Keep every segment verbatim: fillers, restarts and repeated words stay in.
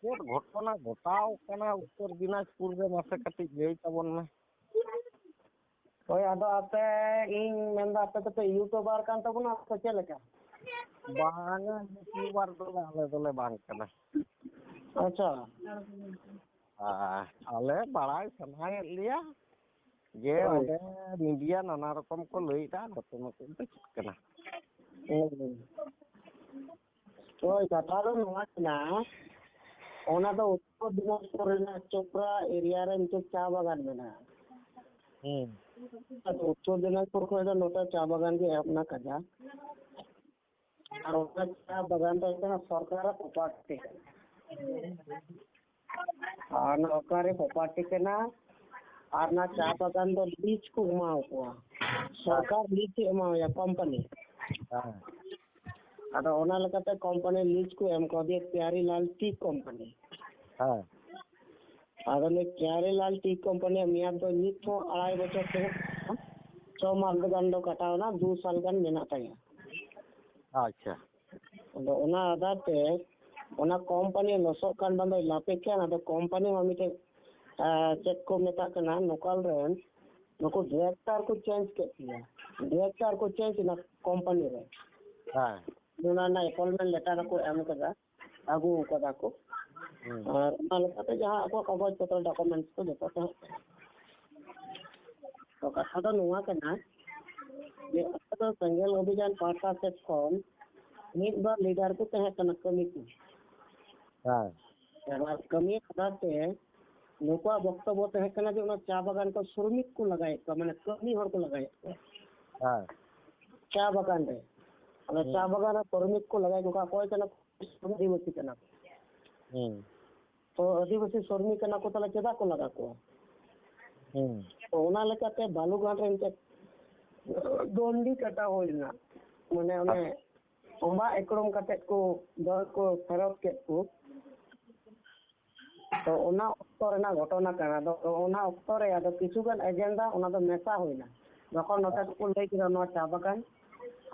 ᱪᱮᱫ ᱜᱷᱚᱴᱚᱱᱟ ᱜᱷᱚᱴᱟᱣ ᱠᱟᱱᱟ ᱩᱛᱛᱚᱨ ᱫᱤᱱᱟᱡᱽᱯᱩᱨ ᱨᱮ, ᱢᱟᱥᱮ ᱠᱟᱹᱴᱤᱡ ᱞᱟᱹᱭ ᱛᱟᱵᱚᱱ ᱢᱮ᱾ ᱦᱳᱭ, ᱟᱫᱚ ᱟᱯᱮ, ᱤᱧ ᱢᱮᱱᱫᱟ, ᱟᱯᱮ ᱫᱚᱯᱮ ᱤᱭᱩᱴᱩᱵᱟᱨ ᱠᱟᱱ ᱛᱟᱵᱚᱱᱟ ᱥᱮ ᱪᱮᱫ ᱞᱮᱠᱟ? ᱵᱟᱝᱟ, ᱤᱭᱩᱴᱩᱵᱟᱨ ᱫᱚ ᱟᱞᱮ ᱫᱚᱞᱮ ᱵᱟᱝ ᱠᱟᱱᱟ᱾ ᱟᱪᱪᱷᱟ᱾ ᱟᱨ ᱟᱞᱮ ᱵᱟᱲᱟᱭ ᱥᱟᱱᱟᱭᱮᱫ ᱞᱮᱭᱟ ᱡᱮ ᱦᱳᱭ᱾ ᱚᱸᱰᱮ ᱢᱤᱰᱤᱭᱟ ᱱᱟᱱᱟ ᱨᱚᱠᱚᱢ ᱠᱚ ᱞᱟᱹᱭᱮᱫᱟ, ᱜᱷᱚᱴᱚᱱᱟ ᱪᱮᱫ ᱫᱚ ᱪᱮᱫ ᱠᱟᱱᱟ? ᱦᱳᱭ᱾ ᱦᱳᱭ, ᱠᱟᱛᱷᱟ ᱫᱚ ᱱᱚᱣᱟ ᱠᱟᱱᱟ, ᱚᱱᱟ ᱫᱚ ᱩᱛᱛᱚᱨ ᱫᱤᱱᱟᱡᱽᱯᱩᱨ ᱨᱮᱱᱟᱜ ᱪᱳᱯᱲᱟ ᱮᱨᱤᱭᱟ ᱨᱮ ᱢᱤᱫᱴᱮᱡ ᱪᱟ ᱵᱟᱜᱟᱱ ᱢᱮᱱᱟᱜᱼᱟ᱾ ᱦᱩᱸ᱾ ᱟᱫᱚ ᱩᱛᱛᱚᱨ ᱫᱤᱱᱟᱡᱽᱯᱩᱨ ᱠᱷᱚᱱ ᱫᱚ ᱱᱚᱛᱮ ᱪᱟ ᱵᱟᱜᱟᱱ ᱜᱮ ᱮᱦᱚᱵ ᱮᱱᱟ ᱠᱟᱡᱟᱠ᱾ ᱟᱨ ᱚᱱᱟ ᱪᱟ ᱵᱟᱜᱟᱱ ᱫᱚ ᱦᱩᱭᱩᱜ ᱠᱟᱱᱟ ᱥᱚᱨᱠᱟᱨᱟᱜ ᱯᱨᱚᱯᱟᱨᱴᱤ ᱠᱟᱱᱟ᱾ ᱟᱨ ᱚᱱᱟ ᱚᱠᱟᱨᱮ ᱯᱨᱚᱯᱟᱨᱴᱤ ᱠᱟᱱᱟ, ᱟᱨ ᱚᱱᱟ ᱪᱟ ᱵᱟᱜᱟᱱ ᱫᱚ ᱞᱤᱡ ᱠᱚ ᱮᱢᱟᱣ ᱠᱚᱣᱟ, ᱥᱚᱨᱠᱟᱨ ᱞᱤᱡ ᱮ ᱮᱢᱟᱣᱟᱭᱟ ᱠᱳᱢᱯᱟᱱᱤ᱾ ᱦᱮᱸ᱾ ᱟᱫᱚ ᱚᱱᱟ ᱞᱮᱠᱟᱛᱮ ᱠᱳᱢᱯᱟᱱᱤ ᱞᱤᱡ ᱠᱚ ᱮᱢ ᱠᱟᱣᱫᱮᱭᱟ ᱯᱤᱭᱟᱨᱤ ᱞᱟᱞ ᱴᱤ ᱠᱳᱢᱯᱟᱱᱤ᱾ ᱦᱮᱸ᱾ ᱟᱫᱚ ᱱᱩᱭ ᱯᱤᱭᱟᱨᱤ ᱞᱟᱞ ᱴᱤ ᱠᱳᱢᱯᱟᱱᱤᱭᱟᱜ ᱢᱮᱭᱟᱫ ᱫᱚ ᱱᱤᱛ ᱦᱚᱸ ᱟᱲᱟᱭ ᱵᱚᱪᱷᱚᱨ ᱛᱮ ᱪᱷᱚ ᱢᱟᱥ ᱜᱟᱱ ᱫᱚ ᱠᱟᱴᱟᱣ ᱮᱱᱟ, ᱫᱩ ᱥᱟᱞ ᱜᱟᱱ ᱢᱮᱱᱟᱜ ᱛᱟᱭᱟ᱾ ᱟᱪᱪᱷᱟ᱾ ᱟᱫᱚ ᱚᱱᱟ ᱟᱫᱷᱟᱨ ᱛᱮ ᱚᱱᱟ ᱠᱳᱢᱯᱟᱱᱤ ᱞᱚᱥᱚᱜ ᱠᱟᱱ ᱵᱟᱝ ᱫᱚᱭ ᱞᱟᱯᱮᱜ ᱠᱟᱱ, ᱟᱫᱚ ᱠᱳᱢᱯᱟᱱᱤ ᱢᱟ ᱢᱤᱫᱴᱮᱡ, ᱟᱸ, ᱪᱮᱫ ᱠᱚ ᱢᱮᱛᱟᱜ ᱠᱟᱱᱟ, ᱞᱳᱠᱟᱞ ᱨᱮᱱ ᱱᱩᱠᱩ ᱰᱤᱨᱮᱠᱴᱚᱨ ᱠᱚ ᱪᱮᱧᱡᱽ ᱠᱮᱫ ᱠᱤᱱᱟ᱾ ᱰᱤᱨᱮᱠᱴᱚᱨ ᱠᱚ ᱪᱮᱧᱡᱽ ᱮᱱᱟ ᱠᱳᱢᱯᱟᱱᱤ ᱨᱮ᱾ ᱦᱮᱸ᱾ ᱚᱱᱟ ᱨᱮᱱᱟᱜ ᱮᱯᱚᱭᱮᱱᱴᱢᱮᱱᱴ ᱞᱮᱴᱟᱨ ᱦᱚᱸᱠᱚ ᱮᱢ ᱠᱟᱫᱟ, ᱟᱹᱜᱩ ᱠᱟᱫᱟ ᱠᱚ᱾ ᱦᱩᱸ᱾ ᱟᱨ ᱚᱱᱟ ᱞᱮᱠᱟᱛᱮ ᱡᱟᱦᱟᱸ ᱟᱠᱚᱣᱟᱜ ᱠᱟᱜᱚᱡᱽ ᱯᱚᱛᱨᱚ, ᱰᱚᱠᱩᱢᱮᱱᱴᱥ ᱠᱚ ᱡᱚᱛᱚ ᱛᱟᱦᱮᱸ ᱠᱟᱱᱟ᱾ ᱛᱚ ᱠᱟᱛᱷᱟ ᱫᱚ ᱱᱚᱣᱟ ᱠᱟᱱᱟ ᱡᱮ ᱚᱱᱟ ᱫᱚ ᱥᱮᱸᱜᱮᱞ ᱚᱵᱷᱤᱡᱟᱱ ᱯᱟᱦᱴᱟ ᱥᱮᱫ ᱠᱷᱚᱱ ᱢᱤᱫ ᱵᱟᱨ ᱞᱤᱰᱟᱨ ᱠᱚ ᱛᱟᱦᱮᱸ ᱠᱟᱱᱟ ᱠᱟᱹᱢᱤ ᱠᱚ᱾ ᱦᱮᱸ᱾ ᱚᱱᱟ ᱠᱟᱹᱢᱤ ᱠᱷᱟᱹᱛᱤᱨ ᱛᱮ ᱱᱩᱠᱩᱣᱟᱜ ᱵᱚᱠᱛᱚᱵᱵᱚ ᱛᱟᱦᱮᱸ ᱠᱟᱱᱟ ᱡᱮ ᱚᱱᱟ ᱪᱟ ᱵᱟᱜᱟᱱ ᱠᱚ ᱥᱨᱚᱢᱤᱠ ᱠᱚ ᱞᱟᱜᱟᱭᱮᱫ ᱠᱚᱣᱟ, ᱢᱟᱱᱮ ᱠᱟᱹᱢᱤ ᱦᱚᱲ ᱠᱚ ᱞᱟᱜᱟᱭᱮᱫ ᱠᱚᱣᱟ᱾ ᱦᱮᱸ᱾ ᱪᱟ ᱵᱟᱜᱟᱱ ᱨᱮ᱾ ᱟᱫᱚ ᱦᱩᱸ᱾ ᱪᱟ ᱵᱟᱜᱟᱱ ᱨᱮ ᱥᱨᱚᱢᱤᱠ ᱠᱚ ᱞᱟᱜᱟᱭᱮᱫ ᱠᱚᱣᱟ, ᱚᱠᱚᱭ ᱠᱟᱱᱟ ᱠᱚ? ᱟᱹᱫᱤᱵᱟᱹᱥᱤ ᱠᱟᱱᱟ ᱠᱚ᱾ ᱦᱩᱸ᱾ ᱛᱚ ᱟᱹᱫᱤᱵᱟᱹᱥᱤ ᱥᱨᱚᱢᱤᱠ ᱠᱟᱱᱟ ᱠᱚ, ᱛᱟᱦᱞᱮ ᱪᱮᱫᱟᱜ ᱠᱚ ᱞᱟᱜᱟ ᱠᱚᱣᱟ? ᱦᱩᱸ᱾ ᱛᱚ ᱚᱱᱟ ᱞᱮᱠᱟᱛᱮ ᱵᱟᱞᱩᱜᱷᱟᱴ ᱨᱮ ᱢᱤᱫᱴᱮᱡ ᱜᱚᱱᱰᱤ ᱠᱟᱴᱟᱣ ᱦᱩᱭ ᱞᱮᱱᱟ᱾ ᱢᱟᱱᱮ ᱚᱱᱮ ᱟᱪᱪᱷᱟ᱾ ᱛᱚᱸᱵᱟ ᱮᱠᱲᱚᱢ ᱠᱟᱛᱮᱫ ᱠᱚ ᱫᱚᱨ ᱠᱚ ᱯᱷᱮᱨᱚᱛ ᱠᱮᱫ ᱠᱚ᱾ ᱛᱚ ᱚᱱᱟ ᱚᱠᱛᱚ ᱨᱮᱱᱟᱜ ᱜᱷᱚᱴᱚᱱᱟ ᱠᱟᱱᱟ᱾ ᱟᱫᱚ ᱚᱱᱟ ᱚᱠᱛᱚ ᱨᱮ ᱟᱫᱚ ᱠᱤᱪᱷᱩ ᱜᱟᱱ ᱮᱡᱮᱱᱰᱟ ᱚᱱᱟ ᱫᱚ ᱢᱮᱥᱟ ᱦᱩᱭᱱᱟ᱾ ᱡᱚᱠᱷᱚᱱ ᱱᱚᱛᱮ ᱫᱚᱠᱚ ᱞᱟᱹᱭ ᱠᱮᱫᱟ ᱱᱚᱣᱟ ᱪᱟ ᱵᱟᱜᱟᱱ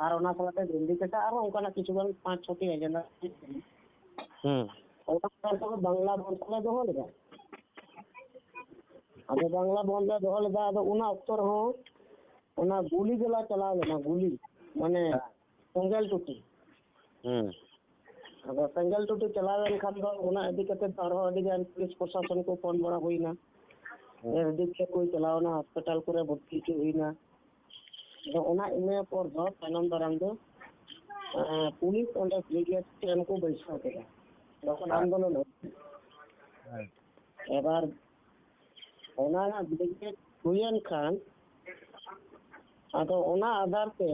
ᱟᱨ ᱚᱱᱟ ᱥᱟᱞᱟᱜ ᱛᱮ ᱜᱚᱱᱰᱤ ᱠᱟᱴᱟ, ᱟᱨᱦᱚᱸ ᱚᱱᱠᱟᱱᱟᱜ ᱠᱤᱪᱷᱩ ᱜᱟᱱ ᱯᱟᱸᱪ ᱪᱷᱚᱴᱤ ᱮᱡᱮᱱᱰᱟ᱾ ᱦᱩᱸ᱾ ᱚᱱᱟ ᱛᱟᱭᱚᱢ ᱵᱟᱝᱞᱟ ᱵᱚᱱᱫᱷ ᱞᱮ ᱫᱚᱦᱚ ᱞᱮᱫᱟ᱾ ᱟᱫᱚ ᱵᱟᱝᱞᱟ ᱵᱚᱱᱫᱷ ᱞᱮ ᱫᱚᱦᱚ ᱞᱮᱫᱟ, ᱟᱫᱚ ᱚᱱᱟ ᱚᱠᱛᱚ ᱨᱮᱦᱚᱸ ᱚᱱᱟ ᱜᱩᱞᱤ ᱜᱮᱞᱟ ᱪᱟᱞᱟᱣ ᱞᱮᱱᱟ, ᱜᱩᱞᱤ, ᱢᱟᱱᱮ ᱦᱮᱸ᱾ ᱥᱮᱸᱜᱮᱞ ᱴᱩᱴᱤ᱾ ᱦᱩᱸ᱾ ᱟᱫᱚ ᱥᱮᱸᱜᱮᱞ ᱴᱩᱴᱤ ᱪᱟᱞᱟᱣ ᱮᱱ ᱠᱷᱟᱱ ᱫᱚ ᱚᱱᱟ ᱤᱫᱤ ᱠᱟᱛᱮ ᱫᱚ ᱟᱨᱦᱚᱸ ᱟᱹᱰᱤ ᱜᱟᱱ ᱯᱩᱞᱤᱥ ᱯᱨᱚᱥᱟᱥᱚᱱ ᱠᱚ ᱯᱷᱳᱱ ᱵᱟᱲᱟ ᱦᱩᱭᱱᱟ᱾ ᱦᱩᱸ᱾ ᱮᱥᱰᱤᱯᱤ ᱠᱚ ᱪᱟᱞᱟᱣ ᱮᱱᱟ, ᱦᱚᱥᱯᱤᱴᱟᱞ ᱠᱚᱨᱮ ᱵᱷᱚᱨᱛᱤ ᱦᱚᱪᱚ ᱦᱩᱭᱱᱟ᱾ ᱟᱫᱚ ᱚᱱᱟ ᱤᱱᱟᱹ ᱯᱚᱨ ᱫᱚ ᱛᱟᱭᱱᱚᱢ ᱫᱟᱨᱟᱢ ᱫᱚ, ᱮᱸ, ᱯᱩᱞᱤᱥ ᱚᱸᱰᱮ ᱵᱨᱤᱜᱮᱰ ᱠᱮᱢᱯ ᱠᱚ ᱵᱟᱹᱭᱥᱟᱹᱣ ᱠᱮᱫᱟ᱾ ᱡᱚᱠᱷᱚᱱ ᱦᱮᱸ᱾ ᱟᱱᱫᱳᱞᱚᱱ ᱦᱩᱭ᱾ ᱦᱮᱸ᱾ ᱮᱵᱟᱨ ᱚᱱᱟ ᱨᱮᱱᱟᱜ ᱵᱨᱤᱜᱮᱰ ᱦᱩᱭᱮᱱ ᱠᱷᱟᱱ, ᱟᱫᱚ ᱚᱱᱟ ᱟᱫᱷᱟᱨ ᱛᱮ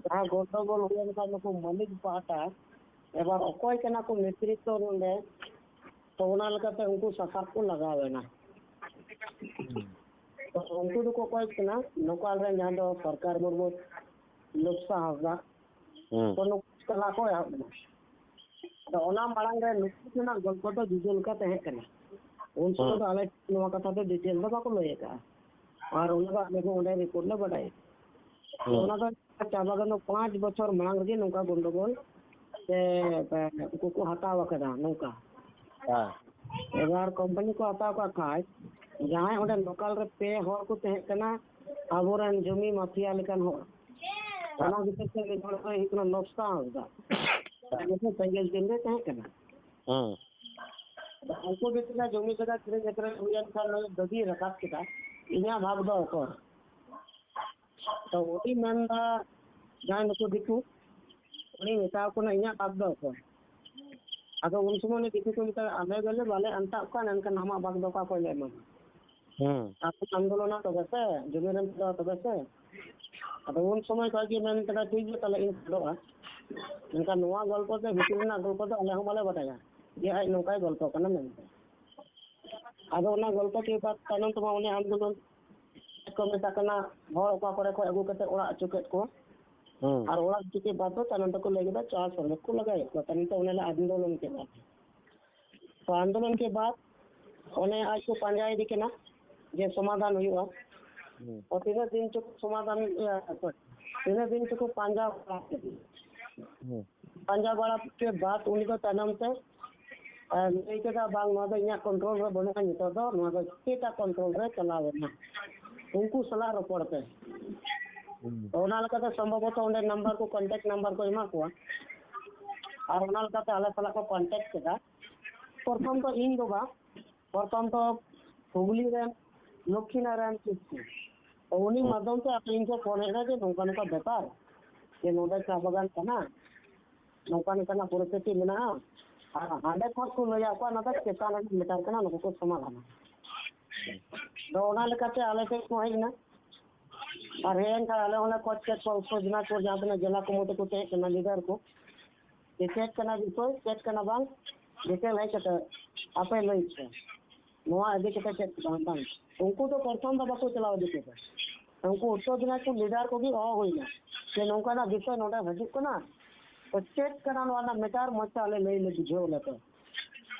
ᱡᱟᱦᱟᱸ ᱜᱚᱱᱰᱚᱜᱳᱞ ᱦᱩᱭᱮᱱ ᱠᱷᱟᱱ, ᱱᱩᱠᱩ ᱢᱟᱹᱞᱤᱠ ᱯᱟᱦᱴᱟ ᱮᱵᱟᱨ ᱚᱠᱚᱭ ᱠᱟᱱᱟ ᱠᱚ ᱱᱮᱛᱨᱤᱛᱵ ᱱᱚᱰᱮ, ᱛᱚ ᱚᱱᱟ ᱞᱮᱠᱟᱛᱮ ᱩᱱᱠᱩ ᱥᱟᱥᱟᱵ ᱠᱚ ᱞᱟᱜᱟᱣ ᱮᱱᱟ᱾ ᱦᱩᱸ᱾ ᱛᱚ ᱩᱱᱠᱩ ᱫᱚᱠᱚ ᱚᱠᱚᱭ ᱠᱟᱱᱟ? ᱱᱚᱠᱟᱞ ᱨᱮᱱ ᱡᱟᱦᱟᱸ ᱫᱚ ᱥᱚᱨᱠᱟᱨ ᱢᱩᱨᱢᱩ, ᱞᱳᱠᱥᱟ ᱦᱟᱸᱥᱫᱟ, ᱦᱩᱸ᱾ ᱛᱚ ᱱᱩᱠᱩ ᱪᱟᱞᱟᱣ ᱠᱚ ᱮᱦᱚᱵ ᱮᱱᱟ᱾ ᱟᱫᱚ ᱚᱱᱟ ᱢᱟᱲᱟᱝ ᱨᱮ ᱱᱩᱠᱩ ᱨᱮᱱᱟᱜ ᱜᱚᱞᱯᱚ ᱫᱚ ᱡᱩᱫᱟᱹ ᱞᱮᱠᱟ ᱛᱟᱦᱮᱸ ᱠᱟᱱᱟ᱾ ᱩᱱ ᱥᱚᱢᱚᱭ ᱦᱩᱸ᱾ ᱫᱚ ᱟᱞᱮ ᱱᱚᱣᱟ ᱠᱟᱛᱷᱟ ᱫᱚ ᱰᱤᱴᱮᱞ ᱫᱚ ᱵᱟᱠᱚ ᱞᱟᱹᱭ ᱟᱠᱟᱫᱼᱟ, ᱟᱨ ᱚᱱᱟ ᱫᱚ ᱟᱞᱮ ᱦᱚᱸ ᱚᱸᱰᱮ ᱨᱤᱯᱳᱨᱴ ᱞᱮ ᱵᱟᱰᱟᱭᱟ᱾ ᱦᱩᱸ᱾ ᱚᱱᱟ ᱫᱚ ᱪᱟ ᱵᱟᱜᱟᱱ ᱫᱚ ᱯᱟᱸᱪ ᱵᱚᱪᱷᱚᱨ ᱢᱟᱲᱟᱝ ᱨᱮᱜᱮ ᱱᱚᱝᱠᱟ ᱜᱚᱱᱰᱚᱜᱳᱞ ᱥᱮ, ᱮ, ᱩᱱᱠᱩ ᱠᱚ ᱦᱟᱛᱟᱣ ᱟᱠᱟᱫᱟ ᱱᱚᱝᱠᱟ᱾ ᱦᱮᱸ᱾ ᱮᱵᱟᱨ ᱠᱳᱢᱯᱟᱱᱤ ᱠᱚ ᱦᱟᱛᱟᱣ ᱠᱟᱜ ᱠᱷᱟᱡ, ᱡᱟᱦᱟᱸᱭ ᱚᱸᱰᱮ ᱞᱳᱠᱟᱞ ᱨᱮ ᱯᱮ ᱦᱚᱲ ᱠᱚ ᱛᱟᱦᱮᱸ ᱠᱟᱱᱟ, ᱟᱵᱚᱨᱮᱱ ᱡᱚᱢᱤ ᱢᱟᱯᱷᱤᱭᱟ ᱞᱮᱠᱟᱱ ᱦᱚᱲ᱾ ᱚᱱᱟ ᱵᱤᱥᱚᱭ ᱛᱮ ᱢᱤᱫ ᱦᱚᱲ ᱫᱚᱭ ᱦᱩᱭᱩᱜ ᱠᱟᱱᱟ ᱞᱚᱠᱥᱟ ᱦᱟᱸᱥᱫᱟ᱾ ᱦᱮᱸ᱾ ᱩᱱᱤ ᱫᱚ ᱥᱮᱸᱜᱮᱞ ᱫᱤᱱ ᱨᱮ ᱛᱟᱦᱮᱸ ᱠᱟᱱᱟ᱾ ᱦᱩᱸ᱾ ᱩᱱᱠᱩ ᱵᱷᱤᱛᱨᱤ ᱨᱮ ᱡᱚᱢᱤ ᱡᱟᱭᱜᱟ ᱠᱤᱨᱤᱧ ᱟᱹᱠᱷᱨᱤᱧ ᱦᱩᱭᱮᱱ ᱠᱷᱟᱱ ᱱᱩᱭ ᱫᱟᱹᱵᱤᱭ ᱨᱟᱠᱟᱵ ᱠᱮᱫᱟ, "ᱤᱧᱟᱹᱜ ᱵᱷᱟᱜᱽ ᱫᱚ ᱚᱠᱚᱨ?" ᱛᱚ ᱩᱱᱤ ᱢᱮᱱᱫᱟ, ᱡᱟᱦᱟᱸᱭ ᱱᱩᱠᱩ ᱫᱤᱠᱩ, ᱩᱱᱤ ᱢᱮᱛᱟᱣ ᱠᱟᱱᱟ, "ᱤᱧᱟᱹᱜ ᱵᱷᱟᱜᱽ ᱫᱚ ᱚᱠᱚᱨ?" ᱟᱫᱚ ᱩᱱ ᱥᱚᱢᱚᱭ ᱩᱱᱤ ᱫᱤᱠᱩ ᱠᱚ ᱢᱮᱛᱟᱭᱟ, "ᱟᱞᱮ ᱜᱮᱞᱮ ᱵᱟᱞᱮ ᱟᱱᱴᱟᱜ ᱠᱟᱱ, ᱮᱱᱠᱷᱟᱱ ᱟᱢᱟᱜ ᱵᱷᱟᱜᱽ ᱫᱚ ᱚᱠᱟ ᱠᱷᱚᱱ ᱞᱮ ᱮᱢᱟᱢᱟ?" ᱦᱩᱸ᱾ ᱟᱯᱮ ᱟᱱᱫᱳᱞᱚᱱᱟ ᱛᱚᱵᱮ ᱥᱮ, ᱡᱚᱢᱤ ᱨᱮᱢ ᱯᱷᱮᱰᱚᱜᱼᱟ ᱛᱚᱵᱮ ᱥᱮ᱾ ᱟᱫᱚ ᱩᱱ ᱥᱚᱢᱚᱭ ᱠᱷᱚᱱ ᱜᱮ ᱢᱮᱱ ᱠᱮᱫᱟ, "ᱴᱷᱤᱠ ᱜᱮᱭᱟ, ᱛᱟᱦᱞᱮ ᱤᱧ ᱯᱷᱮᱰᱚᱜᱼᱟ᱾ ᱢᱮᱱᱠᱷᱟᱱ ᱱᱚᱣᱟ ᱜᱚᱞᱯᱚ ᱫᱚ, ᱵᱷᱤᱛᱤᱨ ᱨᱮᱱᱟᱜ ᱜᱚᱞᱯᱚ ᱫᱚ ᱟᱞᱮ ᱦᱚᱸ ᱵᱟᱞᱮ ᱵᱟᱰᱟᱭᱟ ᱡᱮ ᱟᱡ ᱱᱚᱝᱠᱟᱭ ᱜᱚᱞᱯᱚ ᱠᱟᱱᱟ ᱢᱮᱱᱛᱮ᱾" ᱟᱫᱚ ᱚᱱᱟ ᱜᱚᱞᱯᱚ ᱠᱮᱫ ᱵᱟᱫ ᱛᱟᱭᱱᱚᱢ ᱛᱮᱢᱟ ᱩᱱᱤ ᱟᱱᱫᱳᱞᱚᱱ ᱠᱚ ᱢᱮᱛᱟ ᱠᱟᱱᱟ, ᱦᱚᱲ ᱚᱠᱟ ᱠᱚᱨᱮ ᱠᱷᱚᱱ ᱟᱹᱜᱩ ᱠᱟᱛᱮ ᱚᱲᱟᱜ ᱦᱚᱪᱚ ᱠᱮᱫ ᱠᱚᱣᱟ᱾ ᱦᱩᱸ᱾ ᱟᱨ ᱚᱲᱟᱜ ᱦᱚᱪᱚ ᱠᱮᱫ ᱵᱟᱫ ᱫᱚ ᱛᱟᱭᱱᱚᱢ ᱛᱮᱠᱚ ᱞᱟᱹᱭ ᱠᱮᱫᱟ, ᱪᱟᱥ ᱦᱚᱲ ᱠᱚ ᱞᱟᱜᱟᱭᱮᱫ ᱠᱚᱣᱟ᱾ ᱛᱟᱭᱱᱚᱢ ᱛᱮ ᱚᱱᱮ ᱞᱮ ᱟᱱᱫᱳᱞᱚᱱ ᱠᱮᱫᱟ᱾ ᱛᱚ ᱟᱱᱫᱳᱞᱚᱱ ᱠᱮᱫ ᱵᱟᱫ ᱚᱱᱮ ᱟᱡ ᱠᱚ ᱯᱟᱸᱡᱟᱭᱮᱫᱮ ᱠᱟᱱᱟ ᱡᱮ ᱥᱚᱢᱟᱫᱷᱟᱱ ᱦᱩᱭᱩᱜᱼᱟ᱾ ᱦᱩᱸ᱾ ᱛᱚ ᱛᱤᱱᱟᱹᱜ ᱫᱤᱱ ᱪᱚᱠᱚ ᱥᱚᱢᱟᱫᱷᱟᱱ, ᱤᱭᱟᱹ, ᱛᱤᱱᱟᱹᱜ ᱫᱤᱱ ᱪᱚᱠᱚ ᱯᱟᱸᱡᱟ ᱵᱟᱲᱟ ᱠᱮᱫᱮ᱾ ᱦᱩᱸ᱾ ᱯᱟᱸᱡᱟ ᱵᱟᱲᱟ ᱠᱮᱫ ᱵᱟᱫ ᱩᱱᱤ ᱫᱚ ᱛᱟᱭᱱᱚᱢ ᱛᱮ ᱟᱨ ᱞᱟᱹᱭ ᱠᱮᱫᱟ, "ᱵᱟᱝ, ᱱᱚᱣᱟ ᱫᱚ ᱤᱧᱟᱹᱜ ᱠᱚᱱᱴᱨᱳᱞ ᱨᱮ ᱵᱟᱹᱱᱩᱜᱼᱟ, ᱱᱤᱛᱚᱜ ᱫᱚ ᱱᱚᱣᱟ ᱫᱚ ᱪᱮᱫᱟᱜ ᱠᱚᱱᱴᱨᱳᱞ ᱨᱮ ᱪᱟᱞᱟᱣ ᱮᱱᱟ, ᱩᱱᱠᱩ ᱥᱟᱞᱟᱜ ᱨᱚᱯᱚᱲ ᱯᱮ᱾" ᱛᱚ ᱚᱱᱟ ᱞᱮᱠᱟᱛᱮ ᱥᱚᱢᱵᱷᱚᱵᱚᱛᱚ ᱚᱸᱰᱮ ᱱᱟᱢᱵᱟᱨ ᱠᱚ, ᱠᱚᱱᱴᱮᱠᱴ ᱱᱟᱢᱵᱟᱨ ᱠᱚ ᱮᱢᱟ ᱠᱚᱣᱟ, ᱟᱨ ᱚᱱᱟ ᱞᱮᱠᱟᱛᱮ ᱟᱞᱮ ᱥᱟᱞᱟᱜ ᱠᱚ ᱠᱚᱱᱴᱮᱠᱴ ᱠᱮᱫᱟ᱾ ᱯᱨᱚᱛᱷᱚᱢ ᱫᱚ ᱤᱧ ᱫᱚ ᱵᱟᱝ, ᱯᱨᱚᱛᱷᱚᱢ ᱫᱚ ᱦᱩᱜᱽᱞᱤ ᱨᱮᱱ, ᱞᱚᱠᱠᱷᱤ ᱱᱟᱨᱟᱭᱚᱱ ᱠᱤᱥᱠᱩ, ᱛᱚ ᱩᱱᱤ ᱢᱟᱫᱽᱫᱷᱚᱢ ᱛᱮ ᱟᱯᱮ ᱤᱧ ᱴᱷᱮᱱ ᱯᱷᱳᱱ ᱦᱮᱡ ᱮᱱᱟ ᱡᱮ ᱱᱚᱝᱠᱟ ᱱᱚᱝᱠᱟ ᱵᱮᱯᱟᱨ, ᱡᱮ ᱱᱚᱰᱮ ᱪᱟ ᱵᱟᱜᱟᱱ ᱠᱟᱱᱟ, ᱱᱚᱝᱠᱟ ᱱᱚᱝᱠᱟᱱᱟᱜ ᱯᱚᱨᱤᱥᱛᱷᱤᱛᱤ ᱢᱮᱱᱟᱜᱼᱟ, ᱟᱨ ᱦᱟᱸᱰᱮ ᱠᱷᱚᱱ ᱠᱚ ᱞᱟᱹᱭᱟᱫ ᱠᱚᱣᱟ ᱱᱚᱰᱮ ᱪᱮᱛᱟᱱ ᱨᱮᱱᱟᱜ ᱢᱮᱴᱟᱨ ᱠᱟᱱᱟ, ᱱᱩᱠᱩ ᱠᱚ ᱥᱚᱢᱟᱫᱷᱟᱱᱟ᱾ ᱟᱫᱚ ᱚᱱᱟ ᱞᱮᱠᱟᱛᱮ ᱟᱞᱮ ᱴᱷᱮᱱ ᱠᱚ ᱦᱮᱡ ᱮᱱᱟ, ᱟᱨ ᱦᱮᱡ ᱮᱱ ᱠᱷᱟᱱ ᱟᱞᱮ ᱦᱚᱸᱞᱮ ᱠᱷᱚᱡᱽ ᱠᱮᱫ ᱠᱚᱣᱟ ᱩᱛᱛᱚᱨ ᱫᱤᱱᱟᱡᱽᱯᱩᱨ ᱡᱟᱦᱟᱸ ᱛᱤᱱᱟᱹᱜ ᱡᱮᱞᱟ ᱠᱚᱢᱤᱴᱤ ᱠᱚ ᱛᱟᱦᱮᱸ ᱠᱟᱱᱟ, ᱞᱤᱰᱟᱨ ᱠᱚ, ᱡᱮ ᱪᱮᱫ ᱠᱟᱱᱟ ᱵᱤᱥᱚᱭ, ᱪᱮᱫ ᱠᱟᱱᱟ ᱵᱟᱝ, ᱰᱤᱴᱮᱞ ᱦᱮᱡ ᱠᱟᱛᱮ ᱟᱯᱮ ᱞᱟᱹᱭ ᱯᱮ, ᱱᱚᱣᱟ ᱤᱫᱤ ᱠᱟᱛᱮ ᱪᱮᱫ ᱵᱟᱝ ᱵᱟᱝ᱾ ᱩᱱᱠᱩ ᱫᱚ ᱯᱨᱚᱛᱷᱚᱢ ᱫᱚ ᱵᱟᱠᱚ ᱪᱟᱞᱟᱣ ᱤᱫᱤ ᱠᱮᱫᱟ᱾ ᱩᱱᱠᱩ ᱩᱛᱛᱚᱨ ᱫᱤᱱᱟᱡᱽᱯᱩᱨ ᱞᱤᱰᱟᱨ ᱠᱚᱜᱮ ᱦᱚᱦᱚ ᱦᱩᱭᱱᱟ ᱡᱮ ᱱᱚᱝᱠᱟᱱᱟᱜ ᱵᱤᱥᱚᱭ ᱱᱚᱰᱮ ᱦᱤᱡᱩᱜ ᱠᱟᱱᱟ, ᱛᱚ ᱪᱮᱫ ᱠᱟᱱᱟ ᱱᱚᱣᱟ ᱨᱮᱱᱟᱜ ᱢᱮᱴᱟᱨ, ᱢᱚᱡᱽ ᱛᱮ ᱟᱞᱮ ᱞᱟᱹᱭ ᱞᱮ ᱵᱩᱡᱷᱟᱹᱣ ᱞᱮᱯᱮ᱾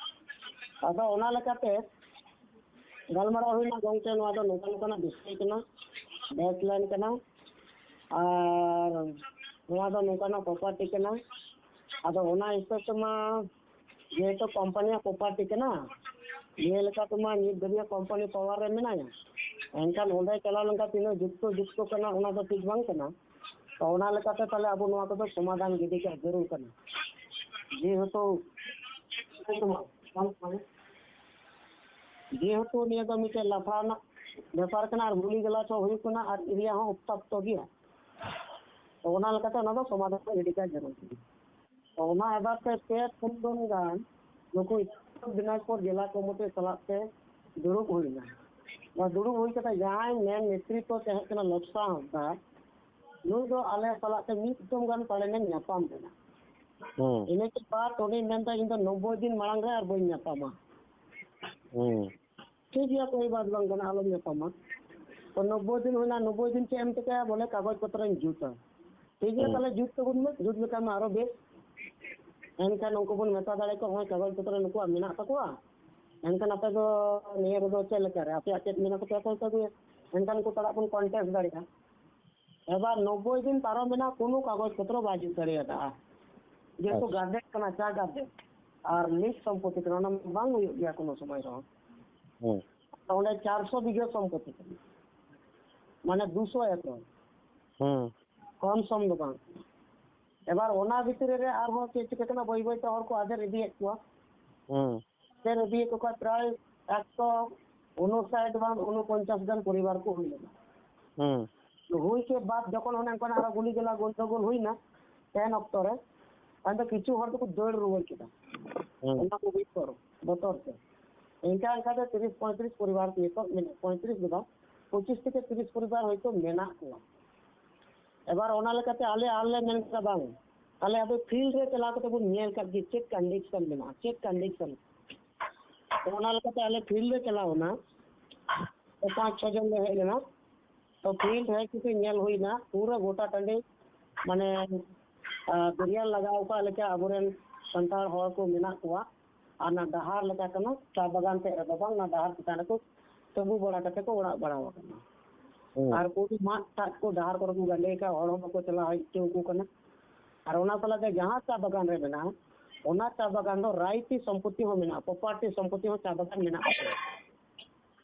ᱟᱫᱚ ᱚᱱᱟ ᱞᱮᱠᱟᱛᱮ ᱜᱟᱞᱢᱟᱨᱟᱣ ᱦᱩᱭᱱᱟ, "ᱜᱚᱢᱠᱮ, ᱱᱚᱣᱟ ᱫᱚ ᱱᱚᱝᱠᱟ ᱱᱚᱝᱠᱟᱱᱟᱜ ᱵᱤᱥᱚᱭ ᱠᱟᱱᱟ, ᱵᱮᱥ ᱞᱟᱭᱤᱱ ᱠᱟᱱᱟ, ᱟᱨ ᱱᱚᱣᱟ ᱫᱚ ᱱᱚᱝᱠᱟᱱᱟᱜ ᱯᱨᱚᱯᱟᱨᱴᱤ ᱠᱟᱱᱟ, ᱟᱫᱚ ᱚᱱᱟ ᱦᱤᱥᱟᱹᱵ ᱛᱮᱢᱟ ᱡᱮᱦᱮᱛᱩ ᱠᱳᱢᱯᱟᱱᱤᱭᱟᱜ ᱯᱨᱚᱯᱟᱨᱴᱤ ᱠᱟᱱᱟ, ᱱᱤᱭᱟᱹ ᱞᱮᱠᱟ ᱛᱮᱢᱟ ᱱᱤᱛ ᱫᱷᱟᱹᱵᱤᱡ ᱠᱳᱢᱯᱟᱱᱤ ᱯᱟᱣᱟᱨ ᱨᱮ ᱢᱮᱱᱟᱭᱟ, ᱮᱱᱠᱷᱟᱱ ᱚᱸᱰᱮ ᱪᱟᱞᱟᱣ ᱞᱮᱱᱠᱷᱟᱱ ᱛᱤᱱᱟᱹᱜ ᱡᱩᱠᱛᱚ ᱡᱩᱠᱛᱚ ᱠᱟᱱᱟ ᱚᱱᱟ ᱫᱚ ᱴᱷᱤᱠ ᱵᱟᱝ ᱠᱟᱱᱟ᱾ ᱛᱚ ᱚᱱᱟ ᱞᱮᱠᱟᱛᱮ ᱛᱟᱦᱞᱮ ᱟᱵᱚ ᱱᱚᱣᱟ ᱠᱚᱫᱚ ᱥᱚᱢᱟᱫᱷᱟᱱ ᱜᱤᱰᱤ ᱠᱟᱜ ᱡᱟᱹᱨᱩᱲ ᱠᱟᱱᱟ, ᱡᱮᱦᱮᱛᱩ ᱡᱮᱦᱮᱛᱩ ᱱᱤᱭᱟᱹ ᱫᱚ ᱢᱤᱫᱴᱮᱡ ᱞᱟᱯᱷᱲᱟ ᱨᱮᱱᱟᱜ ᱵᱮᱯᱟᱨ ᱠᱟᱱᱟ ᱟᱨ ᱜᱩᱞᱤ ᱜᱟᱞᱟᱪ ᱦᱚᱸ ᱦᱩᱭᱩᱜ ᱠᱟᱱᱟ ᱟᱨ ᱮᱨᱤᱭᱟ ᱦᱚᱸ ᱩᱛᱛᱚᱯᱛᱚ ᱜᱮᱭᱟ᱾ ᱛᱚ ᱚᱱᱟ ᱞᱮᱠᱟᱛᱮ ᱚᱱᱟ ᱫᱚ ᱥᱚᱢᱟᱫᱷᱟᱱ ᱜᱤᱰᱤ ᱠᱟᱜ ᱡᱟᱹᱨᱩᱲ ᱠᱟᱱᱟ᱾ ᱛᱚ ᱚᱱᱟ ᱟᱵᱟᱨ ᱛᱮ ᱯᱮ ᱯᱩᱱ ᱫᱤᱱ ᱜᱟᱱ ᱱᱩᱠᱩ ᱩᱛᱛᱚᱨ ᱫᱤᱱᱟᱡᱽᱯᱩᱨ ᱡᱮᱞᱟ ᱠᱚᱢᱤᱴᱤ ᱥᱟᱞᱟᱜ ᱛᱮ ᱫᱩᱲᱩᱵ ᱦᱩᱭ ᱮᱱᱟ᱾ ᱱᱚᱣᱟ ᱫᱩᱲᱩᱵ ᱦᱩᱭ ᱠᱟᱛᱮ ᱡᱟᱦᱟᱸᱭ ᱢᱮᱱ ᱱᱮᱛᱨᱤᱛᱵᱚ ᱛᱟᱦᱮᱸ ᱠᱟᱱᱟ ᱞᱚᱠᱥᱟ ᱦᱟᱸᱥᱫᱟ, ᱱᱩᱭ ᱫᱚ ᱟᱞᱮ ᱥᱟᱞᱟᱜ ᱛᱮ ᱢᱤᱫ ᱫᱚᱢ ᱜᱟᱱ ᱯᱟᱞᱮᱱᱮ ᱧᱟᱯᱟᱢ ᱞᱮᱱᱟ᱾ ᱦᱩᱸ᱾ ᱤᱱᱟᱹ ᱠᱮ ᱵᱟᱫ ᱩᱱᱤ ᱢᱮᱱᱫᱟ, "ᱤᱧ ᱫᱚ ᱱᱚᱵᱵᱳᱭ ᱫᱤᱱ ᱢᱟᱲᱟᱝ ᱨᱮ ᱟᱨ ᱵᱟᱹᱧ ᱧᱟᱯᱟᱢᱟ᱾" ᱦᱩᱸ᱾ ᱴᱷᱤᱠ ᱜᱮᱭᱟ, ᱠᱳᱭ ᱵᱟᱛ ᱵᱟᱝ ᱠᱟᱱᱟ, ᱟᱞᱚᱢ ᱧᱟᱯᱟᱢᱟ᱾ ᱛᱚ ᱱᱚᱵᱵᱳᱭ ᱫᱤᱱ ᱦᱩᱭᱱᱟ, ᱱᱚᱵᱵᱳᱭ ᱫᱤᱱ ᱪᱮᱫ ᱮᱢ ᱪᱤᱠᱟᱹᱭᱟ? ᱵᱚᱞᱮ ᱠᱟᱜᱚᱡᱽ ᱯᱚᱛᱨᱚᱧ ᱡᱩᱛᱟ᱾ ᱴᱷᱤᱠ ᱜᱮᱭᱟ, ᱦᱩᱸ᱾ ᱛᱟᱦᱞᱮ ᱡᱩᱛ ᱛᱟᱵᱚᱱ ᱢᱮ, ᱡᱩᱛ ᱞᱮᱠᱷᱟᱱ ᱢᱟ ᱟᱨᱚ ᱵᱮᱥ᱾ ᱮᱱᱠᱷᱟᱱ ᱩᱱᱠᱩ ᱵᱚᱱ ᱢᱮᱛᱟ ᱫᱟᱲᱮ ᱠᱚᱣᱟ, ᱦᱚᱸᱜᱼᱚᱭ ᱠᱟᱜᱚᱡᱽ ᱯᱚᱛᱨᱚ ᱱᱩᱠᱩᱣᱟᱜ ᱢᱮᱱᱟᱜ ᱛᱟᱠᱚᱣᱟ, ᱮᱱᱠᱷᱟᱱ ᱟᱯᱮ ᱫᱚ ᱱᱤᱭᱟᱹ ᱨᱮᱫᱚ ᱪᱮᱫ ᱞᱮᱠᱟ ᱨᱮ ᱟᱯᱮᱭᱟᱜ ᱪᱮᱫ ᱢᱮᱱᱟᱜ ᱛᱟᱯᱮᱭᱟ ᱯᱚᱭᱥᱟ ᱫᱤᱭᱮ, ᱮᱱᱠᱷᱟᱱ ᱩᱱᱠᱩ ᱥᱟᱞᱟᱜ ᱵᱚᱱ ᱠᱚᱱᱴᱮᱠᱴ ᱫᱟᱲᱮᱭᱟᱜᱼᱟ᱾ ᱮᱵᱟᱨ ᱱᱚᱵᱵᱳᱭ ᱫᱤᱱ ᱯᱟᱨᱚᱢ ᱮᱱᱟ, ᱠᱳᱱᱳ ᱠᱟᱜᱚᱡᱽ ᱯᱚᱛᱨᱚ ᱵᱟᱭ ᱡᱩᱛ ᱫᱟᱲᱮᱭᱟᱫᱟ᱾ ᱡᱮᱦᱮᱛᱩ ᱟᱪᱪᱷᱟ᱾ ᱜᱟᱨᱰᱮᱱ ᱠᱟᱱᱟ, ᱪᱟ ᱜᱟᱨᱰᱮᱱ, ᱟᱨ ᱞᱤᱡ ᱥᱚᱢᱯᱚᱛᱤ ᱠᱟᱱᱟ, ᱚᱱᱟ ᱵᱟᱝ ᱦᱩᱭᱩᱜ ᱜᱮᱭᱟ ᱠᱳᱱᱳ ᱥᱚᱢᱚᱭ ᱨᱮᱦᱚᱸ᱾ ᱦᱩᱸ᱾ ᱚᱸᱰᱮ ᱪᱟᱨᱥᱚ ᱵᱤᱜᱷᱟᱹ ᱥᱚᱢᱯᱚᱛᱤ ᱠᱟᱱᱟ, ᱢᱟᱱᱮ ᱫᱩᱥᱚ ᱮᱠᱚᱨ᱾ ᱦᱩᱸ᱾ ᱠᱚᱢ ᱥᱚᱢ ᱫᱚ ᱵᱟᱝ᱾ ᱮᱵᱟᱨ ᱚᱱᱟ ᱵᱷᱤᱛᱨᱤ ᱨᱮ ᱟᱨᱦᱚᱸ ᱪᱮᱫ ᱪᱤᱠᱟᱹ ᱠᱟᱱᱟ, ᱵᱟᱹᱭ ᱵᱟᱹᱭ ᱛᱮ ᱦᱚᱲ ᱠᱚ ᱟᱫᱮᱨ ᱤᱫᱤᱭᱮᱫ ᱠᱚᱣᱟ᱾ ᱦᱩᱸ᱾ ᱟᱫᱮᱨ ᱤᱫᱤᱭᱮᱫ ᱠᱚ ᱠᱷᱟᱱ ᱯᱨᱟᱭ ᱮᱠᱥᱚ ᱩᱱᱩᱥᱟᱴ ᱵᱟᱝ ᱩᱱᱩᱯᱚᱧᱪᱟᱥ ᱜᱟᱱ ᱯᱚᱨᱤᱵᱟᱨ ᱠᱚ ᱦᱩᱭ ᱞᱮᱱᱟ᱾ ᱦᱩᱸ᱾ ᱦᱩᱭ ᱠᱮ ᱵᱟᱫ ᱡᱚᱠᱷᱚᱱ ᱚᱱᱮ ᱚᱱᱠᱟᱱᱟᱜ ᱟᱨᱚ ᱜᱩᱞᱤ ᱜᱮᱞᱟ ᱜᱚᱱᱰᱚᱜᱳᱞ ᱦᱩᱭᱱᱟ, ᱛᱮᱱ ᱚᱠᱛᱚ ᱨᱮ, ᱟᱫᱚ ᱠᱤᱪᱷᱩ ᱦᱚᱲ ᱫᱚᱠᱚ ᱫᱟᱹᱲ ᱨᱩᱣᱟᱹᱲ ᱠᱮᱫᱟ᱾ ᱦᱩᱸ᱾ ᱚᱱᱟ ᱠᱚ ᱵᱚᱛᱚᱨ, ᱵᱚᱛᱚᱨ ᱛᱮ᱾ ᱤᱱᱠᱟ ᱤᱱᱠᱟ ᱛᱮ ᱛᱤᱨᱤᱥ ᱯᱚᱸᱭᱛᱨᱤᱥ ᱯᱚᱨᱤᱵᱟᱨ ᱱᱤᱛᱚᱜ ᱢᱮᱱᱟᱜ, ᱯᱚᱸᱭᱛᱨᱤᱥ ᱫᱚ ᱵᱟᱝ, ᱯᱚᱸᱪᱤᱥ ᱛᱷᱮᱠᱮ ᱛᱤᱨᱤᱥ ᱯᱚᱨᱤᱵᱟᱨ ᱦᱚᱭᱛᱳ ᱢᱮᱱᱟᱜ ᱠᱚᱣᱟ᱾ ᱮᱵᱟᱨ ᱚᱱᱟ ᱞᱮᱠᱟᱛᱮ ᱟᱞᱮ, ᱟᱞᱮ ᱢᱮᱱ ᱠᱮᱫᱟ, "ᱵᱟᱝ, ᱛᱟᱦᱞᱮ ᱟᱵᱚ ᱯᱷᱤᱞᱰ ᱨᱮ ᱪᱟᱞᱟᱣ ᱠᱟᱛᱮ ᱵᱚᱱ ᱧᱮᱞ ᱠᱟᱜ ᱜᱮ ᱪᱮᱫ ᱠᱚᱱᱰᱤᱥᱚᱱ ᱢᱮᱱᱟᱜᱼᱟ, ᱪᱮᱫ ᱠᱚᱱᱰᱤᱥᱚᱱ?" ᱛᱚ ᱚᱱᱟ ᱞᱮᱠᱟᱛᱮ ᱟᱞᱮ ᱯᱷᱤᱞᱰ ᱞᱮ ᱪᱟᱞᱟᱣ ᱮᱱᱟ᱾ ᱛᱚ ᱯᱟᱸᱪ ᱪᱷᱚ ᱡᱚᱱ ᱞᱮ ᱦᱮᱡ ᱞᱮᱱᱟ᱾ ᱛᱚ ᱯᱷᱤᱞᱰ ᱦᱮᱡ ᱠᱟᱛᱮ ᱧᱮᱞ ᱦᱩᱭᱱᱟ, ᱯᱩᱨᱟᱹ ᱜᱚᱴᱟ ᱴᱟᱺᱰᱤ, ᱢᱟᱱᱮ, ᱟᱨ, ᱵᱮᱨᱤᱭᱟᱨ ᱞᱟᱜᱟᱣ ᱟᱠᱟᱫ ᱞᱮᱠᱟ ᱟᱵᱚᱨᱮᱱ ᱥᱟᱱᱛᱟᱲ ᱦᱚᱲ ᱠᱚ ᱢᱮᱱᱟᱜ ᱠᱚᱣᱟ᱾ ᱟᱨ ᱚᱱᱟ ᱰᱟᱦᱟᱨ ᱞᱮᱠᱟ ᱠᱟᱱᱟ, ᱪᱟ ᱵᱟᱜᱟᱱ ᱥᱮᱫ ᱨᱮᱫᱚ ᱵᱟᱝ, ᱚᱱᱟ ᱰᱟᱦᱟᱨ ᱪᱮᱛᱟᱱ ᱨᱮᱠᱚ ᱛᱟᱹᱵᱩ ᱵᱟᱲᱟ ᱠᱟᱛᱮ ᱠᱚ ᱚᱲᱟᱜ ᱵᱟᱲᱟ ᱟᱠᱟᱱᱟ᱾ ᱦᱩᱸ᱾ ᱟᱨ ᱠᱩᱰᱤ ᱢᱟᱜ ᱴᱟᱜ ᱠᱚ ᱰᱟᱦᱟᱨ ᱠᱚᱨᱮ ᱠᱚ ᱜᱟᱸᱰᱮ ᱟᱠᱟᱫ, ᱦᱚᱲ ᱦᱚᱸ ᱵᱟᱠᱚ ᱪᱟᱞᱟᱣ ᱦᱮᱡ ᱦᱚᱪᱚ ᱟᱠᱚ ᱠᱟᱱᱟ᱾ ᱟᱨ ᱚᱱᱟ ᱥᱟᱞᱟᱜ ᱛᱮ ᱡᱟᱦᱟᱸ ᱪᱟ ᱵᱟᱜᱟᱱ ᱨᱮ ᱢᱮᱱᱟᱜᱼᱟ, ᱚᱱᱟ ᱪᱟ ᱵᱟᱜᱟᱱ ᱫᱚ ᱨᱟᱭᱛᱤ ᱥᱚᱢᱯᱚᱛᱤ ᱦᱚᱸ ᱢᱮᱱᱟᱜᱼᱟ, ᱯᱨᱚᱯᱟᱨᱴᱤ ᱥᱚᱢᱯᱚᱛᱤ ᱦᱚᱸ ᱪᱟ ᱵᱟᱜᱟᱱ ᱢᱮᱱᱟᱜ ᱟᱠᱟᱫᱟ᱾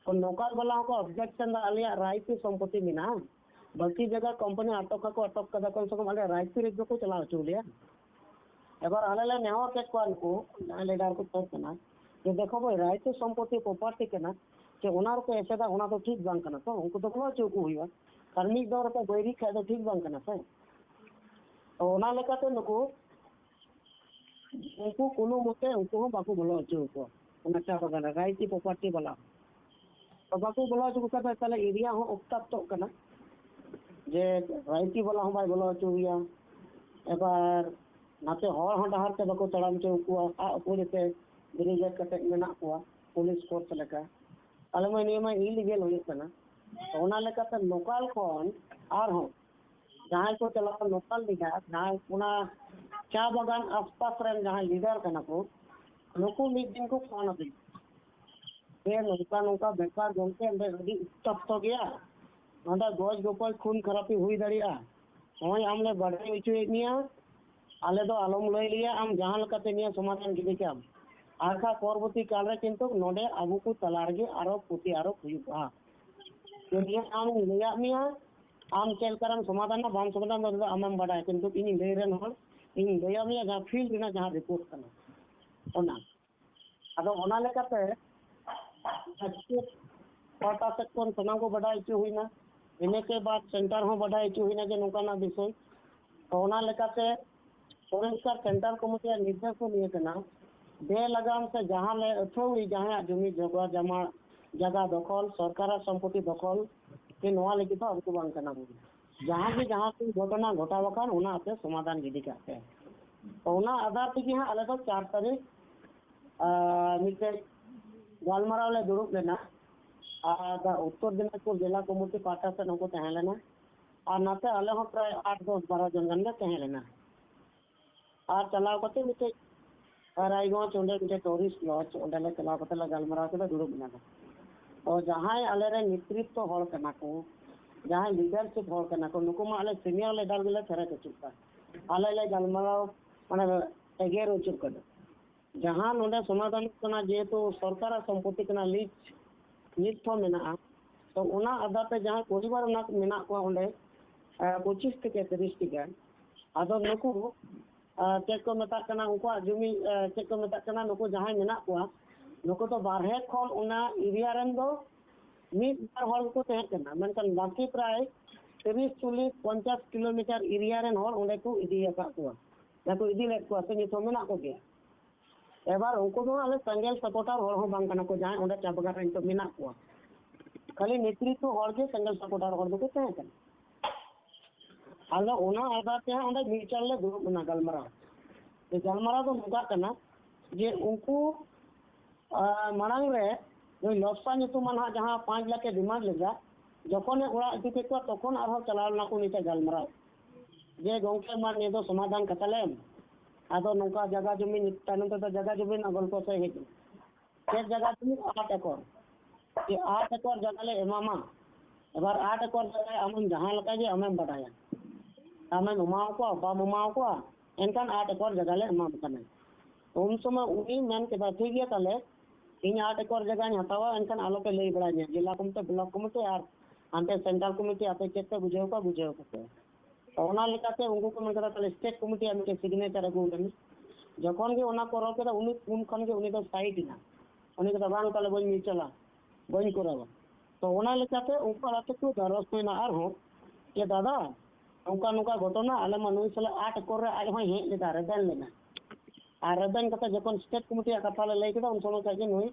ᱛᱚ ᱱᱚᱝᱠᱟ ᱵᱟᱞᱟ ᱦᱚᱸᱠᱚ ᱚᱵᱡᱮᱠᱥᱚᱱ ᱫᱟ, ᱟᱞᱮᱭᱟᱜ ᱨᱟᱭᱛᱤ ᱥᱚᱢᱯᱚᱛᱤ ᱢᱮᱱᱟᱜᱼᱟ, ᱵᱟᱹᱠᱤ ᱡᱟᱭᱜᱟ ᱠᱳᱢᱯᱟᱱᱤ ᱟᱴᱚᱠ ᱠᱟᱠᱚ ᱟᱴᱚᱠ ᱠᱟᱫᱟ, ᱠᱚᱢ ᱥᱮ ᱠᱚᱢ ᱟᱞᱮ ᱨᱟᱭᱛᱤ ᱨᱮ ᱵᱟᱠᱚ ᱪᱟᱞᱟᱣ ᱦᱚᱪᱚ ᱞᱮᱭᱟ᱾ ᱮᱵᱟᱨ ᱟᱞᱮ ᱞᱮ ᱱᱮᱦᱚᱨ ᱠᱮᱫ ᱠᱚᱣᱟ, ᱱᱩᱠᱩ ᱡᱟᱦᱟᱸᱭ ᱞᱤᱰᱟᱨ ᱠᱚ ᱛᱟᱦᱮᱸ ᱠᱟᱱᱟ, ᱡᱮ, "ᱫᱮᱠᱷᱚ ᱵᱷᱟᱭ, ᱨᱟᱭᱛᱤ ᱥᱚᱢᱯᱚᱛᱤ ᱯᱨᱚᱯᱟᱨᱴᱤ ᱠᱟᱱᱟ, ᱡᱮ ᱚᱱᱟ ᱨᱮᱠᱚ ᱮᱥᱮᱫᱟ, ᱚᱱᱟ ᱫᱚ ᱴᱷᱤᱠ ᱵᱟᱝ ᱠᱟᱱᱟ, ᱛᱚ ᱩᱱᱠᱩ ᱫᱚ ᱵᱚᱞᱚ ᱦᱚᱪᱚ ᱟᱠᱚ ᱦᱩᱭᱩᱜᱼᱟ, ᱠᱟᱨᱚᱱ ᱢᱤᱫ ᱫᱚᱢ ᱨᱮᱠᱚ ᱵᱟᱹᱭᱨᱤ ᱠᱷᱟᱡ ᱫᱚ ᱴᱷᱤᱠ ᱵᱟᱝ ᱠᱟᱱᱟ ᱥᱮ?" ᱛᱚ ᱚᱱᱟ ᱞᱮᱠᱟᱛᱮ ᱱᱩᱠᱩ, ᱩᱱᱠᱩ ᱠᱳᱱᱳ ᱢᱚᱛᱮ ᱩᱱᱠᱩ ᱦᱚᱸ ᱵᱟᱠᱚ ᱵᱚᱞᱚ ᱦᱚᱪᱚ ᱟᱠᱚᱣᱟ ᱚᱱᱟ ᱪᱟ ᱵᱟᱜᱟᱱ ᱨᱮ, ᱨᱟᱭᱛᱤ ᱯᱨᱚᱯᱟᱨᱴᱤ ᱵᱟᱞᱟ᱾ ᱛᱚ ᱵᱟᱠᱚ ᱵᱚᱞᱚ ᱦᱚᱪᱚ ᱟᱠᱚ ᱠᱷᱟᱱ ᱫᱚ ᱛᱟᱦᱞᱮ ᱮᱨᱤᱭᱟ ᱦᱚᱸ ᱩᱛᱛᱚᱯᱛᱚᱜ ᱠᱟᱱᱟ, ᱡᱮ ᱨᱟᱭᱛᱤ ᱵᱟᱞᱟ ᱦᱚᱸ ᱵᱟᱭ ᱵᱚᱞᱚ ᱦᱚᱪᱚ ᱟᱭᱟ᱾ ᱮᱵᱟᱨ ᱱᱟᱛᱮ ᱦᱚᱲ ᱦᱚᱸ ᱰᱟᱦᱟᱨ ᱛᱮ ᱵᱟᱠᱚ ᱛᱟᱲᱟᱢ ᱦᱚᱪᱚ ᱟᱠᱚᱣᱟ, ᱟᱜ ᱩᱯᱟᱹᱲᱤ ᱛᱮ ᱵᱮᱨᱤᱠᱮᱰ ᱠᱟᱛᱮ ᱢᱮᱱᱟᱜ ᱠᱚᱣᱟ ᱯᱩᱞᱤᱥ ᱯᱷᱳᱨᱥ ᱞᱮᱠᱟ᱾ ᱛᱟᱦᱞᱮ ᱢᱟ ᱱᱤᱭᱟᱹ ᱢᱟ ᱤᱞᱤᱜᱮᱞ ᱦᱩᱭᱩᱜ ᱠᱟᱱᱟ᱾ ᱛᱚ ᱚᱱᱟ ᱞᱮᱠᱟᱛᱮ ᱞᱳᱠᱟᱞ ᱠᱷᱚᱱ ᱟᱨᱦᱚᱸ ᱡᱟᱦᱟᱸᱭ ᱠᱚ ᱪᱟᱞᱟᱣᱟ, ᱞᱳᱠᱟᱞ ᱞᱤᱰᱟᱨ, ᱡᱟᱦᱟᱸᱭ ᱚᱱᱟ ᱪᱟ ᱵᱟᱜᱟᱱ ᱟᱥᱯᱟᱥ ᱨᱮᱱ ᱡᱟᱦᱟᱸᱭ ᱞᱤᱰᱟᱨ ᱠᱟᱱᱟ ᱠᱚ, ᱱᱩᱠᱩ ᱢᱤᱫ ᱫᱤᱱ ᱠᱚ ᱯᱷᱳᱱ ᱟᱹᱫᱤᱧᱟ ᱡᱮ, "ᱱᱚᱝᱠᱟ ᱱᱚᱝᱠᱟ ᱵᱮᱯᱟᱨ ᱜᱚᱢᱠᱮ, ᱚᱸᱰᱮ ᱟᱹᱰᱤ ᱩᱛᱛᱚᱯᱛᱚ ᱜᱮᱭᱟ, ᱱᱚᱸᱰᱮ ᱜᱚᱡ ᱜᱚᱯᱚᱡ ᱠᱷᱩᱱ ᱠᱷᱟᱨᱟᱯᱤ ᱦᱩᱭ ᱫᱟᱲᱮᱭᱟᱜᱼᱟ, ᱱᱚᱜᱼᱚᱭ ᱟᱢ ᱞᱮ ᱵᱟᱰᱟᱭ ᱦᱚᱪᱚᱭᱮᱫ ᱢᱮᱭᱟ, ᱟᱞᱮ ᱫᱚ ᱟᱞᱚᱢ ᱞᱟᱹᱭ ᱞᱮᱭᱟ, ᱟᱢ ᱡᱟᱦᱟᱸ ᱞᱮᱠᱟᱛᱮ ᱱᱤᱭᱟᱹ ᱥᱚᱢᱟᱫᱷᱟᱱ ᱜᱤᱰᱤ ᱠᱟᱢ᱾ ᱟᱨᱠᱷᱟᱱ ᱯᱚᱨᱚᱵᱚᱨᱛᱤ ᱠᱟᱞ ᱨᱮ ᱠᱤᱱᱛᱩ ᱱᱚᱰᱮ ᱟᱵᱚ ᱠᱚ ᱛᱟᱞᱟ ᱨᱮᱜᱮ ᱟᱨᱚ ᱠᱷᱚᱛᱤ ᱟᱨᱚ ᱦᱩᱭᱩᱜᱼᱟ᱾ ᱛᱚ ᱱᱤᱭᱟᱹ ᱟᱢ ᱞᱟᱹᱭᱟᱫ ᱢᱮᱭᱟ, ᱟᱢ ᱪᱮᱫ ᱞᱮᱠᱟᱨᱮᱢ ᱥᱚᱢᱟᱫᱷᱟᱱᱟ ᱵᱟᱢ ᱥᱚᱢᱟᱫᱷᱟᱱ ᱫᱟᱲᱮᱭᱟᱜᱼᱟ, ᱟᱢᱮᱢ ᱵᱟᱰᱟᱭᱟ, ᱠᱤᱱᱛᱩ ᱤᱧ ᱞᱟᱹᱭ ᱨᱮᱱ ᱦᱚᱲ ᱤᱧ ᱞᱟᱹᱭᱟᱫ ᱢᱮᱭᱟ ᱡᱟᱦᱟᱸ ᱯᱷᱤᱞᱰ ᱨᱮᱱᱟᱜ ᱡᱟᱦᱟᱸ ᱨᱤᱯᱳᱨᱴ ᱠᱟᱱᱟ ᱚᱱᱟ᱾ ᱟᱫᱚ ᱚᱱᱟ ᱞᱮᱠᱟᱛᱮ ᱯᱟᱦᱴᱟ ᱥᱮᱫ ᱠᱷᱚᱱ ᱥᱟᱱᱟᱢ ᱠᱚ ᱵᱟᱰᱟᱭ ᱦᱚᱪᱚ ᱦᱩᱭᱱᱟ, ᱤᱱᱟᱹ ᱠᱮ ᱵᱟᱫ ᱥᱮᱱᱴᱟᱨ ᱦᱚᱸ ᱵᱟᱰᱟᱭ ᱦᱚᱪᱚ ᱦᱩᱭᱱᱟ ᱡᱮ ᱱᱚᱝᱠᱟᱱᱟᱜ ᱵᱤᱥᱚᱭ᱾ ᱛᱚ ᱚᱱᱟ ᱞᱮᱠᱟᱛᱮ ᱯᱚᱨᱤᱥᱠᱟᱨ ᱥᱮᱱᱴᱟᱨ ᱠᱚᱢᱤᱴᱤᱭᱟᱜ ᱱᱤᱨᱫᱮᱥ ᱫᱚ ᱱᱤᱭᱟᱹ ᱠᱟᱱᱟ, ᱵᱮᱞᱟᱜᱟᱢ ᱥᱮ ᱡᱟᱦᱟᱸ ᱞᱮ ᱟᱹᱛᱷᱟᱹᱣᱲᱤ ᱡᱟᱦᱟᱸᱭᱟᱜ ᱡᱩᱢᱤ ᱡᱚᱜᱟ ᱡᱟᱢᱟ ᱡᱟᱭᱜᱟ ᱫᱚᱠᱷᱚᱞ, ᱥᱚᱨᱠᱟᱨᱟᱜ ᱥᱚᱢᱯᱚᱛᱤ ᱫᱚᱠᱷᱚᱞ, ᱥᱮ ᱱᱚᱣᱟ ᱞᱟᱹᱜᱤᱫ ᱫᱚ ᱟᱵᱚ ᱫᱚ ᱵᱟᱝ ᱠᱟᱱᱟ ᱵᱚᱱ᱾ ᱡᱟᱦᱟᱸ ᱜᱮ ᱡᱟᱦᱟᱸ ᱠᱚ ᱜᱷᱚᱴᱚᱱᱟ ᱜᱷᱚᱴᱟᱣ ᱟᱠᱟᱱ ᱚᱱᱟ ᱟᱯᱮ ᱥᱚᱢᱟᱫᱷᱟᱱ ᱜᱤᱰᱤ ᱠᱟᱜ ᱯᱮ᱾ ᱛᱚ ᱚᱱᱟ ᱟᱫᱷᱟᱨ ᱛᱮᱜᱮ ᱦᱟᱸᱜ ᱟᱞᱮ ᱫᱚ ᱪᱟᱨ ᱛᱟᱹᱨᱤᱠᱷ ᱟᱨ ᱢᱤᱫᱴᱮᱡ ᱜᱟᱞᱢᱟᱨᱟᱣ ᱞᱮ ᱫᱩᱲᱩᱵ ᱞᱮᱱᱟ᱾ ᱟᱨ ᱩᱛᱛᱚᱨ ᱫᱤᱱᱟᱡᱽᱯᱩᱨ ᱡᱮᱞᱟ ᱠᱚᱢᱤᱴᱤ ᱯᱟᱦᱴᱟ ᱥᱮᱫ ᱦᱚᱸᱠᱚ ᱛᱟᱦᱮᱸ ᱞᱮᱱᱟ᱾ ᱟᱨ ᱱᱟᱛᱮ ᱟᱞᱮ ᱦᱚᱸ ᱯᱨᱟᱭ ᱟᱴ, ᱫᱚᱥ, ᱵᱟᱨᱚ ᱡᱚᱱ ᱜᱟᱱ ᱞᱮ ᱛᱟᱦᱮᱸ ᱞᱮᱱᱟ᱾ ᱟᱨ ᱪᱟᱞᱟᱣ ᱠᱟᱛᱮ ᱢᱤᱫᱴᱮᱡ ᱨᱟᱭᱜᱚᱸᱡᱽ ᱚᱸᱰᱮ ᱢᱤᱫᱴᱮᱡ ᱴᱩᱨᱤᱥᱴ ᱞᱚᱡᱽ, ᱚᱸᱰᱮ ᱞᱮ ᱪᱟᱞᱟᱣ ᱠᱟᱛᱮ ᱞᱮ ᱜᱟᱞᱢᱟᱨᱟᱣ ᱠᱮᱫᱟ, ᱫᱩᱲᱩᱵ ᱮᱱᱟ ᱞᱮ᱾ ᱛᱚ ᱡᱟᱦᱟᱸᱭ ᱟᱞᱮᱨᱮᱱ ᱱᱮᱛᱨᱤᱛᱛᱚ ᱦᱚᱲ ᱠᱟᱱᱟ ᱠᱚ, ᱡᱟᱦᱟᱸᱭ ᱞᱤᱰᱟᱨᱥᱤᱯ ᱦᱚᱲ ᱠᱟᱱᱟ ᱠᱚ, ᱱᱩᱠᱩ ᱢᱟ ᱟᱞᱮ ᱥᱤᱱᱤᱭᱟᱨ ᱞᱤᱰᱟᱨ ᱜᱮᱞᱮ ᱥᱮᱨᱮᱫ ᱦᱚᱪᱚ ᱠᱚᱣᱟ᱾ ᱟᱞᱮ ᱞᱮ ᱜᱟᱞᱢᱟᱨᱟᱣ ᱢᱟᱱᱮ ᱮᱜᱮᱨ ᱦᱚᱪᱚ ᱠᱟᱱᱟ᱾ ᱡᱟᱦᱟᱸ ᱱᱚᱰᱮ ᱥᱚᱢᱟᱫᱷᱟᱱ ᱠᱟᱱᱟ, ᱡᱮᱦᱮᱛᱩ ᱥᱚᱨᱠᱟᱨᱟᱜ ᱥᱚᱢᱯᱚᱛᱤ ᱠᱟᱱᱟ, ᱞᱤᱡ ᱱᱤᱛ ᱦᱚᱸ ᱢᱮᱱᱟᱜᱼᱟ᱾ ᱛᱚ ᱚᱱᱟ ᱟᱫᱷᱟᱨ ᱛᱮ ᱡᱟᱦᱟᱸ ᱯᱚᱨᱤᱵᱟᱨ ᱚᱱᱟ ᱢᱮᱱᱟᱜ ᱠᱚᱣᱟ ᱚᱸᱰᱮ, ᱟᱸ, ᱯᱚᱸᱪᱤᱥ ᱛᱷᱮᱠᱮ ᱛᱤᱨᱤᱥ ᱴᱤ ᱜᱟᱱ᱾ ᱟᱫᱚ ᱱᱩᱠᱩ, ᱟᱸ, ᱪᱮᱫ ᱠᱚ ᱢᱮᱛᱟᱜ ᱠᱟᱱᱟ, ᱩᱱᱠᱩᱣᱟᱜ ᱡᱩᱢᱤ, ᱟᱸ, ᱪᱮᱫ ᱠᱚ ᱢᱮᱛᱟᱜ ᱠᱟᱱᱟ, ᱱᱩᱠᱩ ᱡᱟᱦᱟᱸᱭ ᱢᱮᱱᱟᱜ ᱠᱚᱣᱟ, ᱱᱩᱠᱩ ᱫᱚ ᱵᱟᱨᱦᱮ ᱠᱷᱚᱱ ᱚᱱᱟ ᱮᱨᱤᱭᱟ ᱨᱮᱱ ᱫᱚ ᱢᱤᱫ ᱵᱟᱨ ᱦᱚᱲ ᱜᱮᱠᱚ ᱛᱟᱦᱮᱸ ᱠᱟᱱᱟ, ᱢᱮᱱᱠᱷᱟᱱ ᱵᱟᱹᱠᱤ ᱯᱨᱟᱭ ᱛᱤᱨᱤᱥ, ᱪᱚᱞᱞᱤᱥ, ᱯᱚᱧᱪᱟᱥ ᱠᱤᱞᱳᱢᱤᱴᱟᱨ ᱮᱨᱤᱭᱟ ᱨᱮᱱ ᱦᱚᱲ ᱚᱸᱰᱮ ᱠᱚ ᱤᱫᱤ ᱟᱠᱟᱫ ᱠᱚᱣᱟ, ᱥᱮ ᱠᱚ ᱤᱫᱤ ᱞᱮᱫ ᱠᱚᱣᱟ, ᱥᱮ ᱱᱤᱛ ᱦᱚᱸ ᱢᱮᱱᱟᱜ ᱠᱚᱜᱮᱭᱟ᱾ ᱮᱵᱟᱨ ᱩᱱᱠᱩ ᱫᱚ ᱟᱞᱮ ᱥᱮᱸᱜᱮᱞ ᱥᱟᱯᱚᱴᱟᱨ ᱦᱚᱲ ᱦᱚᱸ ᱵᱟᱝ ᱠᱟᱱᱟ ᱠᱚ, ᱡᱟᱦᱟᱸᱭ ᱚᱸᱰᱮ ᱪᱟ ᱵᱟᱜᱟᱱ ᱨᱮ ᱱᱤᱛᱚᱜ ᱢᱮᱱᱟᱜ ᱠᱚᱣᱟ᱾ ᱠᱷᱟᱹᱞᱤ ᱱᱮᱛᱨᱤᱛᱵ ᱦᱚᱲ ᱜᱮ ᱥᱮᱸᱜᱮᱞ ᱥᱟᱯᱚᱴᱟᱨ ᱦᱚᱲ ᱫᱚᱠᱚ ᱛᱟᱦᱮᱸ ᱠᱟᱱᱟ᱾ ᱟᱫᱚ ᱚᱱᱟ ᱟᱫᱷᱟᱨ ᱛᱮ ᱦᱟᱸᱜ ᱚᱸᱰᱮ ᱢᱤᱫ ᱪᱟᱞ ᱞᱮ ᱫᱩᱲᱩᱵ ᱮᱱᱟ ᱜᱟᱞᱢᱟᱨᱟᱣ᱾ ᱡᱮ ᱜᱟᱞᱢᱟᱨᱟᱣ ᱫᱚ ᱱᱚᱝᱠᱟ ᱠᱟᱱᱟ ᱡᱮ ᱩᱱᱠᱩ, ᱟᱸ, ᱢᱟᱲᱟᱝ ᱨᱮ ᱱᱩᱭ ᱞᱚᱥᱯᱟ ᱧᱩᱛᱩᱢᱟᱱ ᱦᱟᱸᱜ ᱡᱟᱦᱟᱸ ᱯᱟᱸᱪ ᱞᱟᱠᱷ ᱮ ᱰᱤᱢᱟᱱᱰ ᱞᱮᱫᱟ, ᱡᱚᱠᱷᱚᱱᱮ ᱚᱲᱟᱜ ᱤᱫᱤ ᱠᱮᱫ ᱠᱚᱣᱟ, ᱛᱚᱠᱷᱚᱱ ᱟᱨᱦᱚᱸ ᱪᱟᱞᱟᱣ ᱞᱮᱱᱟ ᱠᱚ ᱩᱱᱤ ᱴᱷᱮᱱ ᱜᱟᱞᱢᱟᱨᱟᱣ᱾ ᱡᱮ, "ᱜᱚᱝᱠᱮ, ᱢᱟ ᱱᱤᱭᱟᱹ ᱫᱚ ᱥᱚᱢᱟᱫᱷᱟᱱ ᱠᱟᱛᱟ ᱞᱮᱢ᱾" ᱟᱫᱚ ᱱᱚᱝᱠᱟ ᱡᱟᱭᱜᱟ ᱡᱚᱢᱤ, ᱛᱟᱭᱱᱚᱢ ᱛᱮᱫᱚ ᱡᱟᱭᱜᱟ ᱡᱚᱢᱤ ᱨᱮᱱᱟᱜ ᱜᱚᱞᱯᱚ ᱥᱮ ᱦᱮᱡ ᱮᱱᱟ᱾ ᱪᱮᱫ ᱡᱟᱭᱜᱟ ᱡᱚᱢᱤ? ᱟᱴ ᱮᱠᱚᱨ᱾ ᱡᱮ, "ᱟᱴ ᱮᱠᱚᱨ ᱡᱟᱭᱜᱟ ᱞᱮ ᱮᱢᱟᱢᱟ, ᱮᱵᱟᱨ ᱟᱴ ᱮᱠᱚᱨ ᱡᱟᱭᱜᱟ ᱟᱢᱮᱢ ᱡᱟᱦᱟᱸ ᱞᱮᱠᱟ ᱜᱮ ᱟᱢᱮᱢ ᱵᱟᱰᱟᱭᱟ, ᱟᱢᱮᱢ ᱮᱢᱟᱣ ᱠᱚᱣᱟ, ᱵᱟᱢ ᱮᱢᱟᱣ ᱠᱚᱣᱟ, ᱮᱱᱠᱷᱟᱱ ᱟᱴ ᱮᱠᱚᱨ ᱡᱟᱭᱜᱟ ᱞᱮ ᱮᱢᱟᱢ ᱠᱟᱱᱟ᱾ ᱩᱱ ᱥᱚᱢᱚᱭ ᱩᱱᱤ ᱢᱮᱱ ᱠᱮᱫᱟ, "ᱴᱷᱤᱠ ᱜᱮᱭᱟ, ᱛᱟᱦᱞᱮ ᱤᱧ ᱟᱴ ᱮᱠᱚᱨ ᱡᱟᱭᱜᱟᱧ ᱦᱟᱛᱟᱣᱟ, ᱮᱱᱠᱷᱟᱱ ᱟᱞᱚᱯᱮ ᱞᱟᱹᱭ ᱵᱟᱲᱟᱧᱟ ᱡᱮᱞᱟ ᱠᱚᱢᱤᱴᱤ, ᱵᱞᱚᱠ ᱠᱚᱢᱤᱴᱤ ᱟᱨ ᱦᱟᱱᱛᱮ ᱥᱮᱱᱴᱨᱟᱞ ᱠᱚᱢᱤᱴᱤ ᱟᱯᱮ ᱪᱮᱫ ᱯᱮ ᱵᱩᱡᱷᱟᱹᱣ ᱠᱚᱣᱟ, ᱵᱩᱡᱷᱟᱹᱣ ᱠᱚᱯᱮ᱾" ᱛᱚ ᱚᱱᱟ ᱞᱮᱠᱟᱛᱮ ᱩᱱᱠᱩ ᱠᱚ ᱢᱮᱱ ᱠᱮᱫᱟ, "ᱛᱟᱦᱞᱮ ᱥᱴᱮᱴ ᱠᱚᱢᱤᱴᱤᱭᱟᱜ ᱢᱤᱫᱴᱮᱱ ᱥᱤᱜᱽᱱᱮᱪᱟᱨ ᱟᱹᱜᱩ ᱟᱠᱟᱱᱟ᱾" ᱡᱚᱠᱷᱚᱱ ᱜᱮ ᱚᱱᱟ ᱠᱚ ᱨᱚᱲ ᱠᱮᱫᱟ, ᱩᱱᱤ ᱩᱱ ᱠᱷᱚᱱ ᱜᱮ ᱩᱱᱤ ᱫᱚ ᱥᱟᱭᱤᱰ ᱮᱱᱟ, ᱩᱱᱤ ᱠᱮᱫᱟ, "ᱵᱟᱝ, ᱛᱟᱦᱞᱮ ᱵᱟᱹᱧ ᱪᱟᱞᱟᱜᱼᱟ, ᱵᱟᱹᱧ ᱠᱚᱨᱟᱣᱟ᱾" ᱛᱚ ᱚᱱᱟ ᱞᱮᱠᱟᱛᱮ ᱩᱱᱠᱩ ᱟᱲᱟᱜ ᱛᱮᱠᱚ ᱫᱟᱨᱚᱥ ᱦᱩᱭᱱᱟ ᱟᱨᱦᱚᱸ, ᱡᱮ, "ᱫᱟᱫᱟ, ᱱᱚᱝᱠᱟ ᱱᱚᱝᱠᱟ ᱜᱷᱚᱴᱚᱱᱟ, ᱟᱞᱮ ᱢᱟ ᱱᱩᱭ ᱥᱟᱞᱟᱜ ᱟᱴ ᱮᱠᱚᱨ ᱨᱮ ᱟᱡ ᱦᱚᱸᱭ ᱦᱮᱡ ᱞᱮᱫᱟ, ᱨᱮᱵᱮᱱ ᱞᱮᱱᱟ, ᱟᱨ ᱨᱮᱵᱮᱱ ᱠᱟᱛᱮ ᱡᱚᱠᱷᱚᱱ ᱥᱴᱮᱴ ᱠᱚᱢᱤᱴᱤᱭᱟᱜ ᱠᱟᱛᱷᱟ ᱞᱮ ᱞᱟᱹᱭ ᱠᱮᱫᱟ, ᱩᱱ ᱥᱚᱢᱚᱭ ᱠᱷᱟᱡ ᱜᱮ ᱱᱩᱭ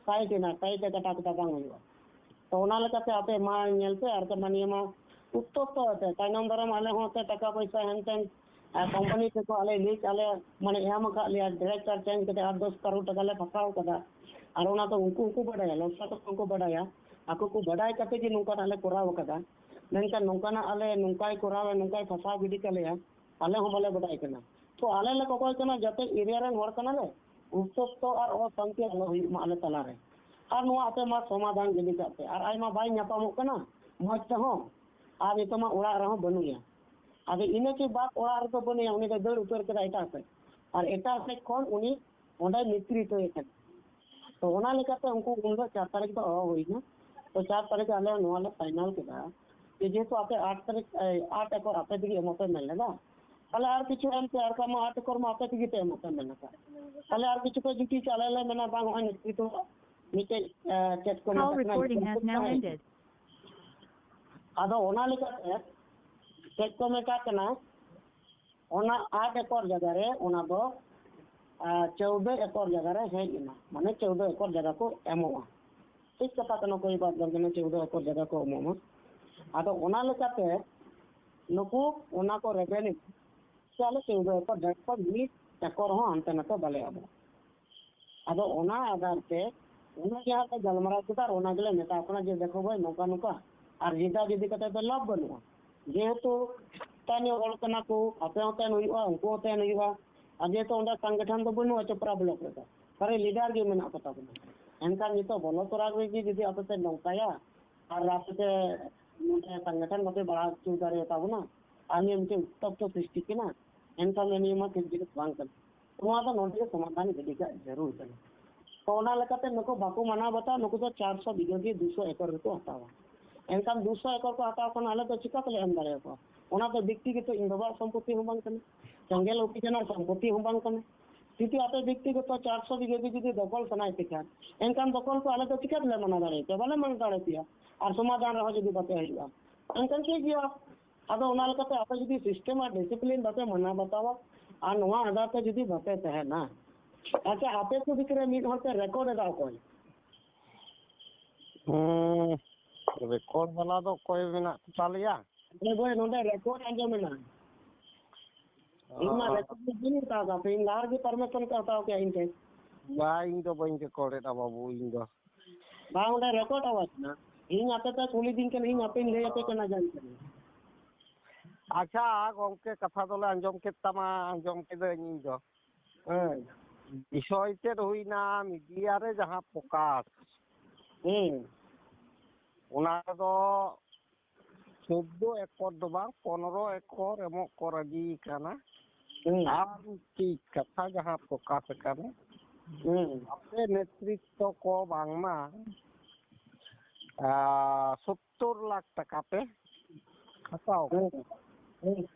ᱥᱟᱭᱤᱰ ᱮᱱᱟ, ᱥᱟᱭᱤᱰ ᱮ ᱠᱟᱴᱟ ᱠᱮᱫᱟ, ᱵᱟᱝ ᱦᱩᱭᱩᱜᱼᱟ᱾" ᱛᱚ ᱚᱱᱟ ᱞᱮᱠᱟᱛᱮ ᱟᱯᱮ ᱢᱟ ᱧᱮᱞ ᱯᱮ, ᱟᱨ ᱯᱮ ᱢᱟ ᱱᱤᱭᱟᱹ ᱢᱟ ᱩᱛᱛᱚᱯᱛᱚ ᱟᱯᱮ, ᱛᱟᱭᱱᱚᱢ ᱫᱟᱨᱟᱢ ᱟᱞᱮ ᱦᱚᱸ ᱯᱮ ᱴᱟᱠᱟ ᱯᱚᱭᱥᱟ ᱦᱮᱱ ᱛᱮᱱ, ᱟᱨ ᱠᱳᱢᱯᱟᱱᱤ ᱛᱮᱠᱚ ᱟᱞᱮ ᱞᱤᱡ ᱟᱞᱮ ᱢᱟᱱᱮ ᱮᱢ ᱟᱠᱟᱫ ᱞᱮᱭᱟ, ᱰᱤᱨᱮᱠᱴᱚᱨ ᱪᱮᱧᱡᱽ ᱠᱟᱛᱮ ᱟᱴ ᱫᱚᱥ ᱠᱟᱨᱳᱲ ᱴᱟᱠᱟ ᱞᱮ ᱯᱷᱟᱥᱟᱣ ᱠᱟᱫᱟ, ᱟᱨ ᱚᱱᱟ ᱫᱚ ᱩᱱᱠᱩ ᱦᱚᱸᱠᱚ ᱵᱟᱰᱟᱭᱟ, ᱞᱚᱥᱟ ᱠᱚ ᱦᱚᱸᱠᱚ ᱵᱟᱰᱟᱭᱟ, ᱟᱠᱚ ᱠᱚ ᱵᱟᱰᱟᱭ ᱠᱟᱛᱮ ᱜᱮ ᱱᱚᱝᱠᱟᱱᱟᱜ ᱞᱮ ᱠᱚᱨᱟᱣ ᱟᱠᱟᱫᱟ, ᱢᱮᱱᱠᱷᱟᱱ ᱱᱚᱝᱠᱟᱱᱟᱜ ᱟᱞᱮ ᱱᱚᱝᱠᱟᱭ ᱠᱚᱨᱟᱣᱟ, ᱱᱚᱝᱠᱟᱭ ᱯᱷᱟᱥᱟᱣ ᱜᱤᱰᱤ ᱠᱟᱞᱮᱭᱟ, ᱟᱞᱮ ᱦᱚᱸ ᱵᱟᱞᱮ ᱵᱟᱰᱟᱭ ᱠᱟᱱᱟ᱾ ᱛᱚ ᱟᱞᱮ ᱞᱮ ᱠᱚᱠᱚᱭ ᱠᱟᱱᱟ ᱡᱟᱛᱮ ᱮᱨᱤᱭᱟ ᱨᱮᱱ ᱦᱚᱲ ᱠᱟᱱᱟᱞᱮ, ᱩᱛᱛᱚᱯᱛᱚ ᱟᱨ ᱚᱥᱟᱱᱛᱤ ᱟᱞᱚ ᱦᱩᱭᱩᱜ ᱢᱟ ᱟᱞᱮ ᱛᱟᱞᱟᱨᱮ, ᱟᱨ ᱱᱚᱣᱟ ᱟᱯᱮ ᱢᱟ ᱥᱚᱢᱟᱫᱷᱟᱱ ᱜᱤᱰᱤ ᱠᱟᱜ ᱯᱮ, ᱟᱨ ᱟᱡ ᱢᱟ ᱵᱟᱭ ᱧᱟᱯᱟᱢᱚᱜ ᱠᱟᱱᱟ ᱢᱚᱡᱽ ᱛᱮᱦᱚᱸ, ᱟᱨ ᱱᱤᱛᱚᱜ ᱢᱟ ᱚᱲᱟᱜ ᱨᱮᱦᱚᱸ ᱵᱟᱹᱱᱩᱭᱟ᱾ ᱟᱫᱚ ᱤᱱᱟᱹ ᱠᱮ ᱵᱟᱫ ᱚᱲᱟᱜ ᱨᱮᱫᱚ ᱵᱟᱹᱱᱩᱭᱟ, ᱩᱱᱤ ᱫᱚ ᱫᱟᱹᱲ ᱩᱛᱟᱹᱨ ᱠᱮᱫᱟ ᱮᱴᱟᱜ ᱥᱮᱫ, ᱟᱨ ᱮᱴᱟᱜ ᱥᱮᱫ ᱠᱷᱚᱱ ᱩᱱᱤ ᱚᱸᱰᱮ ᱱᱮᱛᱨᱤᱛᱚᱭᱮᱫ ᱠᱟᱱᱟ᱾ ᱛᱚ ᱚᱱᱟ ᱞᱮᱠᱟᱛᱮ ᱩᱱᱠᱩ ᱩᱱ ᱫᱚ ᱪᱟᱨ ᱛᱟᱹᱨᱤᱠᱷ ᱫᱚ ᱦᱚᱦᱚ ᱦᱩᱭᱱᱟ᱾ ᱛᱚ ᱪᱟᱨ ᱛᱟᱹᱨᱤᱠᱷ ᱟᱞᱮ ᱱᱚᱣᱟ ᱞᱮ ᱯᱷᱟᱭᱱᱟᱞ ᱠᱮᱫᱟ ᱡᱮ ᱡᱮᱦᱮᱛᱩ ᱟᱯᱮ ᱟᱴ ᱛᱟᱹᱨᱤᱠᱷ, ᱮ, ᱟᱴ ᱮᱠᱚᱨ ᱟᱯᱮ ᱛᱮᱜᱮ ᱮᱢᱚᱜ ᱯᱮ ᱢᱮᱱ ᱞᱮᱫᱟ, ᱛᱟᱦᱞᱮ ᱟᱨ ᱠᱤᱪᱷᱩ ᱮᱢ ᱯᱮ, ᱟᱨ ᱠᱷᱟᱱ ᱢᱟ ᱟᱴ ᱮᱠᱚᱨ ᱢᱟ ᱟᱯᱮ ᱛᱮᱜᱮ ᱯᱮ ᱮᱢᱚᱜ ᱯᱮ ᱢᱮᱱ ᱟᱠᱟᱫ᱾ ᱛᱟᱦᱞᱮ ᱟᱨ ᱠᱤᱪᱷᱩ ᱯᱮ ᱡᱩᱴᱤ ᱪᱚ, ᱟᱞᱮ ᱞᱮ ᱢᱮᱱᱟ ᱵᱟᱝ, ᱱᱚᱜᱼᱚᱭ ᱱᱮᱛᱨᱤᱛᱚ ᱢᱤᱫᱴᱮᱡ, ᱮ, ᱪᱮᱫ ᱠᱚ ᱢᱮᱛᱟᱜ ᱠᱟᱱᱟ, ᱦᱮᱸ᱾ ᱟᱫᱚ ᱚᱱᱟ ᱞᱮᱠᱟᱛᱮ ᱪᱮᱫ ᱠᱚ ᱢᱮᱛᱟᱜ ᱠᱟᱱᱟ, ᱚᱱᱟ ᱟᱴ ᱮᱠᱚᱨ ᱡᱟᱭᱜᱟ ᱨᱮ ᱚᱱᱟ ᱫᱚ, ᱟᱨ, ᱪᱳᱣᱫᱚ ᱮᱠᱚᱨ ᱡᱟᱭᱜᱟ ᱨᱮ ᱦᱮᱡ ᱮᱱᱟ, ᱢᱟᱱᱮ ᱪᱳᱣᱫᱚ ᱮᱠᱚᱨ ᱡᱟᱭᱜᱟ ᱠᱚ ᱮᱢᱚᱜᱼᱟ᱾ ᱴᱷᱤᱠ ᱠᱟᱛᱷᱟ ᱠᱟᱱᱟ, ᱠᱳᱭ ᱵᱟᱛ ᱵᱟᱝ ᱠᱟᱱᱟ, ᱪᱳᱣᱫᱚ ᱮᱠᱚᱨ ᱡᱟᱭᱜᱟ ᱠᱚ ᱮᱢᱚᱜᱼᱟ᱾ ᱟᱫᱚ ᱚᱱᱟ ᱞᱮᱠᱟᱛᱮ ᱱᱩᱠᱩ ᱚᱱᱟ ᱠᱚ ᱨᱮᱵᱮᱱ ᱮᱫᱟ, ᱥᱮ ᱟᱞᱮ ᱪᱳᱣᱫᱚ ᱮᱠᱚᱨ ᱡᱟᱭᱜᱟ ᱠᱷᱚᱱ ᱢᱤᱫ ᱮᱠᱚᱨ ᱦᱚᱸ ᱦᱟᱱᱛᱮ ᱱᱟᱛᱮ ᱵᱟᱞᱮ ᱮᱢᱚᱜᱼᱟ᱾ ᱟᱫᱚ ᱚᱱᱟ ᱟᱫᱷᱟᱨ ᱛᱮ ᱚᱱᱟ ᱡᱟᱦᱟᱸ ᱞᱮ ᱜᱟᱞᱢᱟᱨᱟᱣ ᱠᱮᱫᱟ, ᱟᱨ ᱚᱱᱟ ᱜᱮᱞᱮ ᱢᱮᱛᱟ ᱠᱚ ᱠᱟᱱᱟ ᱡᱮ, "ᱫᱮᱠᱷᱚ ᱵᱷᱟᱭ, ᱱᱚᱝᱠᱟ ᱱᱚᱝᱠᱟ, ᱟᱨ ᱡᱮᱫᱟ ᱡᱮᱫᱤ ᱠᱟᱛᱮ ᱫᱚ ᱞᱟᱵᱷ ᱵᱟᱹᱱᱩᱜᱼᱟ, ᱡᱮᱦᱮᱛᱩ ᱛᱟᱭᱱᱤ ᱦᱚᱲ ᱠᱟᱱᱟ ᱠᱚ, ᱟᱯᱮ ᱦᱚᱸ ᱛᱟᱦᱮᱱ ᱦᱩᱭᱩᱜᱼᱟ, ᱩᱱᱠᱩ ᱦᱚᱸ ᱛᱟᱦᱮᱱ ᱦᱩᱭᱩᱜᱼᱟ, ᱟᱨ ᱡᱮᱦᱮᱛᱩ ᱚᱸᱰᱮ ᱥᱚᱝᱜᱚᱴᱷᱚᱱ ᱫᱚ ᱵᱟᱹᱱᱩᱜᱼᱟ ᱪᱚᱯᱨᱟ ᱵᱞᱚᱠ ᱨᱮᱫᱚ, ᱠᱷᱟᱹᱞᱤ ᱞᱤᱰᱟᱨ ᱜᱮ ᱢᱮᱱᱟᱜ ᱠᱚᱛᱟ ᱵᱚᱱᱟ, ᱮᱱᱠᱷᱟᱱ ᱱᱤᱛᱚᱜ ᱵᱚᱞᱚ ᱛᱚᱨᱟ ᱨᱮᱜᱮ ᱡᱩᱫᱤ ᱟᱯᱮ ᱯᱮ ᱱᱚᱝᱠᱟᱭᱟ, ᱟᱨ ᱟᱯᱮ ᱯᱮ ᱱᱚᱰᱮ ᱥᱚᱝᱜᱚᱴᱷᱚᱱ ᱵᱟᱯᱮ ᱵᱟᱲᱦᱟᱣ ᱦᱚᱪᱚ ᱫᱟᱲᱮᱭᱟᱛᱟ ᱵᱚᱱᱟ, ᱟᱨ ᱱᱤᱭᱟᱹ ᱢᱤᱫᱴᱮᱱ ᱩᱛᱛᱚᱯᱛᱚ ᱥᱨᱤᱥᱴᱤ ᱠᱟᱱᱟ, ᱮᱱᱠᱷᱟᱱ ᱫᱚ ᱱᱤᱭᱟᱹ ᱢᱟ ᱴᱷᱤᱠ ᱡᱤᱱᱤᱥ ᱵᱟᱝ ᱠᱟᱱᱟ᱾ ᱱᱚᱣᱟ ᱫᱚ ᱱᱚᱰᱮ ᱜᱮ ᱥᱚᱢᱟᱫᱷᱟᱱ ᱜᱤᱰᱤ ᱠᱟᱜ ᱡᱟᱹᱨᱩᱲ ᱠᱟᱱᱟ᱾ ᱛᱚ, ᱚᱱᱟ ᱞᱮᱠᱟᱛᱮ ᱱᱩᱠᱩ ᱵᱟᱠᱚ ᱢᱟᱱᱟᱣ ᱵᱟᱛᱟᱣᱟ, ᱱᱩᱠᱩ ᱫᱚ ᱪᱟᱨᱥᱚ ᱵᱤᱜᱷᱟᱹ ᱜᱮ ᱫᱩᱥᱚ ᱮᱠᱚᱨ ᱜᱮᱠᱚ ᱦᱟᱛᱟᱣᱟ᱾ ᱮᱱᱠᱷᱟᱱ ᱫᱩᱥᱚ ᱮᱠᱚᱨ ᱠᱚ ᱦᱟᱛᱟᱣ ᱠᱷᱟᱱ ᱟᱞᱮ ᱫᱚ ᱪᱤᱠᱟ ᱛᱮᱞᱮ ᱮᱢ ᱫᱟᱲᱮᱭᱟᱠᱚᱣᱟ? ᱚᱱᱟ ᱫᱚ ᱵᱮᱠᱛᱤᱜᱚᱛᱚ ᱤᱧ ᱵᱟᱵᱟᱣᱟᱜ ᱥᱚᱢᱯᱚᱛᱤ ᱦᱚᱸ ᱵᱟᱝ ᱠᱟᱱᱟ, ᱥᱮᱸᱜᱮᱞ ᱚᱯᱷᱤᱥ ᱨᱮᱱᱟᱜ ᱥᱚᱢᱯᱚᱛᱤ ᱦᱚᱸ ᱵᱟᱝ ᱠᱟᱱᱟ᱾ ᱡᱩᱫᱤ ᱟᱯᱮ ᱵᱮᱠᱛᱤᱜᱚᱛᱚ ᱪᱟᱨᱥᱚ ᱵᱤᱜᱷᱟᱹ ᱜᱮ ᱡᱩᱫᱤ ᱫᱚᱠᱷᱚᱞ ᱥᱟᱱᱟᱭᱮᱫ ᱯᱮ ᱠᱷᱟᱱ, ᱮᱱᱠᱷᱟᱱ ᱫᱚᱠᱷᱚᱞ ᱠᱚ ᱟᱞᱮ ᱫᱚ ᱪᱤᱠᱟ ᱛᱮᱞᱮ ᱢᱟᱱᱟ ᱫᱟᱲᱮᱭᱟᱯᱮᱭᱟ? ᱵᱟᱞᱮ ᱢᱟᱱᱟ ᱫᱟᱲᱮᱭᱟᱯᱮᱭᱟ᱾ ᱟᱨ ᱥᱚᱢᱟᱫᱷᱟᱱ ᱨᱮᱦᱚᱸ ᱡᱩᱫᱤ ᱵᱟᱯᱮ ᱦᱤᱡᱩᱜᱼᱟ, ᱮᱱᱠᱷᱟᱱ ᱴᱷᱤᱠ ᱜᱮᱭᱟ᱾ ᱟᱫᱚ ᱚᱱᱟ ᱞᱮᱠᱟᱛᱮ ᱟᱯᱮ ᱡᱩᱫᱤ system ᱟᱨ discipline ᱵᱟᱯᱮ ᱢᱟᱱᱟᱣ ᱵᱟᱛᱟᱣᱟ ᱟᱨ ᱱᱚᱣᱟ ᱟᱫᱷᱟᱨ ᱛᱮ ᱡᱩᱫᱤ ᱵᱟᱯᱮ ᱛᱟᱦᱮᱱᱟ, ᱟᱪᱪᱷᱟ, ᱟᱯᱮ ᱠᱚ ᱵᱷᱤᱛᱨᱤ ᱨᱮ ᱢᱤᱫ ᱦᱚᱲ ᱯᱮ record ᱮᱫᱟ ᱚᱠᱚᱭ? ᱦᱩᱸ, record ᱵᱟᱞᱟ ᱫᱚ ᱚᱠᱚᱭ ᱢᱮᱱᱟᱜ ᱠᱚ ᱛᱟᱞᱮᱭᱟ? ᱟᱨᱮ ᱵᱷᱟᱹᱭ, ᱱᱚᱰᱮ record ᱟᱸᱡᱚᱢ ᱢᱮᱱᱟᱜᱼᱟ᱾ ᱤᱧ ᱢᱟ ᱚ᱾ Record ᱵᱟᱹᱧ ᱦᱟᱛᱟᱣ ᱠᱟᱜ ᱛᱟᱦᱮᱸ, ᱤᱧ ᱞᱟᱦᱟ ᱨᱮᱜᱮ permission ᱠᱚ ᱦᱟᱛᱟᱣ ᱠᱮᱜᱼᱟ ᱤᱧ ᱴᱷᱮᱱ᱾ ᱵᱟ, ᱤᱧ ᱫᱚ ᱵᱟᱹᱧ record ᱮᱫᱟ ᱵᱟᱹᱵᱩ, ᱤᱧ ᱫᱚ᱾ ᱵᱟᱝ, ᱚᱸᱰᱮ record ᱟᱣᱟᱡ ᱠᱟᱱᱟ᱾ ᱤᱧ ᱟᱯᱮ ᱯᱮ ᱠᱩᱞᱤᱫᱤᱧ ᱠᱟᱱᱟ, ᱤᱧ ᱟᱯᱮᱧ ᱞᱟᱹᱭ ᱟᱯᱮ ᱠᱟᱱᱟ ᱡᱟᱦᱟᱸ ᱠᱟᱱᱟ᱾ ᱟᱪᱪᱷᱟ ᱜᱚᱢᱠᱮ, ᱠᱟᱛᱷᱟ ᱫᱚᱞᱮ ᱟᱸᱡᱚᱢ ᱠᱮᱫ ᱛᱟᱢᱟ, ᱟᱸᱡᱚᱢ ᱠᱮᱫᱟᱹᱧ ᱤᱧ ᱫᱚ᱾ ᱦᱮᱸ᱾ ᱵᱤᱥᱚᱭ ᱪᱮᱫ ᱦᱩᱭᱱᱟ, media ᱨᱮ ᱡᱟᱦᱟᱸ ᱯᱨᱚᱠᱟᱥ, ᱦᱩᱸ᱾ ᱚᱱᱟ ᱫᱚ ᱪᱳᱫᱽᱫᱳ ᱮᱠᱚᱨ ᱫᱚ ᱵᱟᱝ, ᱯᱚᱱᱨᱚ ᱮᱠᱚᱨ ᱮᱢᱚᱜ ᱠᱚ ᱨᱟᱹᱡᱤ ᱠᱟᱱᱟ᱾ ᱦᱩᱸ᱾ ᱟᱨ ᱢᱤᱫᱴᱤᱡ ᱠᱟᱛᱷᱟ ᱡᱟᱦᱟᱸ ᱯᱨᱚᱠᱟᱥ ᱟᱠᱟᱱᱟ, ᱦᱩᱸ᱾ ᱟᱯᱮ ᱱᱮᱛᱨᱤᱛᱵᱚ ᱠᱚ ᱵᱟᱝᱢᱟ, ᱟ, ᱥᱳᱛᱛᱳᱨ ᱞᱟᱠᱷ ᱴᱟᱠᱟ ᱯᱮ ᱦᱟᱛᱟᱣ ᱠᱟᱫᱟ᱾ ᱦᱩᱸ᱾ ᱦᱩᱸ᱾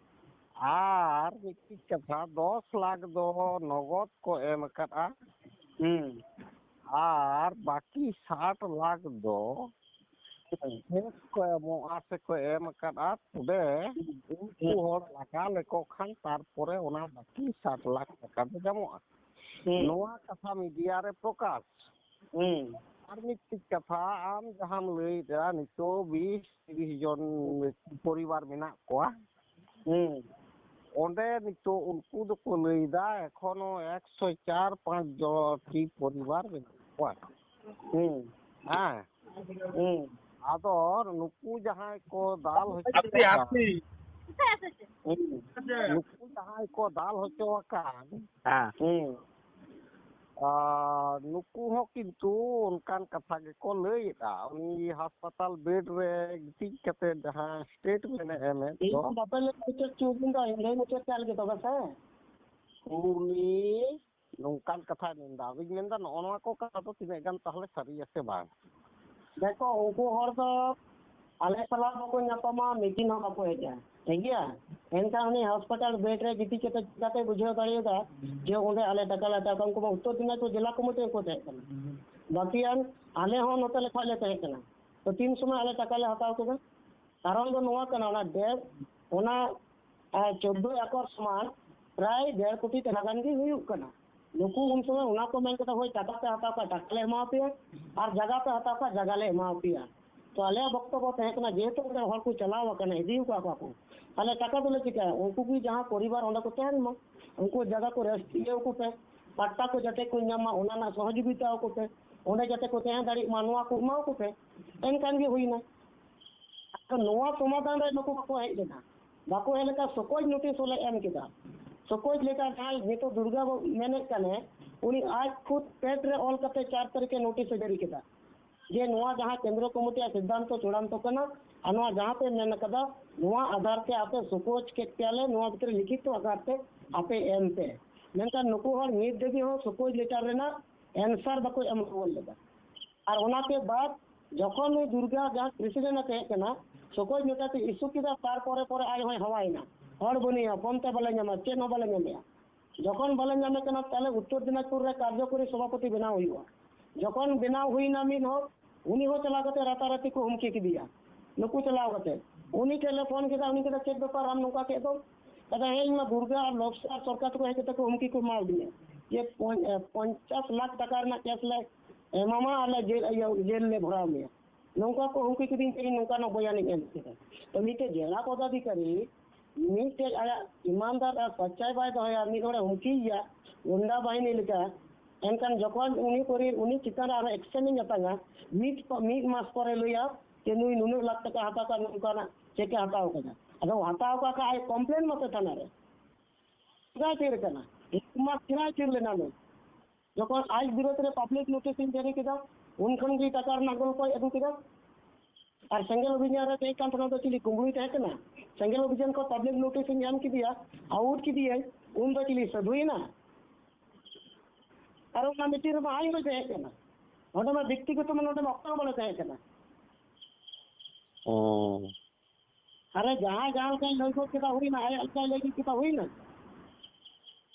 ᱟᱨ ᱢᱤᱫᱴᱤᱡ ᱠᱟᱛᱷᱟ, ᱫᱚᱥ ᱞᱟᱠᱷ ᱫᱚ ᱱᱚᱜᱚᱫ ᱠᱚ ᱮᱢ ᱟᱠᱟᱫᱼᱟ᱾ ᱦᱩᱸ᱾ ᱟᱨ ᱵᱟᱹᱠᱤ ᱥᱟᱴ ᱞᱟᱠᱷ ᱫᱚ ᱦᱩᱸ᱾ ᱪᱮᱠ ᱠᱚ ᱮᱢᱚᱜᱼᱟ ᱥᱮᱠᱚ ᱮᱢ ᱟᱠᱟᱫᱼᱟ, ᱛᱚᱵᱮ ᱩᱱᱠᱩ ᱦᱩᱸ᱾ ᱦᱚᱲ ᱞᱟᱜᱟ ᱞᱮᱠᱚ ᱠᱷᱟᱱ ᱛᱟᱨᱯᱚᱨᱮ ᱚᱱᱟ ᱵᱟᱹᱠᱤ ᱥᱟᱴ ᱞᱟᱠᱷ ᱴᱟᱠᱟ ᱫᱚ ᱧᱟᱢᱚᱜᱼᱟ᱾ ᱦᱩᱸ᱾ ᱱᱚᱣᱟ ᱠᱟᱛᱷᱟ media ᱨᱮ ᱯᱨᱚᱠᱟᱥ᱾ ᱦᱩᱸ᱾ ᱟᱨ ᱢᱤᱫᱴᱤᱡ ᱠᱟᱛᱷᱟ, ᱟᱢ ᱡᱟᱦᱟᱸᱢ ᱞᱟᱹᱭᱮᱫᱼᱟ, ᱱᱤᱛᱚᱜ ᱵᱤᱥ ᱛᱤᱨᱤᱥ ᱡᱚᱱ ᱯᱚᱨᱤᱵᱟᱨ ᱢᱮᱱᱟᱜ ᱠᱚᱣᱟ᱾ ᱦᱩᱸ᱾ ᱚᱸᱰᱮ ᱱᱤᱛᱚᱜ ᱩᱱᱠᱩ ᱫᱚᱠᱚ ᱞᱟᱹᱭᱫᱟ ᱮᱠᱷᱚᱱᱳ ᱮᱠᱥᱚ ᱪᱟᱨ ᱯᱟᱸᱪ ᱡᱚ-, ᱴᱤ ᱯᱚᱨᱤᱵᱟᱨ ᱢᱮᱱᱟᱜ ᱠᱚᱣᱟ᱾ ᱦᱩᱸ᱾ ᱦᱮᱸ᱾ ᱦᱩᱸ᱾ ᱟᱫᱚ ᱱᱩᱠᱩ ᱡᱟᱦᱟᱸᱭ ᱠᱚ ᱫᱟᱞ ᱦᱚᱪᱚ ᱟᱠᱟᱱ, ᱦᱩᱸ᱾ ᱱᱩᱠᱩ ᱡᱟᱦᱟᱸᱭ ᱠᱚ ᱫᱟᱞ ᱦᱚᱪᱚ ᱟᱠᱟᱱ, ᱦᱮᱸ᱾ ᱦᱩᱸ᱾ ᱟᱨ ᱟᱨ ᱱᱩᱠᱩ ᱦᱚᱸ ᱠᱤᱱᱛᱩ ᱚᱱᱠᱟᱱ ᱠᱟᱛᱷᱟ ᱜᱮᱠᱚ ᱞᱟᱹᱭᱮᱫᱼᱟ᱾ ᱩᱱᱤ ᱦᱟᱥᱯᱟᱛᱟᱞ ᱵᱮᱰ ᱨᱮ ᱜᱤᱛᱤᱡ ᱠᱟᱛᱮ ᱡᱟᱦᱟᱸ ᱥᱴᱮᱴᱢᱮᱱᱴ ᱮ ᱮᱢᱮᱫ ᱤᱧ ᱫᱚ᱾ ᱵᱟᱯᱮ ᱞᱟᱹᱭ ᱢᱩᱪᱟᱹᱫ ᱦᱚᱪᱚ ᱠᱤᱧ ᱫᱚ, ᱤᱧ ᱞᱟᱹᱭ ᱢᱩᱪᱟᱹᱫ ᱠᱟᱜ ᱞᱮᱜᱮ ᱛᱚᱵᱮ ᱥᱮ᱾ ᱩᱱᱤ ᱱᱚᱝᱠᱟᱱ ᱠᱟᱛᱷᱟᱭ ᱢᱮᱱᱫᱟ᱾ ᱟᱫᱚᱧ ᱢᱮᱱᱫᱟ, ᱱᱚᱜᱼᱚ ᱱᱚᱣᱟ ᱠᱚ ᱠᱟᱛᱷᱟ ᱫᱚ ᱛᱤᱱᱟᱹᱜ ᱜᱟᱱ ᱛᱟᱦᱚᱞᱮ ᱥᱟᱹᱨᱤᱭᱟ ᱥᱮ ᱵᱟᱝ? ᱫᱮᱠᱷᱚ, ᱩᱱᱠᱩ ᱦᱚᱲ ᱫᱚ ᱟᱞᱮ ᱥᱟᱞᱟᱜ ᱵᱟᱠᱚ ᱧᱟᱯᱟᱢᱟ, ᱢᱤᱴᱤᱝ ᱦᱚᱸ ᱵᱟᱠᱚ ᱦᱮᱡᱼᱟ, ᱴᱷᱤᱠ ᱜᱮᱭᱟ? ᱮᱱᱠᱷᱟᱱ ᱩᱱᱤ ᱦᱟᱥᱯᱟᱛᱟᱞ ᱵᱮᱰ ᱨᱮ ᱜᱤᱛᱤᱡ ᱠᱟᱛᱮ ᱪᱤᱠᱟᱛᱮ ᱵᱩᱡᱷᱟᱹᱣ ᱫᱟᱲᱮᱭᱟᱫᱟ ᱡᱮ ᱚᱸᱰᱮ ᱟᱞᱮ ᱴᱟᱠᱟ ᱞᱮ ᱦᱟᱛᱟᱣ ᱠᱟᱜᱼᱟ? ᱩᱱᱠᱩ ᱢᱟ ᱩᱛᱛᱚᱨ ᱫᱤᱱᱟᱡᱽᱯᱩᱨ ᱡᱮᱞᱟ ᱠᱚᱢᱤᱴᱤ ᱨᱮᱠᱚ ᱛᱟᱦᱮᱸ ᱠᱟᱱᱟ, ᱵᱟᱹᱠᱤᱭᱟᱱ ᱟᱞᱮ ᱦᱚᱸ ᱱᱚᱛᱮ ᱞᱮ ᱠᱷᱚᱡ ᱞᱮ ᱛᱟᱦᱮᱸ ᱠᱟᱱᱟ᱾ ᱛᱚ ᱛᱤᱱ ᱥᱚᱢᱚᱭ ᱟᱞᱮ ᱴᱟᱠᱟ ᱞᱮ ᱦᱟᱛᱟᱣ ᱠᱮᱫᱟ? ᱠᱟᱨᱚᱱ ᱫᱚ ᱱᱚᱣᱟ ᱠᱟᱱᱟ, ᱚᱱᱟ ᱰᱮᱵ, ᱚᱱᱟ, ᱟᱨ ᱪᱳᱫᱽᱫᱳ ᱮᱠᱚᱨ ᱥᱚᱢᱟᱱ ᱯᱨᱟᱭ ᱰᱮᱲ ᱠᱳᱴᱤ ᱴᱟᱠᱟ ᱜᱟᱱ ᱜᱮ ᱦᱩᱭᱩᱜ ᱠᱟᱱᱟ᱾ ᱱᱩᱠᱩ ᱩᱱ ᱥᱚᱢᱚᱭ ᱚᱱᱟ ᱠᱚ ᱢᱮᱱ ᱠᱮᱫᱟ, "ᱦᱳᱭ, ᱴᱟᱠᱟ ᱯᱮ ᱦᱟᱛᱟᱣ ᱠᱷᱟᱡ ᱴᱟᱠᱟ ᱞᱮ ᱮᱢᱟ ᱯᱮᱭᱟ, ᱟᱨ ᱡᱟᱭᱜᱟ ᱯᱮ ᱦᱟᱛᱟᱣ ᱠᱷᱟᱡ ᱡᱟᱭᱜᱟ ᱞᱮ ᱮᱢᱟ ᱯᱮᱭᱟ᱾" ᱛᱚ ᱟᱞᱮᱭᱟᱜ ᱵᱚᱠᱛᱚᱵᱚ ᱛᱟᱦᱮᱸ ᱠᱟᱱᱟ, ᱡᱮᱦᱮᱛᱩ ᱚᱸᱰᱮ ᱦᱚᱲ ᱠᱚ ᱪᱟᱞᱟᱣ ᱟᱠᱟᱱᱟ, ᱤᱫᱤ ᱟᱠᱟᱫ ᱠᱚᱣᱟ ᱠᱚ, ᱛᱟᱦᱞᱮ ᱴᱟᱠᱟ ᱫᱚᱞᱮ ᱪᱤᱠᱟᱹᱭᱟ? ᱩᱱᱠᱩ ᱜᱮ ᱡᱟᱦᱟᱸ ᱯᱚᱨᱤᱵᱟᱨ ᱚᱸᱰᱮ ᱠᱚ ᱛᱟᱦᱮᱱ ᱢᱟ, ᱩᱱᱠᱩ ᱡᱟᱭᱜᱟ ᱠᱚ ᱨᱮᱥᱴ ᱤᱭᱟᱹ ᱟᱠᱚ ᱯᱮ, ᱯᱟᱴᱴᱟ ᱠᱚ ᱡᱟᱛᱮ ᱠᱚ ᱧᱟᱢ ᱢᱟ, ᱚᱱᱟ ᱨᱮᱱᱟᱜ ᱥᱚᱦᱚᱡᱳᱜᱤᱛᱟ ᱟᱠᱚ ᱯᱮ, ᱚᱸᱰᱮ ᱡᱟᱛᱮ ᱠᱚ ᱛᱟᱦᱮᱸ ᱫᱟᱲᱮᱭᱟᱜ ᱢᱟ, ᱱᱚᱣᱟ ᱠᱚ ᱮᱢᱟ ᱟᱠᱚ ᱯᱮ᱾ ᱮᱱᱠᱷᱟᱱ ᱜᱮ ᱦᱩᱭᱱᱟ᱾ ᱟᱫᱚ ᱱᱚᱣᱟ ᱥᱚᱢᱟᱫᱷᱟᱱ ᱨᱮ ᱱᱩᱠᱩ ᱵᱟᱠᱚ ᱦᱮᱡ ᱞᱮᱱᱟ, ᱵᱟᱠᱚ ᱦᱮᱡ ᱞᱮᱱᱠᱷᱟᱱ ᱥᱚᱠᱚᱡ ᱱᱳᱴᱤᱥ ᱦᱚᱸᱞᱮ ᱮᱢ ᱠᱮᱫᱟ᱾ ᱥᱚᱠᱚᱡ ᱞᱮᱠᱟ ᱡᱟᱦᱟᱸᱭ ᱱᱤᱛᱚᱜ ᱫᱩᱨᱜᱟ ᱵᱟᱵᱩ ᱢᱮᱱᱮᱫ ᱠᱟᱱᱮ, ᱩᱱᱤ ᱟᱡ ᱠᱷᱩᱫ ᱯᱮᱰ ᱨᱮ ᱚᱞ ᱠᱟᱛᱮ ᱪᱟᱨ ᱛᱟᱹᱨᱤᱠᱷ ᱮ ᱱᱳᱴᱤᱥ ᱮ ᱡᱟᱹᱨᱤ ᱠᱮᱫᱟ ᱡᱮ ᱱᱚᱣᱟ ᱡᱟᱦᱟᱸ ᱠᱮᱱᱫᱨᱚ ᱠᱚᱢᱤᱴᱤᱭᱟᱜ ᱥᱤᱫᱽᱫᱷᱟᱱᱛᱚ ᱪᱩᱲᱟᱱᱛᱚ ᱠᱟᱱᱟ, ᱟᱨ ᱱᱚᱣᱟ ᱡᱟᱦᱟᱸ ᱯᱮ ᱢᱮᱱ ᱠᱟᱫᱟ, ᱱᱚᱣᱟ ᱟᱫᱷᱟᱨ ᱛᱮ ᱟᱯᱮ ᱥᱚᱠᱚᱡ ᱠᱮᱫ ᱯᱮᱭᱟᱞᱮ, ᱱᱚᱣᱟ ᱵᱷᱤᱛᱨᱤ ᱞᱤᱠᱷᱤᱛᱚ ᱟᱠᱟᱨ ᱛᱮ ᱟᱯᱮ ᱮᱢ ᱯᱮ᱾ ᱢᱮᱱᱠᱷᱟᱱ ᱱᱩᱠᱩ ᱦᱚᱲ ᱱᱤᱛ ᱫᱷᱟᱹᱵᱤᱡ ᱦᱚᱸ ᱥᱚᱠᱚᱡ ᱞᱮᱴᱟᱨ ᱨᱮᱱᱟᱜ ᱮᱱᱥᱟᱨ ᱵᱟᱠᱚ ᱮᱢ ᱨᱩᱣᱟᱹᱲ ᱞᱮᱫᱟ᱾ ᱟᱨ ᱚᱱᱟᱛᱮ ᱵᱟᱫ ᱡᱚᱠᱷᱚᱱ ᱱᱩᱭ ᱫᱩᱨᱜᱟ ᱡᱟᱦᱟᱸ ᱯᱨᱮᱥᱤᱰᱮᱱᱴ ᱮ ᱛᱟᱦᱮᱸ ᱠᱟᱱᱟ, ᱥᱚᱠᱚᱡ ᱱᱮᱛᱟᱛᱮ ᱤᱥᱩ ᱠᱮᱫᱟ, ᱛᱟᱨᱯᱚᱨᱮ ᱯᱚᱨᱮ ᱟᱡ ᱦᱚᱸᱭ ᱦᱟᱣᱟᱭᱮᱱᱟ, ᱦᱚᱲ ᱵᱟᱹᱱᱩᱭᱟ, ᱯᱷᱳᱱ ᱛᱮ ᱵᱟᱞᱮ ᱧᱟᱢᱟ, ᱪᱮᱫ ᱦᱚᱸ ᱵᱟᱞᱮ ᱧᱟᱢᱮᱜᱼᱟ᱾ ᱡᱚᱠᱷᱚᱱ ᱵᱟᱞᱮ ᱧᱟᱢᱮ ᱠᱟᱱᱟ, ᱛᱟᱦᱞᱮ ᱩᱛᱛᱚᱨ ᱫᱤᱱᱟᱡᱽᱯᱩᱨ ᱨᱮ ᱠᱟᱨᱡᱚᱠᱚᱨᱤ ᱥᱚᱵᱷᱟᱯᱚᱛᱤ ᱵᱮᱱᱟᱣ ᱦᱩᱭᱩᱜᱼᱟ᱾ ᱡᱚᱠᱷᱚᱱ ᱵᱮᱱᱟᱣ ᱦᱩᱭᱱᱟ ᱢᱤᱫ ᱦᱚᱲ, ᱩᱱᱤ ᱦᱚᱸ ᱪᱟᱞᱟᱣ ᱠᱟᱛᱮ ᱨᱟᱛᱟᱨᱟᱛᱤ ᱠᱚ ᱦᱩᱢᱠᱤ ᱠᱮᱫᱮᱭᱟ᱾ ᱱᱩᱠᱩ ᱪᱟᱞᱟᱣ ᱠᱟᱛᱮ ᱩᱱᱤ ᱴᱷᱮᱱ ᱞᱮ ᱯᱷᱳᱱ ᱠᱮᱫᱟ, ᱩᱱᱤ ᱠᱮᱫᱟ, "ᱪᱮᱫ ᱵᱮᱯᱟᱨ, ᱟᱢ ᱱᱚᱝᱠᱟ ᱠᱮᱫ ᱫᱚ?" ᱠᱟᱫᱟ, "ᱦᱮᱸ, ᱤᱧ ᱢᱟ ᱫᱩᱨᱜᱟ ᱟᱨ ᱞᱚᱵᱥᱴᱟᱨ ᱥᱚᱨᱠᱟᱨ ᱛᱮᱠᱚ ᱦᱮᱡ ᱠᱟᱛᱮ ᱠᱚ ᱦᱩᱢᱠᱤ ᱠᱚ ᱮᱢᱟᱣᱫᱤᱧᱟ ᱡᱮ ᱯᱚᱧ-, ᱮ, ᱯᱚᱧᱪᱟᱥ ᱞᱟᱠᱷ ᱴᱟᱠᱟ ᱨᱮᱱᱟᱜ ᱠᱮᱥ ᱞᱮ ᱮᱢᱟᱢᱟ ᱟᱨ ᱞᱮ ᱡᱮᱞ, ᱤᱭᱟᱹ, ᱡᱮᱞ ᱞᱮ ᱵᱷᱚᱨᱟᱣ ᱢᱮᱭᱟ᱾" ᱱᱚᱝᱠᱟ ᱠᱚ ᱦᱩᱢᱠᱤ ᱠᱤᱫᱤᱧ ᱛᱮ ᱤᱧ ᱱᱚᱝᱠᱟᱱᱟᱜ ᱵᱚᱭᱟᱱᱤᱧ ᱮᱢ ᱠᱮᱫᱟ᱾ ᱛᱚ ᱢᱤᱫᱴᱮᱡ ᱡᱮᱞᱟ ᱯᱚᱫᱟᱫᱷᱤᱠᱟᱨᱤ ᱢᱤᱫᱴᱮᱡ ᱟᱭᱟᱜ ᱤᱢᱟᱱᱫᱟᱨ ᱟᱨ ᱥᱟᱪᱟᱭ ᱵᱟᱭ ᱫᱚᱦᱚᱭᱟ, ᱢᱤᱫ ᱦᱚᱲᱮ ᱦᱩᱢᱠᱤᱭᱮᱭᱟ ᱜᱩᱱᱰᱟ ᱵᱟᱦᱤᱱᱤ ᱞᱮᱠᱟ, ᱮᱱᱠᱷᱟᱱ ᱡᱚᱠᱷᱚᱱ ᱩᱱᱤ ᱯᱚᱨᱤ-, ᱩᱱᱤ ᱪᱮᱛᱟᱱ ᱨᱮ ᱟᱨᱦᱚᱸ ᱮᱠᱥᱮᱱ ᱤᱧ ᱟᱛᱟᱝᱟ, ᱢᱤᱫ ᱯᱚ-, ᱢᱤᱫ ᱢᱟᱥ ᱯᱚᱨᱮ ᱞᱟᱹᱭᱟ ᱡᱮ ᱱᱩᱭ ᱱᱩᱱᱟᱹᱜ ᱞᱟᱠᱷ ᱴᱟᱠᱟ ᱦᱟᱛᱟᱣ ᱠᱟᱜ, ᱱᱚᱝᱠᱟᱱᱟᱜ ᱪᱮᱠ ᱮ ᱦᱟᱛᱟᱣ ᱠᱟᱫᱟ᱾ ᱟᱫᱚ ᱦᱟᱛᱟᱣ ᱠᱟᱜ ᱠᱷᱟᱡ ᱟᱡ ᱠᱚᱢᱯᱞᱮᱱ ᱢᱟᱯᱮ ᱛᱷᱟᱱᱟ ᱨᱮ᱾ ᱪᱮᱫᱟᱭ ᱛᱷᱤᱨ ᱠᱟᱱᱟ? ᱢᱤᱫ ᱢᱟᱥ ᱪᱮᱫᱟᱭ ᱛᱷᱤᱨ ᱞᱮᱱᱟ ᱱᱩᱭ? ᱡᱚᱠᱷᱚᱱ ᱟᱡ ᱵᱤᱨᱳᱫᱷ ᱨᱮ ᱯᱟᱵᱽᱞᱤᱠ ᱱᱳᱴᱤᱥ ᱤᱧ ᱡᱟᱹᱨᱤ ᱠᱮᱫᱟ, ᱩᱱ ᱠᱷᱚᱱ ᱜᱮ ᱴᱟᱠᱟ ᱨᱮᱱᱟᱜ ᱜᱚᱞᱯᱚᱭ ᱟᱹᱜᱩ ᱠᱮᱫᱟ᱾ ᱟᱨ ᱥᱮᱸᱜᱮᱞ ᱚᱵᱷᱤᱡᱟᱱ ᱨᱮ ᱛᱟᱦᱮᱸ ᱠᱟᱱ ᱛᱟᱦᱮᱱᱟ ᱫᱚ ᱪᱤᱞᱤ ᱠᱩᱢᱵᱽᱲᱩᱭ ᱛᱟᱦᱮᱸ ᱠᱟᱱᱟ? ᱥᱮᱸᱜᱮᱞ ᱚᱵᱷᱤᱡᱟᱱ ᱠᱚ ᱯᱟᱵᱽᱞᱤᱠ ᱱᱳᱴᱤᱥ ᱤᱧ ᱮᱢ ᱠᱮᱫᱮᱭᱟ, ᱟᱣᱩᱴ ᱠᱮᱫᱮᱭᱟᱭ, ᱩᱱ ᱫᱚ ᱪᱤᱞᱤ ᱥᱟᱹᱫᱷᱩᱭᱮᱱᱟ? ᱟᱨ ᱚᱱᱟ ᱢᱤᱴᱤᱝ ᱨᱮᱢᱟ ᱟᱡ ᱦᱚᱸᱭ ᱛᱟᱦᱮᱸ ᱠᱟᱱᱟ᱾ ᱱᱚᱰᱮ ᱢᱟ ᱵᱮᱠᱛᱤᱜᱚᱛᱚ ᱢᱟ ᱱᱚᱰᱮ ᱢᱟ ᱚᱠᱚᱭ ᱦᱚᱸ ᱵᱟᱞᱮ ᱛᱟᱦᱮᱸ ᱠᱟᱱᱟ᱾ ᱦᱩᱸ᱾ ᱟᱨᱮ ᱡᱟᱦᱟᱸᱭ ᱡᱟᱦᱟᱸ ᱞᱮᱠᱟᱭ ᱞᱟᱹᱭ ᱜᱚᱫ ᱠᱮᱫᱟ ᱦᱩᱭᱱᱟ, ᱟᱭᱟᱜ ᱞᱮᱠᱟᱭ ᱞᱟᱹᱭ ᱜᱚᱫ ᱠᱮᱫᱟ ᱦᱩᱭᱱᱟ᱾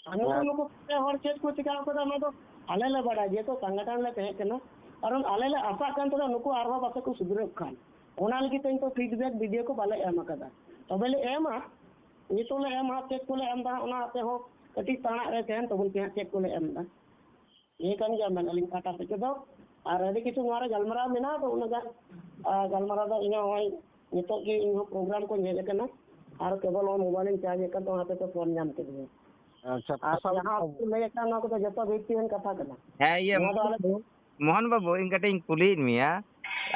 ᱟᱨ ᱱᱩᱠᱩ ᱦᱮᱸ᱾ ᱱᱩᱠᱩ ᱯᱮ ᱦᱚᱲ ᱪᱮᱫ ᱠᱚ ᱪᱤᱠᱟᱹ ᱠᱟᱫᱟ ᱚᱱᱟ ᱫᱚ ᱟᱞᱮ ᱞᱮ ᱵᱟᱲᱟᱭᱟ, ᱡᱮᱦᱮᱛᱩ ᱥᱚᱝᱜᱚᱴᱷᱚᱱ ᱞᱮ ᱛᱟᱦᱮᱸ ᱠᱟᱱᱟ᱾ ᱠᱟᱨᱚᱱ ᱟᱞᱮ ᱞᱮ ᱟᱥᱟᱜ ᱠᱟᱱ ᱛᱟᱦᱮᱱᱟ ᱱᱩᱠᱩ ᱟᱨᱦᱚᱸ ᱯᱟᱥᱮ ᱠᱚ ᱥᱩᱫᱷᱨᱟᱹᱜ ᱠᱷᱟᱱ, ᱚᱱᱟ ᱞᱟᱹᱜᱤᱫ ᱛᱮ ᱱᱤᱛᱚᱜ ᱯᱷᱤᱰᱵᱮᱠ ᱵᱷᱤᱰᱤᱭᱳ ᱠᱚ ᱵᱟᱞᱮ ᱮᱢ ᱟᱠᱟᱫᱟ᱾ ᱛᱚᱵᱮ ᱞᱮ ᱮᱢᱟ, ᱱᱤᱛᱚᱜ ᱞᱮ ᱮᱢᱟ, ᱪᱮᱫ ᱠᱚᱞᱮ ᱮᱢ ᱮᱫᱟ ᱚᱱᱟ ᱟᱯᱮ ᱦᱚᱸ ᱠᱟᱹᱴᱤᱡ ᱛᱟᱲᱟᱜ ᱨᱮ ᱛᱟᱦᱮᱱ ᱛᱟᱵᱚᱱ ᱯᱮ ᱦᱟᱸᱜ, ᱪᱮᱫ ᱠᱚᱞᱮ ᱮᱢ ᱮᱫᱟ᱾ ᱱᱤᱭᱟᱹ ᱠᱟᱱ ᱜᱮᱭᱟ ᱢᱮᱱ ᱟᱹᱞᱤᱧ ᱯᱟᱦᱴᱟ ᱥᱮᱫ ᱛᱮᱫᱚ᱾ ᱟᱨ ᱟᱹᱰᱤ ᱠᱤᱪᱷᱩ ᱱᱚᱣᱟ ᱨᱮ ᱜᱟᱞᱢᱟᱨᱟᱣ ᱢᱮᱱᱟᱜᱼᱟ, ᱟᱫᱚ ᱩᱱᱟᱹᱜ ᱜᱟᱱ ᱟᱨ ᱜᱟᱞᱢᱟᱨᱟᱣ ᱫᱚ ᱤᱧ ᱦᱚᱸ ᱱᱚᱜᱼᱚᱭ ᱱᱤᱛᱚᱜ ᱜᱮ ᱤᱧ ᱦᱚᱸ ᱯᱨᱳᱜᱨᱟᱢ ᱠᱚᱧ ᱦᱮᱡ ᱟᱠᱟᱱᱟ, ᱟᱨ ᱠᱮᱵᱚᱞ ᱱᱚᱣᱟ ᱢᱳᱵᱟᱭᱤᱞ ᱤᱧ ᱪᱟᱨᱡᱽ ᱮᱫ ᱠᱟᱱ ᱛᱟᱦᱮᱸ, ᱚᱱᱟ ᱦᱚᱛᱮᱡ ᱛᱮ ᱯᱷᱳᱱ ᱧᱟᱢ ᱠᱮᱫᱤᱧᱟ᱾ ᱟᱪᱪᱷᱟ, ᱟᱨ ᱯᱨᱚᱥᱟᱫ ᱡᱟᱦᱟᱸ ᱵᱟᱹᱵᱩ᱾ ᱟᱯᱮ ᱞᱟᱹᱭᱮᱫ ᱠᱟᱱ, ᱱᱚᱣᱟ ᱠᱚᱫᱚ ᱡᱚᱛᱚ ᱵᱷᱤᱛᱤᱭᱟᱱ ᱠᱟᱛᱷᱟ ᱠᱟᱱᱟ᱾ ᱦᱮᱸ, ᱤᱭᱟᱹ, ᱱᱚᱣᱟ ᱫᱚ ᱟᱞᱮ ᱢᱳᱦᱚᱱ ᱵᱟᱹᱵᱩ, ᱤᱧ ᱠᱟᱹᱴᱤᱡ ᱤᱧ ᱠᱩᱞᱤᱭᱮᱫ ᱢᱮᱭᱟ,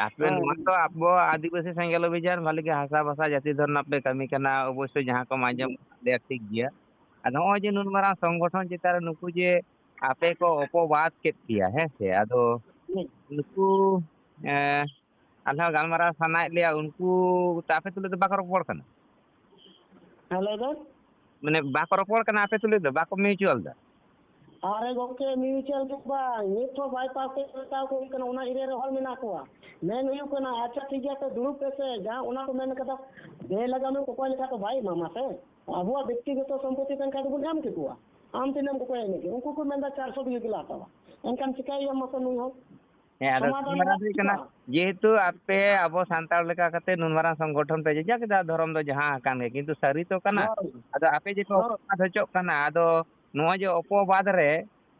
ᱟᱯᱮ ᱦᱮᱸ᱾ ᱱᱚᱣᱟ ᱫᱚ ᱟᱵᱚ ᱟᱹᱫᱤᱵᱟᱹᱥᱤ ᱥᱮᱸᱜᱮᱞ ᱚᱵᱷᱤᱡᱟᱱ ᱵᱷᱟᱞᱮ ᱜᱮ ᱦᱟᱥᱟ ᱵᱷᱟᱥᱟ ᱡᱟᱹᱛᱤ ᱫᱷᱚᱨᱢ ᱨᱮᱱᱟᱜ ᱯᱮ ᱠᱟᱹᱢᱤ ᱠᱟᱱᱟ, ᱚᱵᱚᱥᱥᱳᱭ ᱡᱟᱦᱟᱸ ᱠᱚᱢ ᱟᱸᱡᱚᱢ ᱞᱮᱭᱟ ᱴᱷᱤᱠ ᱜᱮᱭᱟ᱾ ᱟᱨ ᱱᱚᱜᱼᱚᱭ ᱡᱮ ᱱᱩᱱ ᱢᱟᱨᱟᱝ ᱥᱚᱝᱜᱚᱴᱷᱚᱱ ᱪᱮᱛᱟᱱ ᱨᱮ ᱱᱩᱠᱩ ᱡᱮ ᱟᱯᱮ ᱠᱚ ᱚᱯᱚᱵᱟᱫ ᱠᱮᱫ ᱯᱮᱭᱟ, ᱦᱮᱸ ᱥᱮ, ᱟᱫᱚ ᱦᱮᱸ᱾ ᱱᱩᱠᱩ, ᱮᱸ, ᱟᱞᱮ ᱦᱚᱸ ᱜᱟᱞᱢᱟᱨᱟᱣ ᱥᱟᱱᱟᱭᱮᱫ ᱞᱮᱭᱟ, ᱩᱱᱠᱩ ᱛᱚ ᱟᱯᱮ ᱛᱩᱞᱩᱡ ᱫᱚ ᱵᱟᱠᱚ ᱨᱚᱯᱚᱲ ᱠᱟᱱᱟ? ᱦᱮᱸ, ᱞᱟᱹᱭ ᱵᱮᱱ᱾ ᱢᱟᱱᱮ ᱵᱟᱠᱚ ᱨᱚᱯᱚᱲ ᱠᱟᱱᱟ ᱟᱯᱮ ᱛᱩᱞᱩᱡ ᱫᱚ, ᱵᱟᱠᱚ ᱢᱤᱭᱩᱪᱩᱣᱟᱞ ᱫᱟ? ᱟᱨᱮ ᱜᱚᱢᱠᱮ, ᱢᱤᱭᱩᱪᱩᱣᱟᱞ ᱫᱚ ᱵᱟᱝ, ᱱᱤᱛ ᱦᱚᱸ ᱵᱟᱭᱯᱟᱥ ᱛᱮ ᱢᱮᱛᱟᱣ ᱠᱚ ᱦᱩᱭᱩᱜ ᱠᱟᱱᱟ, ᱚᱱᱟ ᱮᱨᱤᱭᱟ ᱨᱮ ᱦᱚᱲ ᱢᱮᱱᱟᱜ ᱠᱚᱣᱟ᱾ ᱢᱮᱱ ᱦᱩᱭᱩᱜ ᱠᱟᱱᱟ, ᱟᱪᱪᱷᱟ ᱴᱷᱤᱠ ᱜᱮᱭᱟ, ᱯᱮ ᱫᱩᱲᱩᱵ ᱯᱮ ᱥᱮ, ᱡᱟᱦᱟᱸ ᱚᱱᱟ ᱠᱚ ᱢᱮᱱ ᱠᱟᱫᱟ, ᱵᱮᱞᱟᱜᱟᱢ ᱠᱚᱠᱚᱭ ᱞᱮᱠᱟ ᱛᱚ ᱵᱟᱭ ᱮᱢᱟᱢᱟ ᱥᱮ᱾ ᱟᱵᱚᱣᱟᱜ ᱵᱮᱠᱛᱤᱜᱚᱛᱚ ᱥᱚᱢᱯᱚᱛᱤ ᱠᱟᱱ ᱠᱷᱟᱡ ᱫᱚᱵᱚᱱ ᱮᱢ ᱠᱮᱠᱚᱣᱟ᱾ ᱟᱢ ᱛᱤᱱᱟᱹᱜ ᱮᱢ ᱠᱚᱠᱚᱭᱟ ᱤᱱᱟᱹᱜ ᱜᱮ, ᱩᱱᱠᱩ ᱠᱚ ᱢᱮᱱᱫᱟ ᱪᱟᱨᱥᱚ ᱵᱤᱜᱷᱟᱹ ᱜᱮᱞᱮ ᱦᱟᱛᱟᱣᱟ᱾ ᱮᱱᱠᱷᱟᱱ ᱪᱤᱠᱟᱹᱭᱮᱭᱟ ᱢᱟᱥᱮ ᱱᱩᱭ ᱦᱚᱲ? ᱦᱮᱸ, ᱟᱫᱚ ᱥᱚᱢᱟᱫᱷᱟᱱ ᱜᱟᱞᱢᱟᱨᱟᱣ ᱨᱮᱱᱟᱜ ᱫᱚ ᱦᱩᱭᱩᱜ ᱠᱟᱱᱟ, ᱪᱮᱫ? ᱡᱮᱦᱮᱛᱩ ᱟᱯᱮ ᱟᱵᱚ ᱥᱟᱱᱛᱟᱲ ᱞᱮᱠᱟ ᱠᱟᱛᱮ ᱱᱩᱱ ᱢᱟᱨᱟᱝ ᱥᱚᱝᱜᱚᱴᱷᱚᱱ ᱯᱮ ᱡᱮᱡᱟᱨ ᱠᱮᱫᱟ, ᱫᱷᱚᱨᱚᱢ ᱫᱚ ᱡᱟᱦᱟᱸ ᱟᱠᱟᱱ ᱜᱮ, ᱠᱤᱱᱛᱩ ᱥᱟᱹᱨᱤ ᱛᱚ ᱠᱟᱱᱟ᱾ ᱦᱳᱭ᱾ ᱟᱫᱚ ᱟᱯᱮ ᱡᱮ ᱯᱮ ᱦᱳᱭ᱾ ᱚᱯᱚᱵᱟᱫ ᱦᱚᱪᱚᱜ ᱠᱟᱱᱟ, ᱟᱫᱚ ᱱᱚᱣᱟ ᱡᱮ ᱚᱯᱚᱵᱟᱫ ᱨᱮ,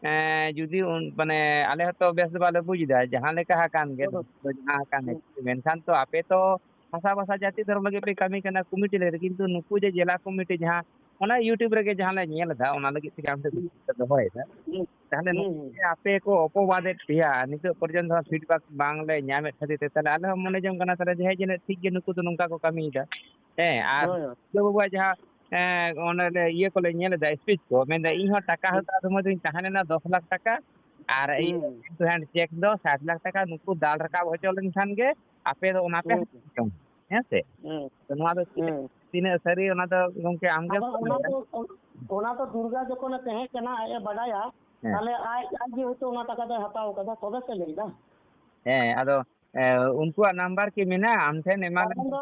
ᱮᱸ, ᱡᱩᱫᱤ ᱩᱱ-, ᱢᱟᱱᱮ ᱟᱞᱮ ᱦᱚᱸᱛᱚ ᱵᱮᱥ ᱫᱚ ᱵᱟᱞᱮ ᱵᱩᱡ ᱮᱫᱟ, ᱡᱟᱦᱟᱸ ᱞᱮᱠᱟ ᱟᱠᱟᱱ ᱜᱮ, ᱦᱳᱭ᱾ ᱫᱷᱚᱨᱚᱢ ᱫᱚ ᱡᱟᱦᱟᱸ ᱟᱠᱟᱱ ᱜᱮ, ᱦᱳᱭ᱾ ᱢᱮᱱᱠᱷᱟᱱ ᱛᱚ ᱟᱯᱮ ᱛᱚ ᱦᱟᱥᱟ ᱵᱷᱟᱥᱟ ᱡᱟᱹᱛᱤ ᱫᱷᱚᱨᱚᱢ ᱞᱟᱹᱜᱤᱫ ᱯᱮ ᱠᱟᱹᱢᱤ ᱠᱟᱱᱟ ᱠᱚᱢᱤᱴᱤ ᱞᱟᱹᱜᱤᱫ, ᱠᱤᱱᱛᱩ ᱱᱩᱠᱩ ᱡᱮ ᱡᱮᱞᱟ ᱠᱚᱢᱤᱴᱤ ᱡᱟᱦᱟᱸ ᱚᱱᱟ YouTube ᱨᱮᱜᱮ ᱡᱟᱦᱟᱸ ᱞᱮ ᱧᱮᱞ ᱮᱫᱟ, ᱚᱱᱟ ᱞᱟᱹᱜᱤᱫ ᱛᱮᱜᱮ ᱟᱢ ᱴᱷᱮᱱ ᱠᱩᱠᱞᱤ ᱞᱮ ᱫᱚᱦᱚᱭᱮᱫᱟ᱾ ᱦᱩᱸ᱾ ᱛᱟᱦᱚᱞᱮ ᱦᱩᱸ, ᱱᱚᱜᱼᱚᱭ ᱦᱩᱸ᱾ ᱡᱮ ᱟᱯᱮ ᱠᱚ ᱚᱯᱚᱵᱟᱫᱮᱫ ᱯᱮᱭᱟ, ᱱᱤᱛᱚᱜ ᱯᱚᱨᱡᱚᱱᱛᱚ feedback ᱵᱟᱝᱞᱮ ᱧᱟᱢᱮᱫ ᱠᱷᱟᱹᱛᱤᱨ ᱛᱮ, ᱛᱟᱦᱚᱞᱮ ᱟᱞᱮ ᱦᱚᱸ ᱢᱚᱱᱮ ᱡᱚᱝ ᱠᱟᱱᱟ ᱛᱟᱦᱚᱞᱮ ᱡᱮ ᱦᱮᱸ ᱡᱟᱹᱱᱤᱡ ᱴᱷᱤᱠ ᱜᱮ ᱱᱩᱠᱩ ᱫᱚ ᱱᱚᱝᱠᱟ ᱠᱚ ᱠᱟᱹᱢᱤᱭᱮᱫᱟ᱾ ᱦᱮᱸ, ᱟᱨ ᱦᱳᱭ, ᱦᱳᱭ᱾ ᱵᱟᱹᱵᱩᱣᱟᱜ ᱡᱟᱦᱟᱸ ᱮᱸ, ᱚᱱᱮ ᱞᱮ ᱤᱭᱟᱹ ᱠᱚᱞᱮ ᱧᱮᱞ ᱮᱫᱟ, speech ᱠᱚ, ᱢᱮᱱᱫᱟ, "ᱤᱧ ᱦᱚᱸ ᱴᱟᱠᱟ ᱦᱩᱸ᱾ ᱦᱟᱛᱟᱣ ᱥᱚᱢᱚᱭ ᱫᱚᱧ ᱛᱟᱦᱮᱸ ᱞᱮᱱᱟ ᱫᱚᱥ ᱞᱟᱠᱷ ᱴᱟᱠᱟ, ᱟᱨ ᱤᱭᱟᱹ ᱦᱩᱸ᱾ hand check ᱫᱚ ᱥᱟᱴ ᱞᱟᱠᱷ ᱴᱟᱠᱟ, ᱱᱩᱠᱩ ᱫᱟᱞ ᱨᱟᱠᱟᱵ ᱦᱚᱪᱚ ᱞᱮᱱᱠᱷᱟᱱ ᱜᱮ ᱟᱯᱮ ᱫᱚ ᱚᱱᱟ ᱯᱮ ᱦᱩᱸ᱾ ᱦᱟᱛᱟᱣ ᱡᱚᱝᱟ, ᱦᱮᱸ ᱥᱮ?" ᱦᱩᱸ᱾ ᱛᱚ ᱱᱚᱣᱟ ᱫᱚ ᱛᱤᱱᱟᱹᱜ, ᱦᱩᱸ᱾ ᱛᱤᱱᱟᱹᱜ ᱥᱟᱹᱨᱤ, ᱚᱱᱟ ᱫᱚ ᱜᱚᱢᱠᱮ ᱟᱢ ᱜᱮᱢ ᱟᱫᱚ ᱚᱱᱟ ᱵᱟᱲᱟᱭᱟ᱾ ᱫᱚ, ᱚᱱᱟ ᱫᱚ ᱫᱩᱨᱜᱟ ᱡᱚᱠᱷᱚᱱᱮ ᱛᱟᱦᱮᱸ ᱠᱟᱱᱟ, ᱟᱡ ᱮ ᱵᱟᱰᱟᱭᱟ, ᱦᱮᱸ᱾ ᱛᱟᱦᱞᱮ ᱟᱡ, ᱟᱡ ᱜᱮ ᱦᱚᱭᱛᱳ ᱚᱱᱟ ᱴᱟᱠᱟ ᱫᱚᱭ ᱦᱟᱛᱟᱣ ᱠᱟᱫᱟ, ᱛᱚᱵᱮ ᱥᱮ ᱞᱟᱹᱭ ᱫᱟ᱾ ᱦᱮᱸ, ᱟᱫᱚ, ᱮ, ᱩᱱᱠᱩᱣᱟᱜ number ᱠᱤ ᱢᱮᱱᱟᱜᱼᱟ ᱟᱢ ᱴᱷᱮᱱ? ᱮᱢᱟ ᱞᱮᱢ᱾ ᱠᱟᱨᱚᱱ ᱫᱚ,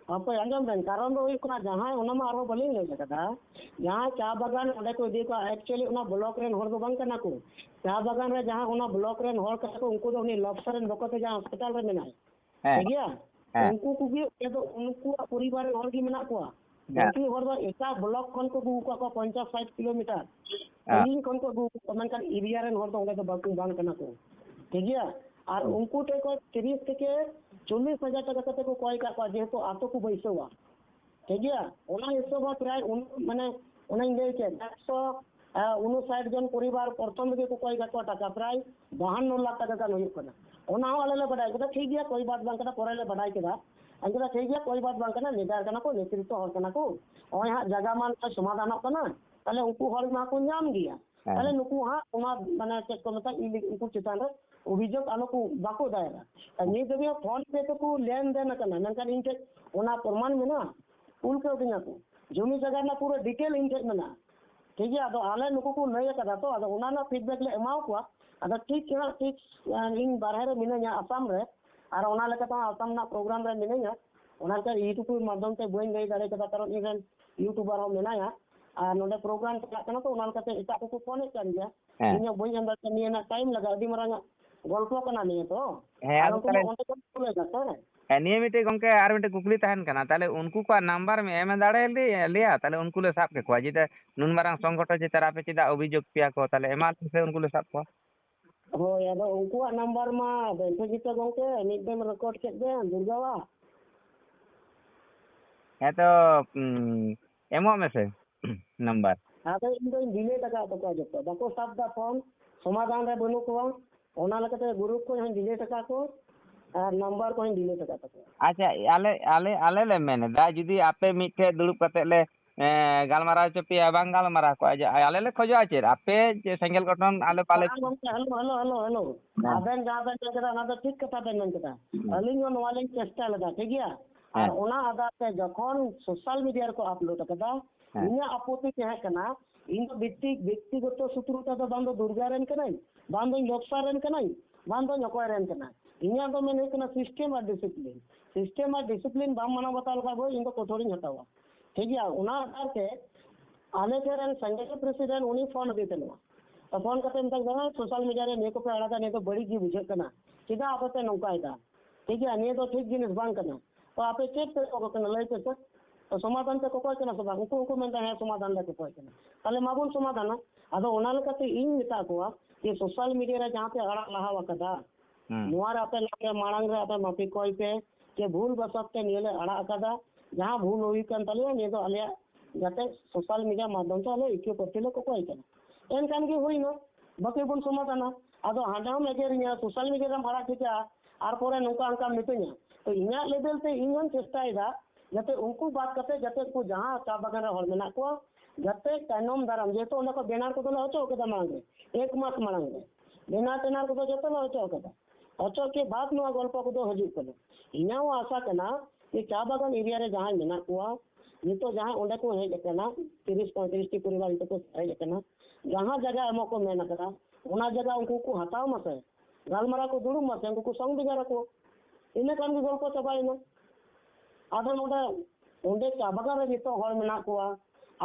ᱦᱟᱯᱳᱭ, ᱟᱸᱡᱚᱢ ᱵᱮᱱ, ᱠᱟᱨᱚᱱ ᱫᱚ ᱦᱩᱭᱩᱜ ᱠᱟᱱᱟ, ᱡᱟᱦᱟᱸᱭ, ᱚᱱᱟ ᱢᱟ ᱟᱨᱦᱚᱸ ᱵᱟᱹᱞᱤᱧ ᱞᱟᱹᱭ ᱟᱠᱟᱫᱟ, ᱡᱟᱦᱟᱸᱭ ᱪᱟ ᱵᱟᱜᱟᱱ ᱚᱸᱰᱮ ᱠᱚ ᱤᱫᱤ ᱠᱚᱣᱟ, actually ᱚᱱᱟ block ᱨᱮᱱ ᱦᱚᱲ ᱫᱚ ᱵᱟᱝ ᱠᱟᱱᱟ ᱠᱚ᱾ ᱪᱟ ᱵᱟᱜᱟᱱ ᱨᱮ ᱡᱟᱦᱟᱸ ᱚᱱᱟ block ᱨᱮᱱ ᱦᱚᱲ ᱠᱟᱱᱟ ᱠᱚ, ᱩᱱᱠᱩ ᱫᱚ ᱩᱱᱤ ᱞᱚᱵᱥᱟ ᱨᱮᱱ ᱵᱟᱠᱚ ᱛᱮ ᱡᱟᱦᱟᱸ hospital ᱨᱮ ᱢᱮᱱᱟᱭ, ᱦᱮᱸ᱾ ᱴᱷᱤᱠ ᱜᱮᱭᱟ? ᱦᱮᱸ᱾ ᱩᱱᱠᱩ ᱠᱚᱜᱮ ᱚᱸᱰᱮ ᱫᱚ ᱩᱱᱠᱩᱣᱟᱜ ᱯᱚᱨᱤᱵᱟᱨ ᱨᱮᱱ ᱦᱚᱲ ᱜᱮ ᱢᱮᱱᱟᱜ ᱠᱚᱣᱟ᱾ ᱦᱮᱸ᱾ ᱵᱟᱹᱠᱤ ᱦᱚᱲ ᱫᱚ ᱮᱴᱟᱜ block ᱠᱷᱚᱱ ᱠᱚ ᱟᱹᱜᱩ ᱠᱟᱜ ᱠᱚᱣᱟ, ᱯᱚᱧᱪᱟᱥ ᱥᱟᱴ ᱠᱤᱞᱳᱢᱤᱴᱟᱨ ᱦᱮᱸ᱾ ᱥᱟᱺᱜᱤᱧ ᱠᱷᱚᱱ ᱠᱚ ᱟᱹᱜᱩ ᱠᱟᱜ ᱠᱚᱣᱟ, ᱢᱮᱱᱠᱷᱟᱱ area ᱨᱮᱱ ᱦᱚᱲ ᱫᱚ ᱚᱸᱰᱮ ᱫᱚ ᱵᱟᱠᱚ, ᱵᱟᱝ ᱠᱟᱱᱟ ᱠᱚ᱾ ᱴᱷᱤᱠ ᱜᱮᱭᱟ? ᱟᱨ ᱦᱩᱸ᱾ ᱩᱱᱠᱩ ᱴᱷᱮᱱ ᱠᱷᱚᱱ ᱛᱤᱨᱤᱥ ᱛᱷᱮᱠᱮ ᱪᱚᱞᱞᱤᱥ ᱦᱟᱡᱟᱨ ᱴᱟᱠᱟ ᱠᱟᱛᱮ ᱠᱚ ᱠᱚᱭ ᱠᱟᱜ ᱠᱚᱣᱟ, ᱡᱮᱦᱮᱛᱩ ᱟᱛᱳ ᱠᱚ ᱵᱟᱹᱭᱥᱟᱹᱣᱟ᱾ ᱴᱷᱤᱠ ᱜᱮᱭᱟ? ᱚᱱᱟ ᱦᱤᱥᱟᱹᱵ ᱦᱚᱸ ᱯᱨᱟᱭ ᱩᱱ-, ᱢᱟᱱᱮ, ᱚᱱᱟᱧ ᱞᱟᱹᱭ ᱠᱮᱫ, ᱮᱠᱥᱚ, ᱟ, ᱩᱱᱩᱥᱟᱴ ᱡᱚᱱ ᱯᱚᱨᱤᱵᱟᱨ ᱯᱨᱚᱛᱷᱚᱢ ᱨᱮᱜᱮ ᱠᱚ ᱠᱚᱭ ᱠᱟᱜ ᱠᱚᱣᱟ ᱴᱟᱠᱟ, ᱯᱨᱟᱭ ᱵᱟᱦᱟᱱᱱᱚ ᱞᱟᱠᱷ ᱴᱟᱠᱟ ᱜᱟᱱ ᱦᱩᱭᱩᱜ ᱠᱟᱱᱟ᱾ ᱚᱱᱟ ᱦᱚᱸ ᱟᱞᱮ ᱞᱮ ᱵᱟᱰᱟᱭ ᱠᱮᱫᱟ, ᱴᱷᱤᱠ ᱜᱮᱭᱟ, ᱠᱚᱭ ᱵᱟᱛ ᱵᱟᱝ ᱠᱟᱱᱟ, ᱯᱚᱨᱮ ᱞᱮ ᱵᱟᱰᱟᱭ ᱠᱮᱫᱟ᱾ ᱟᱫᱚ ᱴᱷᱤᱠ ᱜᱮᱭᱟ, ᱠᱚᱭ ᱵᱟᱛ ᱵᱟᱝ ᱠᱟᱱᱟ, leader ᱠᱟᱱᱟ ᱠᱚ, ᱱᱮᱛᱨᱤᱛᱛᱚ ᱦᱚᱲ ᱠᱟᱱᱟ ᱠᱚ, ᱱᱚᱜᱼᱚᱭ ᱦᱟᱸᱜ ᱡᱟᱭᱜᱟ ᱢᱟ ᱱᱚᱜᱼᱚᱭ ᱥᱚᱢᱟᱫᱷᱟᱱᱚᱜ ᱠᱟᱱᱟ, ᱛᱟᱦᱞᱮ ᱩᱱᱠᱩ ᱦᱚᱲ ᱢᱟ ᱠᱚ ᱧᱟᱢ ᱜᱮᱭᱟ᱾ ᱦᱮᱸ᱾ ᱛᱟᱦᱞᱮ ᱱᱩᱠᱩ ᱦᱟᱸᱜ ᱚᱱᱟ, ᱢᱟᱱᱮ, ᱪᱮᱫ ᱠᱚ ᱢᱮᱛᱟᱜ, ᱤᱞᱤ-, ᱩᱱᱠᱩ ᱪᱮᱛᱟᱱ ᱨᱮ ᱚᱵᱷᱤᱡᱳᱜᱽ ᱟᱞᱚ ᱠᱚ, ᱵᱟᱠᱚ ᱫᱟᱭᱮᱨᱟ᱾ ᱟᱨ ᱱᱤᱛ ᱫᱷᱟᱹᱵᱤᱡ ᱦᱚᱸ PhonePe ᱛᱮᱠᱚ ᱞᱮᱱᱫᱮᱱ ᱟᱠᱟᱱᱟ, ᱢᱮᱱᱠᱷᱟᱱ ᱤᱧ ᱴᱷᱮᱡ ᱚᱱᱟ ᱯᱨᱚᱢᱟᱱ ᱢᱮᱱᱟᱜᱼᱟ, ᱠᱩᱞ ᱠᱟᱹᱣᱫᱤᱧᱟ ᱠᱚ᱾ ᱡᱚᱢᱤ ᱡᱟᱭᱜᱟ ᱨᱮᱱᱟᱜ ᱯᱩᱨᱟᱹ detail ᱤᱧ ᱴᱷᱮᱡ ᱢᱮᱱᱟᱜᱼᱟ᱾ ᱴᱷᱤᱠ ᱜᱮᱭᱟ, ᱟᱫᱚ ᱟᱞᱮ ᱱᱩᱠᱩ ᱠᱚ ᱞᱟᱹᱭ ᱟᱠᱟᱫᱟ ᱛᱚ, ᱟᱫᱚ ᱚᱱᱟ ᱨᱮᱱᱟᱜ feedback ᱞᱮ ᱮᱢᱟᱣ ᱠᱚᱣᱟ᱾ ᱟᱫᱚ ᱴᱷᱤᱠ ᱜᱮ ᱦᱟᱸᱜ, ᱴᱷᱤᱠ, ᱤᱧ ᱵᱟᱨᱦᱮ ᱨᱮ ᱢᱤᱱᱟᱹᱧᱟ, ᱟᱥᱟᱢ ᱨᱮ, ᱟᱨ ᱚᱱᱟ ᱞᱮᱠᱟᱛᱮ ᱦᱚᱸ ᱟᱥᱟᱢ ᱨᱮᱱᱟᱜ program ᱨᱮ ᱢᱤᱱᱟᱹᱧᱟ᱾ ᱚᱱᱟ ᱞᱮᱠᱟ YouTube ᱢᱟᱫᱽᱫᱷᱚᱢ ᱛᱮ ᱵᱟᱹᱧ ᱞᱟᱹᱭ ᱫᱟᱲᱮ ᱠᱟᱫᱟ, ᱠᱟᱨᱚᱱ ᱤᱧ ᱨᱮᱱ YouTuber ᱦᱚᱸ ᱢᱮᱱᱟᱭᱟ, ᱟᱨ ᱱᱚᱰᱮ program ᱪᱟᱞᱟᱜ ᱠᱟᱱᱟ ᱛᱚ, ᱚᱱᱟ ᱞᱮᱠᱟᱛᱮ ᱮᱴᱟᱜ ᱠᱚᱠᱚ ᱯᱷᱳᱱᱮᱫ ᱠᱟᱱ ᱜᱮᱭᱟ᱾ ᱦᱮᱸ᱾ ᱤᱧ ᱦᱚᱸ ᱵᱟᱹᱧ ᱮᱢ ᱫᱟᱲᱮᱭᱟᱜ ᱠᱟᱱᱟ, ᱱᱤᱭᱟᱹ ᱨᱮᱱᱟᱜ time ᱞᱟᱜᱟᱜᱼᱟ, ᱟᱹᱰᱤ ᱢᱟᱨᱟᱝ ᱟᱜ ᱜᱚᱞᱯᱚ ᱠᱟᱱᱟ ᱱᱤᱭᱟᱹ ᱫᱚ᱾ ᱦᱮᱸ, ᱟᱨ ᱟᱫᱚ ᱩᱱᱠᱩ ᱢᱟ ᱛᱟᱦᱞᱮ ᱚᱸᱰᱮ ᱠᱷᱚᱱ ᱠᱚ ᱞᱟᱹᱭ ᱫᱟ ᱥᱮ᱾ ᱦᱮᱸ, ᱱᱤᱭᱟᱹ ᱢᱤᱫᱴᱮᱡ ᱜᱚᱝᱠᱮ ᱟᱨ ᱢᱤᱫᱴᱮᱡ ᱠᱩᱠᱞᱤ ᱛᱟᱦᱮᱱ ᱠᱟᱱᱟ, ᱛᱟᱦᱞᱮ ᱩᱱᱠᱩ ᱠᱚᱣᱟᱜ number ᱮᱢ ᱫᱟᱲᱮ ᱞᱮ-, ᱞᱮᱭᱟ, ᱛᱟᱦᱞᱮ ᱩᱱᱠᱩ ᱞᱮ ᱥᱟᱵ ᱠᱮᱠᱚᱣᱟ, ᱡᱮᱴᱟ ᱱᱩᱱ ᱢᱟᱨᱟᱝ ᱥᱚᱝᱜᱚᱴᱷᱚᱱ ᱪᱮᱛᱟᱱ ᱨᱮ ᱟᱯᱮ ᱪᱮᱫᱟᱜ ᱚᱵᱷᱤᱡᱳᱜᱽ ᱯᱮᱭᱟ ᱠᱚ, ᱛᱟᱦᱞᱮ ᱮᱢᱟ ᱞᱮ ᱯᱮ, ᱩᱱᱠᱩ ᱞᱮ ᱥᱟᱵ ᱠᱚᱣᱟ᱾ ᱦᱳᱭ, ᱟᱫᱚ ᱩᱱᱠᱩᱣᱟᱜ number ᱢᱟ ᱵᱟᱹᱧ ᱴᱷᱤᱠ ᱜᱮᱛᱚ ᱜᱚᱝᱠᱮ, ᱢᱤᱫ ᱫᱚᱢ record ᱠᱮᱫ ᱫᱚ ᱫᱩᱨᱜᱟᱣᱟᱜ᱾ ᱦᱮᱸ ᱛᱚ, ᱩᱸ, ᱮᱢᱚᱜ ᱢᱮᱥᱮ number᱾ ᱟᱫᱚ ᱤᱧ ᱫᱚᱧ delete ᱟᱠᱟᱫ ᱛᱟᱠᱚᱣᱟ ᱡᱚᱛᱚ, ᱵᱟᱠᱚ ᱥᱟᱵ ᱫᱟ phone, ᱥᱚᱢᱟᱫᱷᱟᱱ ᱨᱮ ᱵᱟᱹᱱᱩᱜ ᱠᱚᱣᱟ, ᱚᱱᱟ ᱞᱮᱠᱟᱛᱮ group ᱠᱷᱚᱱ ᱦᱚᱸᱧ delete ᱟᱠᱟᱫ ᱠᱚ ᱟᱨ number ᱠᱚᱦᱚᱸᱧ delete ᱟᱠᱟᱫ ᱛᱟᱠᱚᱣᱟ᱾ ᱟᱪᱪᱷᱟ, ᱟᱞᱮ, ᱟᱞᱮ, ᱟᱞᱮ ᱞᱮ ᱢᱮᱱ ᱮᱫᱟ, ᱡᱩᱫᱤ ᱟᱯᱮ ᱢᱤᱫ ᱴᱷᱮᱡ ᱫᱩᱲᱩᱵ ᱠᱟᱛᱮ ᱞᱮ ᱮᱸ, ᱜᱟᱞᱢᱟᱨᱟᱣ ᱦᱚᱪᱚ ᱯᱮᱭᱟ, ᱵᱟᱝ ᱜᱟᱞᱢᱟᱨᱟᱣ ᱠᱚᱜᱼᱟ᱾ ᱡᱮ ᱟᱞᱮ ᱞᱮ ᱠᱷᱚᱡᱚᱜᱼᱟ ᱪᱮᱫ? ᱟᱯᱮ ᱡᱮ ᱥᱮᱸᱜᱮᱞ ᱜᱷᱚᱴᱚᱱ ᱟᱞᱚ ᱯᱟᱞᱮ ᱦᱮᱸ ᱜᱚᱢᱠᱮ, ᱦᱮᱞᱳ, ᱦᱮᱞᱳ, ᱦᱮᱞᱳ, ᱦᱮᱞᱳ᱾ ᱦᱮᱸ᱾ ᱟᱵᱮᱱ ᱡᱟᱦᱟᱸ ᱵᱮᱱ ᱢᱮᱱ ᱠᱮᱫᱟ, ᱚᱱᱟ ᱫᱚ ᱴᱷᱤᱠ ᱠᱟᱛᱷᱟ ᱵᱮᱱ ᱢᱮᱱ ᱠᱮᱫᱟ᱾ ᱦᱮᱸ᱾ ᱟᱹᱞᱤᱧ ᱦᱚᱸ ᱱᱚᱣᱟ ᱞᱤᱧ ᱪᱮᱥᱴᱟ ᱞᱮᱫᱟ, ᱴᱷᱤᱠ ᱜᱮᱭᱟ? ᱟᱨ ᱦᱮᱸ᱾ ᱚᱱᱟ ᱟᱫᱷᱟᱨ ᱛᱮ ᱡᱚᱠᱷᱚᱱ ᱥᱳᱥᱟᱞ ᱢᱤᱰᱤᱭᱟ ᱨᱮᱠᱚ ᱟᱯᱞᱳᱰ ᱟᱠᱟᱫᱟ, ᱦᱮᱸ᱾ ᱤᱧᱟᱹᱜ ᱟᱯᱚᱛᱤ ᱛᱟᱦᱮᱸ ᱠᱟᱱᱟ, ᱤᱧ ᱫᱚ ᱵᱮᱠᱛᱤ-, ᱵᱮᱠᱛᱤᱜᱚᱛᱚ ᱥᱩᱛᱨᱩᱛᱟ ᱫᱚ ᱵᱟᱝ ᱫᱚ ᱫᱩᱨᱜᱟ ᱨᱮᱱ ᱠᱟᱹᱱᱟᱹᱧ, ᱵᱟᱝ ᱫᱚᱧ ᱞᱚᱠᱥᱟ ᱨᱮᱱ ᱠᱟᱹᱱᱟᱹᱧ, ᱵᱟᱝ ᱫᱚᱧ ᱚᱠᱚᱭ ᱨᱮᱱ ᱠᱟᱱᱟ᱾ ᱤᱧᱟᱹᱜ ᱫᱚ ᱢᱮᱱ ᱦᱩᱭᱩᱜ ᱠᱟᱱᱟ system ᱟᱨ discipline᱾ System ᱟᱨ discipline ᱵᱟᱢ ᱢᱟᱱᱟᱣ ᱵᱟᱛᱟᱣ ᱞᱮᱠᱷᱟᱱ ᱵᱚ ᱤᱧ ᱫᱚ ᱠᱚᱴᱷᱳᱨᱤᱧ ᱦᱟᱛᱟᱣᱟ᱾ ᱴᱷᱤᱠ ᱜᱮᱭᱟ, ᱚᱱᱟ ᱟᱫᱷᱟᱨ ᱛᱮ ᱟᱞᱮ ᱴᱷᱮᱱ ᱨᱮᱱ ᱥᱮᱸᱜᱮᱞ president ᱩᱱᱤ ᱯᱷᱳᱱ ᱟᱫᱮ ᱛᱟᱦᱮᱱᱟ᱾ ᱛᱚ ᱯᱷᱳᱱ ᱠᱟᱛᱮ ᱢᱮᱛᱟᱭ ᱠᱟᱱᱟ, "ᱥᱳᱥᱟᱞ ᱢᱤᱰᱤᱭᱟ ᱨᱮ ᱱᱤᱭᱟᱹ ᱠᱚᱯᱮ ᱟᱲᱟᱜᱟ, ᱱᱤᱭᱟᱹ ᱫᱚ ᱵᱟᱹᱲᱤᱡ ᱜᱮ ᱵᱩᱡᱷᱟᱹᱜ ᱠᱟᱱᱟ, ᱪᱮᱫᱟᱜ ᱟᱯᱮ ᱯᱮ ᱱᱚᱝᱠᱟᱭᱮᱫᱟ? ᱴᱷᱤᱠ ᱜᱮᱭᱟ, ᱱᱤᱭᱟᱹ ᱫᱚ ᱴᱷᱤᱠ ᱡᱤᱱᱤᱥ ᱵᱟᱝ ᱠᱟᱱᱟ᱾ ᱛᱚ ᱟᱯᱮ ᱪᱮᱫ ᱯᱮ ᱮᱛᱚᱦᱚᱵ ᱠᱟᱱᱟ, ᱞᱟᱹᱭ ᱯᱮ ᱥᱮ?" ᱛᱚ ᱥᱚᱢᱟᱫᱷᱟᱱ ᱯᱮ ᱠᱚᱠᱚᱭ ᱠᱟᱱᱟ ᱥᱮ ᱵᱟᱝ? ᱩᱱᱠᱩ ᱦᱚᱸᱠᱚ ᱢᱮᱱᱫᱟ, "ᱦᱮᱸ, ᱥᱚᱢᱟᱫᱷᱟᱱ ᱞᱮ ᱠᱚᱠᱚᱭ ᱠᱟᱱᱟ᱾" ᱛᱟᱦᱞᱮ ᱢᱟᱵᱚᱱ ᱥᱚᱢᱟᱫᱷᱟᱱᱟ᱾ ᱟᱫᱚ ᱚᱱᱟ ᱞᱮᱠᱟᱛᱮ ᱤᱧ ᱢᱮᱛᱟ ᱠᱚᱣᱟ ᱡᱮ ᱥᱳᱥᱟᱞ ᱢᱤᱰᱤᱭᱟ ᱨᱮ ᱡᱟᱦᱟᱸ ᱯᱮ ᱟᱲᱟᱜ ᱞᱟᱦᱟ ᱟᱠᱟᱫᱟ, ᱦᱩᱸ᱾ ᱱᱚᱣᱟ ᱨᱮ ᱟᱯᱮ ᱞᱟᱦᱟ ᱨᱮ ᱢᱟᱲᱟᱝ ᱨᱮ ᱟᱯᱮ ᱢᱟᱯᱤ ᱠᱚᱭ ᱯᱮ ᱡᱮ ᱵᱷᱩᱞ ᱵᱟᱥᱟᱛ ᱛᱮ ᱱᱤᱭᱟᱹ ᱞᱮ ᱟᱲᱟᱜ ᱟᱠᱟᱫᱟ, ᱡᱟᱦᱟᱸ ᱵᱷᱩᱞ ᱦᱩᱭ ᱠᱟᱱ ᱛᱟᱞᱮᱭᱟ ᱱᱤᱭᱟᱹ ᱫᱚ ᱟᱞᱮᱭᱟᱜ ᱡᱟᱛᱮ ᱥᱳᱥᱟᱞ ᱢᱤᱰᱤᱭᱟ ᱢᱟᱫᱽᱫᱷᱚᱢ ᱛᱮ ᱟᱞᱮ ᱤᱠᱟᱹ ᱯᱟᱹᱨᱥᱤ ᱞᱮ ᱠᱚᱠᱚᱭ ᱠᱟᱱᱟ᱾ ᱮᱱᱠᱷᱟᱱ ᱜᱮ ᱦᱩᱭᱱᱟ, ᱵᱟᱹᱠᱤ ᱵᱚᱱ ᱥᱚᱢᱟᱫᱷᱟᱱᱟ᱾ ᱟᱫᱚ ᱦᱟᱸᱰᱮ ᱦᱚᱸᱢ ᱮᱜᱮᱨᱤᱧᱟ, ᱥᱳᱥᱟᱞ ᱢᱤᱰᱤᱭᱟ ᱨᱮᱢ ᱟᱲᱟᱜ ᱴᱷᱤᱠᱟ, ᱟᱨ ᱯᱚᱨᱮ ᱱᱚᱝᱠᱟ ᱚᱱᱠᱟᱢ ᱢᱤᱛᱟᱹᱧᱟ᱾ ᱛᱚ ᱤᱧᱟᱹᱜ ᱞᱮᱵᱮᱞ ᱛᱮ ᱤᱧ ᱦᱚᱸᱧ ᱪᱮᱥᱴᱟᱭᱮᱫᱟ ᱡᱟᱛᱮ ᱩᱱᱠᱩ ᱵᱟᱫ ᱠᱟᱛᱮ ᱡᱟᱛᱮ ᱩᱱᱠᱩ ᱡᱟᱦᱟᱸ ᱪᱟ ᱵᱟᱜᱟᱱ ᱨᱮ ᱦᱚᱲ ᱢᱮᱱᱟᱜ ᱠᱚᱣᱟ ᱡᱟᱛᱮ ᱛᱟᱭᱱᱚᱢ ᱫᱟᱨᱟᱢ, ᱡᱮᱦᱮᱛᱩ ᱚᱸᱰᱮ ᱠᱷᱚᱱ ᱵᱮᱱᱟᱨ ᱠᱚᱫᱚ ᱞᱮ ᱚᱪᱚᱜ ᱠᱮᱫᱟ ᱢᱟᱲᱟᱝ ᱨᱮ, ᱮᱠ ᱢᱟᱥ ᱢᱟᱲᱟᱝ ᱨᱮ ᱵᱮᱱᱟᱨ ᱴᱮᱱᱟᱨ ᱠᱚᱫᱚ ᱡᱚᱛᱚ ᱞᱮ ᱚᱪᱚᱜ ᱠᱮᱫᱟ᱾ ᱚᱪᱚᱜ ᱠᱮ ᱵᱟᱫ ᱱᱚᱣᱟ ᱜᱚᱞᱯᱚ ᱠᱚᱫᱚ ᱦᱤᱡᱩᱜ ᱠᱟᱱᱟ᱾ ᱤᱧᱟᱹᱜ ᱦᱚᱸ ᱟᱥᱟ ᱠᱟᱱᱟ ᱡᱮ ᱪᱟ ᱵᱟᱜᱟᱱ ᱮᱨᱤᱭᱟ ᱨᱮ ᱡᱟᱦᱟᱸᱭ ᱢᱮᱱᱟᱜ ᱠᱚᱣᱟ, ᱱᱤᱛᱚᱜ ᱡᱟᱦᱟᱸᱭ ᱚᱸᱰᱮ ᱠᱚ ᱦᱮᱡ ᱟᱠᱟᱱᱟ, ᱛᱤᱨᱤᱥ ᱯᱚᱸᱭᱛᱨᱤᱥ ᱴᱤ ᱯᱚᱨᱤᱵᱟᱨ ᱱᱤᱛᱚᱜ ᱠᱚ ᱦᱮᱡ ᱟᱠᱟᱱᱟ, ᱡᱟᱦᱟᱸ ᱡᱟᱭᱜᱟ ᱮᱢᱚᱜ ᱠᱚ ᱢᱮᱱ ᱟᱠᱟᱫᱟ, ᱚᱱᱟ ᱡᱟᱭᱜᱟ ᱩᱱᱠᱩ ᱠᱚ ᱦᱟᱛᱟᱣ ᱢᱟᱥᱮ, ᱜᱟᱞᱢᱟᱨᱟᱣ ᱠᱚ ᱫᱩᱲᱩᱵ ᱢᱟᱥᱮ, ᱩᱱᱠᱩ ᱠᱚ ᱥᱚᱝ ᱵᱷᱮᱜᱟᱨ ᱟᱠᱚ, ᱤᱱᱟᱹ ᱠᱷᱟᱱ ᱜᱮ ᱜᱚᱞᱯᱚ ᱪᱟᱵᱟᱭᱮᱱᱟ᱾ ᱟᱫᱚ ᱱᱚᱰᱮ, ᱚᱸᱰᱮ ᱪᱟ ᱵᱟᱜᱟᱱ ᱨᱮ ᱡᱚᱛᱚ ᱦᱚᱲ ᱢᱮᱱᱟᱜ ᱠᱚᱣᱟ,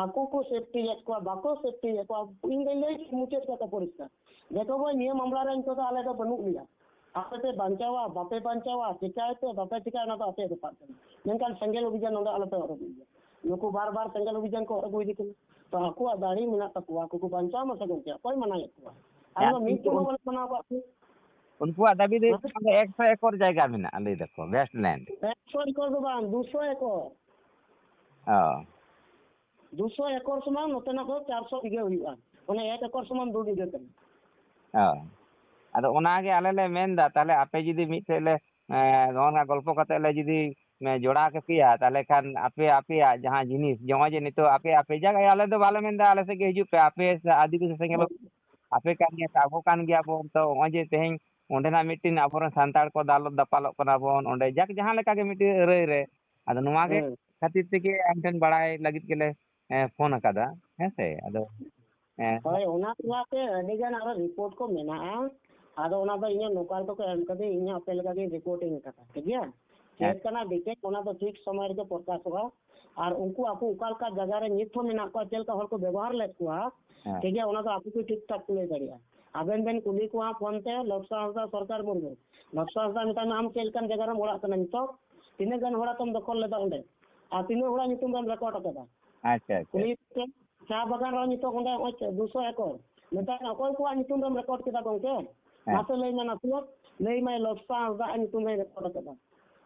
ᱟᱠᱚ ᱠᱚ ᱥᱮᱯᱴᱤᱭᱮᱫ ᱠᱚᱣᱟ, ᱵᱟᱠᱚ ᱥᱮᱯᱴᱤᱭᱮᱫ ᱠᱚᱣᱟ, ᱤᱧ ᱫᱚᱧ ᱞᱟᱹᱭ ᱢᱩᱪᱟᱹᱫ ᱠᱟᱛᱷᱟ ᱯᱚᱨᱤᱥᱠᱟᱨ, ᱫᱮᱠᱷᱚ ᱵᱷᱟᱭ, ᱱᱤᱭᱟᱹ ᱢᱟᱢᱞᱟ ᱨᱮ ᱱᱤᱛᱚᱜ ᱫᱚ ᱟᱞᱮ ᱫᱚ ᱵᱟᱹᱱᱩᱜ ᱞᱮᱭᱟ᱾ ᱟᱯᱮ ᱯᱮ ᱵᱟᱧᱪᱟᱣᱟ, ᱵᱟᱯᱮ ᱵᱟᱧᱪᱟᱣᱟ, ᱪᱤᱠᱟᱹᱭ ᱯᱮ, ᱵᱟᱯᱮ ᱪᱤᱠᱟᱹᱭᱟ, ᱚᱱᱟ ᱫᱚ ᱟᱯᱮᱭᱟᱜ ᱵᱮᱯᱟᱨ ᱠᱟᱱᱟ᱾ ᱢᱮᱱᱠᱷᱟᱱ ᱥᱮᱸᱜᱮᱞ ᱚᱵᱷᱤᱡᱟᱱ ᱱᱚᱰᱮ ᱟᱞᱚᱯᱮ ᱮᱦᱚᱵ ᱤᱫᱤᱭᱟ᱾ ᱱᱩᱠᱩ ᱵᱟᱨ ᱵᱟᱨ ᱥᱮᱸᱜᱮᱞ ᱚᱵᱷᱤᱡᱟᱱ ᱠᱚ ᱟᱹᱜᱩ ᱤᱫᱤ ᱠᱟᱱᱟ᱾ ᱛᱚ ᱟᱠᱚᱣᱟᱜ ᱫᱟᱲᱮ ᱢᱮᱱᱟᱜ ᱛᱟᱠᱚᱣᱟ, ᱟᱠᱚ ᱠᱚ ᱵᱟᱧᱪᱟᱣ ᱢᱟᱥᱮ ᱜᱚᱢᱠᱮ, ᱚᱠᱚᱭ ᱢᱟᱱᱟᱭᱮᱫ ᱠᱚᱣᱟ? ᱟᱞᱮ ᱦᱮᱸ, ᱢᱟ ᱢᱤᱫ ᱠᱤᱱᱛᱩ ᱫᱚᱞ ᱦᱚᱸ ᱵᱟᱞᱮ ᱢᱟᱱᱟᱣ ᱟᱠᱟᱫ ᱠᱚᱣᱟ᱾ ᱩᱱᱠᱩᱣᱟᱜ ᱫᱟᱹᱵᱤ ᱫᱚ ᱦᱩᱭᱩᱜ ᱦᱮᱸ? ᱠᱟᱱᱟ ᱮᱠᱥᱚ ᱮᱠᱚᱨ ᱡᱟᱭᱜᱟ ᱢᱮᱱᱟᱜᱼᱟ, ᱞᱟᱹᱭ ᱫᱟᱠᱚ, ᱵᱮᱥᱴ ᱞᱮᱱᱰ᱾ ᱮᱠᱥᱚ ᱮᱠᱚᱨ ᱫᱚ ᱵᱟᱝ, ᱫᱩᱥᱚ ᱮᱠᱚᱨ᱾ ᱚ᱾ ᱫᱩᱥᱚ ᱮᱠᱚᱨ ᱥᱚᱢᱟᱱ ᱱᱚᱛᱮᱱᱟᱜ ᱫᱚ ᱪᱟᱨᱥᱚ ᱵᱤᱜᱷᱟᱹ ᱦᱩᱭᱩᱜᱼᱟ᱾ ᱢᱟᱱᱮ ᱮᱠ ᱮᱠᱚᱨ ᱥᱚᱢᱟᱱ ᱫᱩ ᱵᱤᱜᱷᱟᱹ ᱠᱟᱱᱟ᱾ ᱚ᱾ ᱟᱫᱚ ᱚᱱᱟᱜᱮ ᱟᱞᱮ ᱞᱮ ᱢᱮᱱᱫᱟ, ᱛᱟᱦᱞᱮ ᱟᱯᱮ ᱡᱩᱫᱤ ᱢᱤᱫᱴᱷᱮᱡ ᱞᱮ, ᱮᱸ, ᱱᱚᱜᱼᱚ ᱱᱚᱣᱟ ᱜᱚᱞᱯᱚ ᱠᱟᱛᱮ ᱞᱮ ᱡᱩᱫᱤ ᱢᱮ ᱡᱚᱲᱟᱣ ᱠᱮᱯᱮᱭᱟ, ᱛᱟᱦᱚᱞᱮ ᱠᱷᱟᱱ ᱟᱯᱮ ᱟᱯᱮᱭᱟᱜ ᱡᱟᱦᱟᱸ ᱡᱤᱱᱤᱥ, ᱱᱚᱜᱼᱚᱭ ᱡᱮ ᱱᱤᱛᱚᱜ ᱟᱯᱮ ᱟᱯᱮ ᱡᱟᱭᱜᱟ, ᱟᱞᱮ ᱫᱚ ᱵᱟᱞᱮ ᱢᱮᱱᱫᱟ ᱟᱞᱮ ᱥᱮᱫ ᱜᱮ ᱦᱤᱡᱩᱜ ᱯᱮ, ᱟᱯᱮ ᱥᱮ ᱟᱹᱫᱤᱵᱟᱹᱥᱤ ᱥᱮᱸᱜᱮᱞ, ᱟᱯᱮ ᱠᱟᱱ ᱜᱮᱭᱟ ᱯᱮ, ᱟᱵᱚ ᱠᱟᱱ ᱜᱮᱭᱟ ᱵᱚᱱ, ᱛᱚ ᱱᱚᱜᱼᱚᱭ ᱡᱮ ᱛᱮᱦᱮᱧ ᱚᱸᱰᱮᱱᱟᱜ ᱢᱤᱫᱴᱤᱱ ᱟᱵᱚᱨᱮᱱ ᱥᱟᱱᱛᱟᱲ ᱠᱚ ᱫᱟᱞᱚᱵ ᱫᱟᱯᱟᱞᱚᱜ ᱠᱟᱱᱟ ᱵᱚᱱ ᱚᱸᱰᱮ, ᱡᱟᱠ ᱡᱟᱦᱟᱸ ᱞᱮᱠᱟ ᱜᱮ ᱢᱤᱫᱴᱤᱡ ᱟᱹᱨᱟᱹᱭ ᱨᱮ, ᱟᱫᱚ ᱱᱚᱣᱟ ᱜᱮ ᱦᱮᱸ᱾ ᱠᱷᱟᱹᱛᱤᱨ ᱛᱮᱜᱮ ᱟᱢ ᱴᱷᱮᱱ ᱵᱟᱲᱟᱭ ᱞᱟᱹᱜᱤᱫ ᱜᱮᱞᱮ ᱮ, ᱯᱷᱳᱱ ᱟᱠᱟᱫᱟ, ᱦᱮᱸ ᱥᱮ? ᱟᱫᱚ, ᱮ, ᱦᱳᱭ, ᱚᱱᱟ ᱛᱟᱞᱟᱛᱮ ᱟᱹᱰᱤ ᱜᱟᱱ ᱟᱨᱚ ᱨᱤᱯᱳᱨᱴ ᱠᱚ ᱢᱮᱱᱟᱜᱼᱟ᱾ ᱟᱫᱚ ᱚᱱᱟ ᱫᱚ ᱤᱧᱟᱹᱜ ᱱᱚᱠᱟᱞ ᱠᱚᱠᱚ ᱮᱢ ᱠᱟᱫᱤᱧ, ᱤᱧ ᱦᱚᱸ ᱟᱯᱮ ᱞᱮᱠᱟ ᱜᱤᱧ ᱨᱤᱯᱳᱨᱴ ᱤᱧ ᱠᱟᱫᱟ, ᱴᱷᱤᱠ ᱜᱮᱭᱟ? ᱦᱮᱸ᱾ ᱪᱮᱫ ᱠᱟᱱᱟ ᱰᱤᱴᱮᱞ, ᱚᱱᱟ ᱫᱚ ᱴᱷᱤᱠ ᱥᱚᱢᱚᱭ ᱨᱮᱜᱮ ᱯᱨᱚᱠᱟᱥᱚᱜᱼᱟ᱾ ᱟᱨ ᱩᱱᱠᱩ ᱟᱠᱚ ᱚᱠᱟ ᱞᱮᱠᱟ ᱡᱟᱭᱜᱟ ᱨᱮ ᱱᱤᱛ ᱦᱚᱸ ᱢᱮᱱᱟᱜ ᱠᱚᱣᱟ, ᱪᱮᱫ ᱞᱮᱠᱟ ᱦᱚᱲ ᱠᱚ ᱵᱮᱵᱚᱦᱟᱨ ᱞᱮᱫ ᱠᱚᱣᱟ, ᱦᱮᱸ᱾ ᱴᱷᱤᱠ ᱜᱮᱭᱟ? ᱚᱱᱟ ᱫᱚ ᱟᱠᱚ ᱠᱚ ᱴᱷᱤᱠ ᱴᱷᱟᱠ ᱠᱚ ᱞᱟᱹᱭ ᱫᱟᱲᱮᱭᱟᱜᱼᱟ᱾ ᱟᱵᱮᱱ ᱵᱮᱱ ᱠᱩᱞᱤ ᱠᱚᱣᱟ ᱯᱷᱳᱱ ᱛᱮ, ᱞᱚᱵᱥᱟ ᱦᱟᱸᱥᱫᱟ, ᱥᱚᱨᱠᱟᱨ ᱢᱩᱨᱢᱩ, ᱞᱚᱵᱥᱟ ᱦᱟᱸᱥᱫᱟ ᱢᱮᱛᱟᱭ ᱢᱮ, ᱟᱢ ᱪᱮᱫ ᱞᱮᱠᱟᱱ ᱡᱟᱭᱜᱟ ᱨᱮᱢ ᱚᱲᱟᱜ ᱠᱟᱱᱟ ᱱᱤᱛᱚᱜ? ᱛᱤᱱᱟᱹᱜ ᱜᱟᱱ ᱦᱚᱲ ᱟᱛᱚᱢ ᱫᱚᱠᱷᱚᱞ ᱞᱮᱫᱟ ᱚᱸᱰᱮ? ᱟᱨ ᱛᱤᱱᱟᱹᱜ ᱦᱚᱲᱟᱜ ᱧᱩᱛᱩᱢ ᱨᱮᱢ ᱨᱮᱠᱚᱨᱰ ᱟᱠᱟᱫᱟ? ᱟᱪᱪᱷᱟ, ᱟᱪᱪᱷᱟ᱾ ᱠᱩᱞᱤ ᱛᱮ ᱪᱟ ᱵᱟᱜᱟᱱ ᱨᱮᱦᱚᱸ ᱱᱤᱛᱚᱜ ᱚᱸᱰᱮ ᱱᱚᱜᱼᱚᱭ ᱪᱮᱫ ᱫᱩᱥᱚ ᱮᱠᱚᱨ᱾ ᱢᱮᱛᱟᱭ ᱢᱮ, ᱚᱠᱚᱭ ᱠᱚᱣᱟᱜ ᱧᱩᱛᱩᱢ ᱨᱮᱢ ᱨᱮᱠᱚᱨᱰ ᱠᱮᱫᱟ ᱜᱚᱝᱠᱮ? ᱦᱮᱸ᱾ ᱢᱟᱥᱮ ᱞᱟᱹᱭ ᱢᱮ ᱱᱟᱥᱮᱭᱟᱜ᱾ ᱞᱟᱹᱭ ᱢᱟᱭ, ᱞᱚᱵᱥᱟ ᱦᱟᱸᱥᱫᱟ ᱟᱜ ᱧᱩᱛᱩᱢ ᱨᱮᱧ ᱨᱮᱠᱚᱨᱰ ᱟᱠᱟᱫᱟ᱾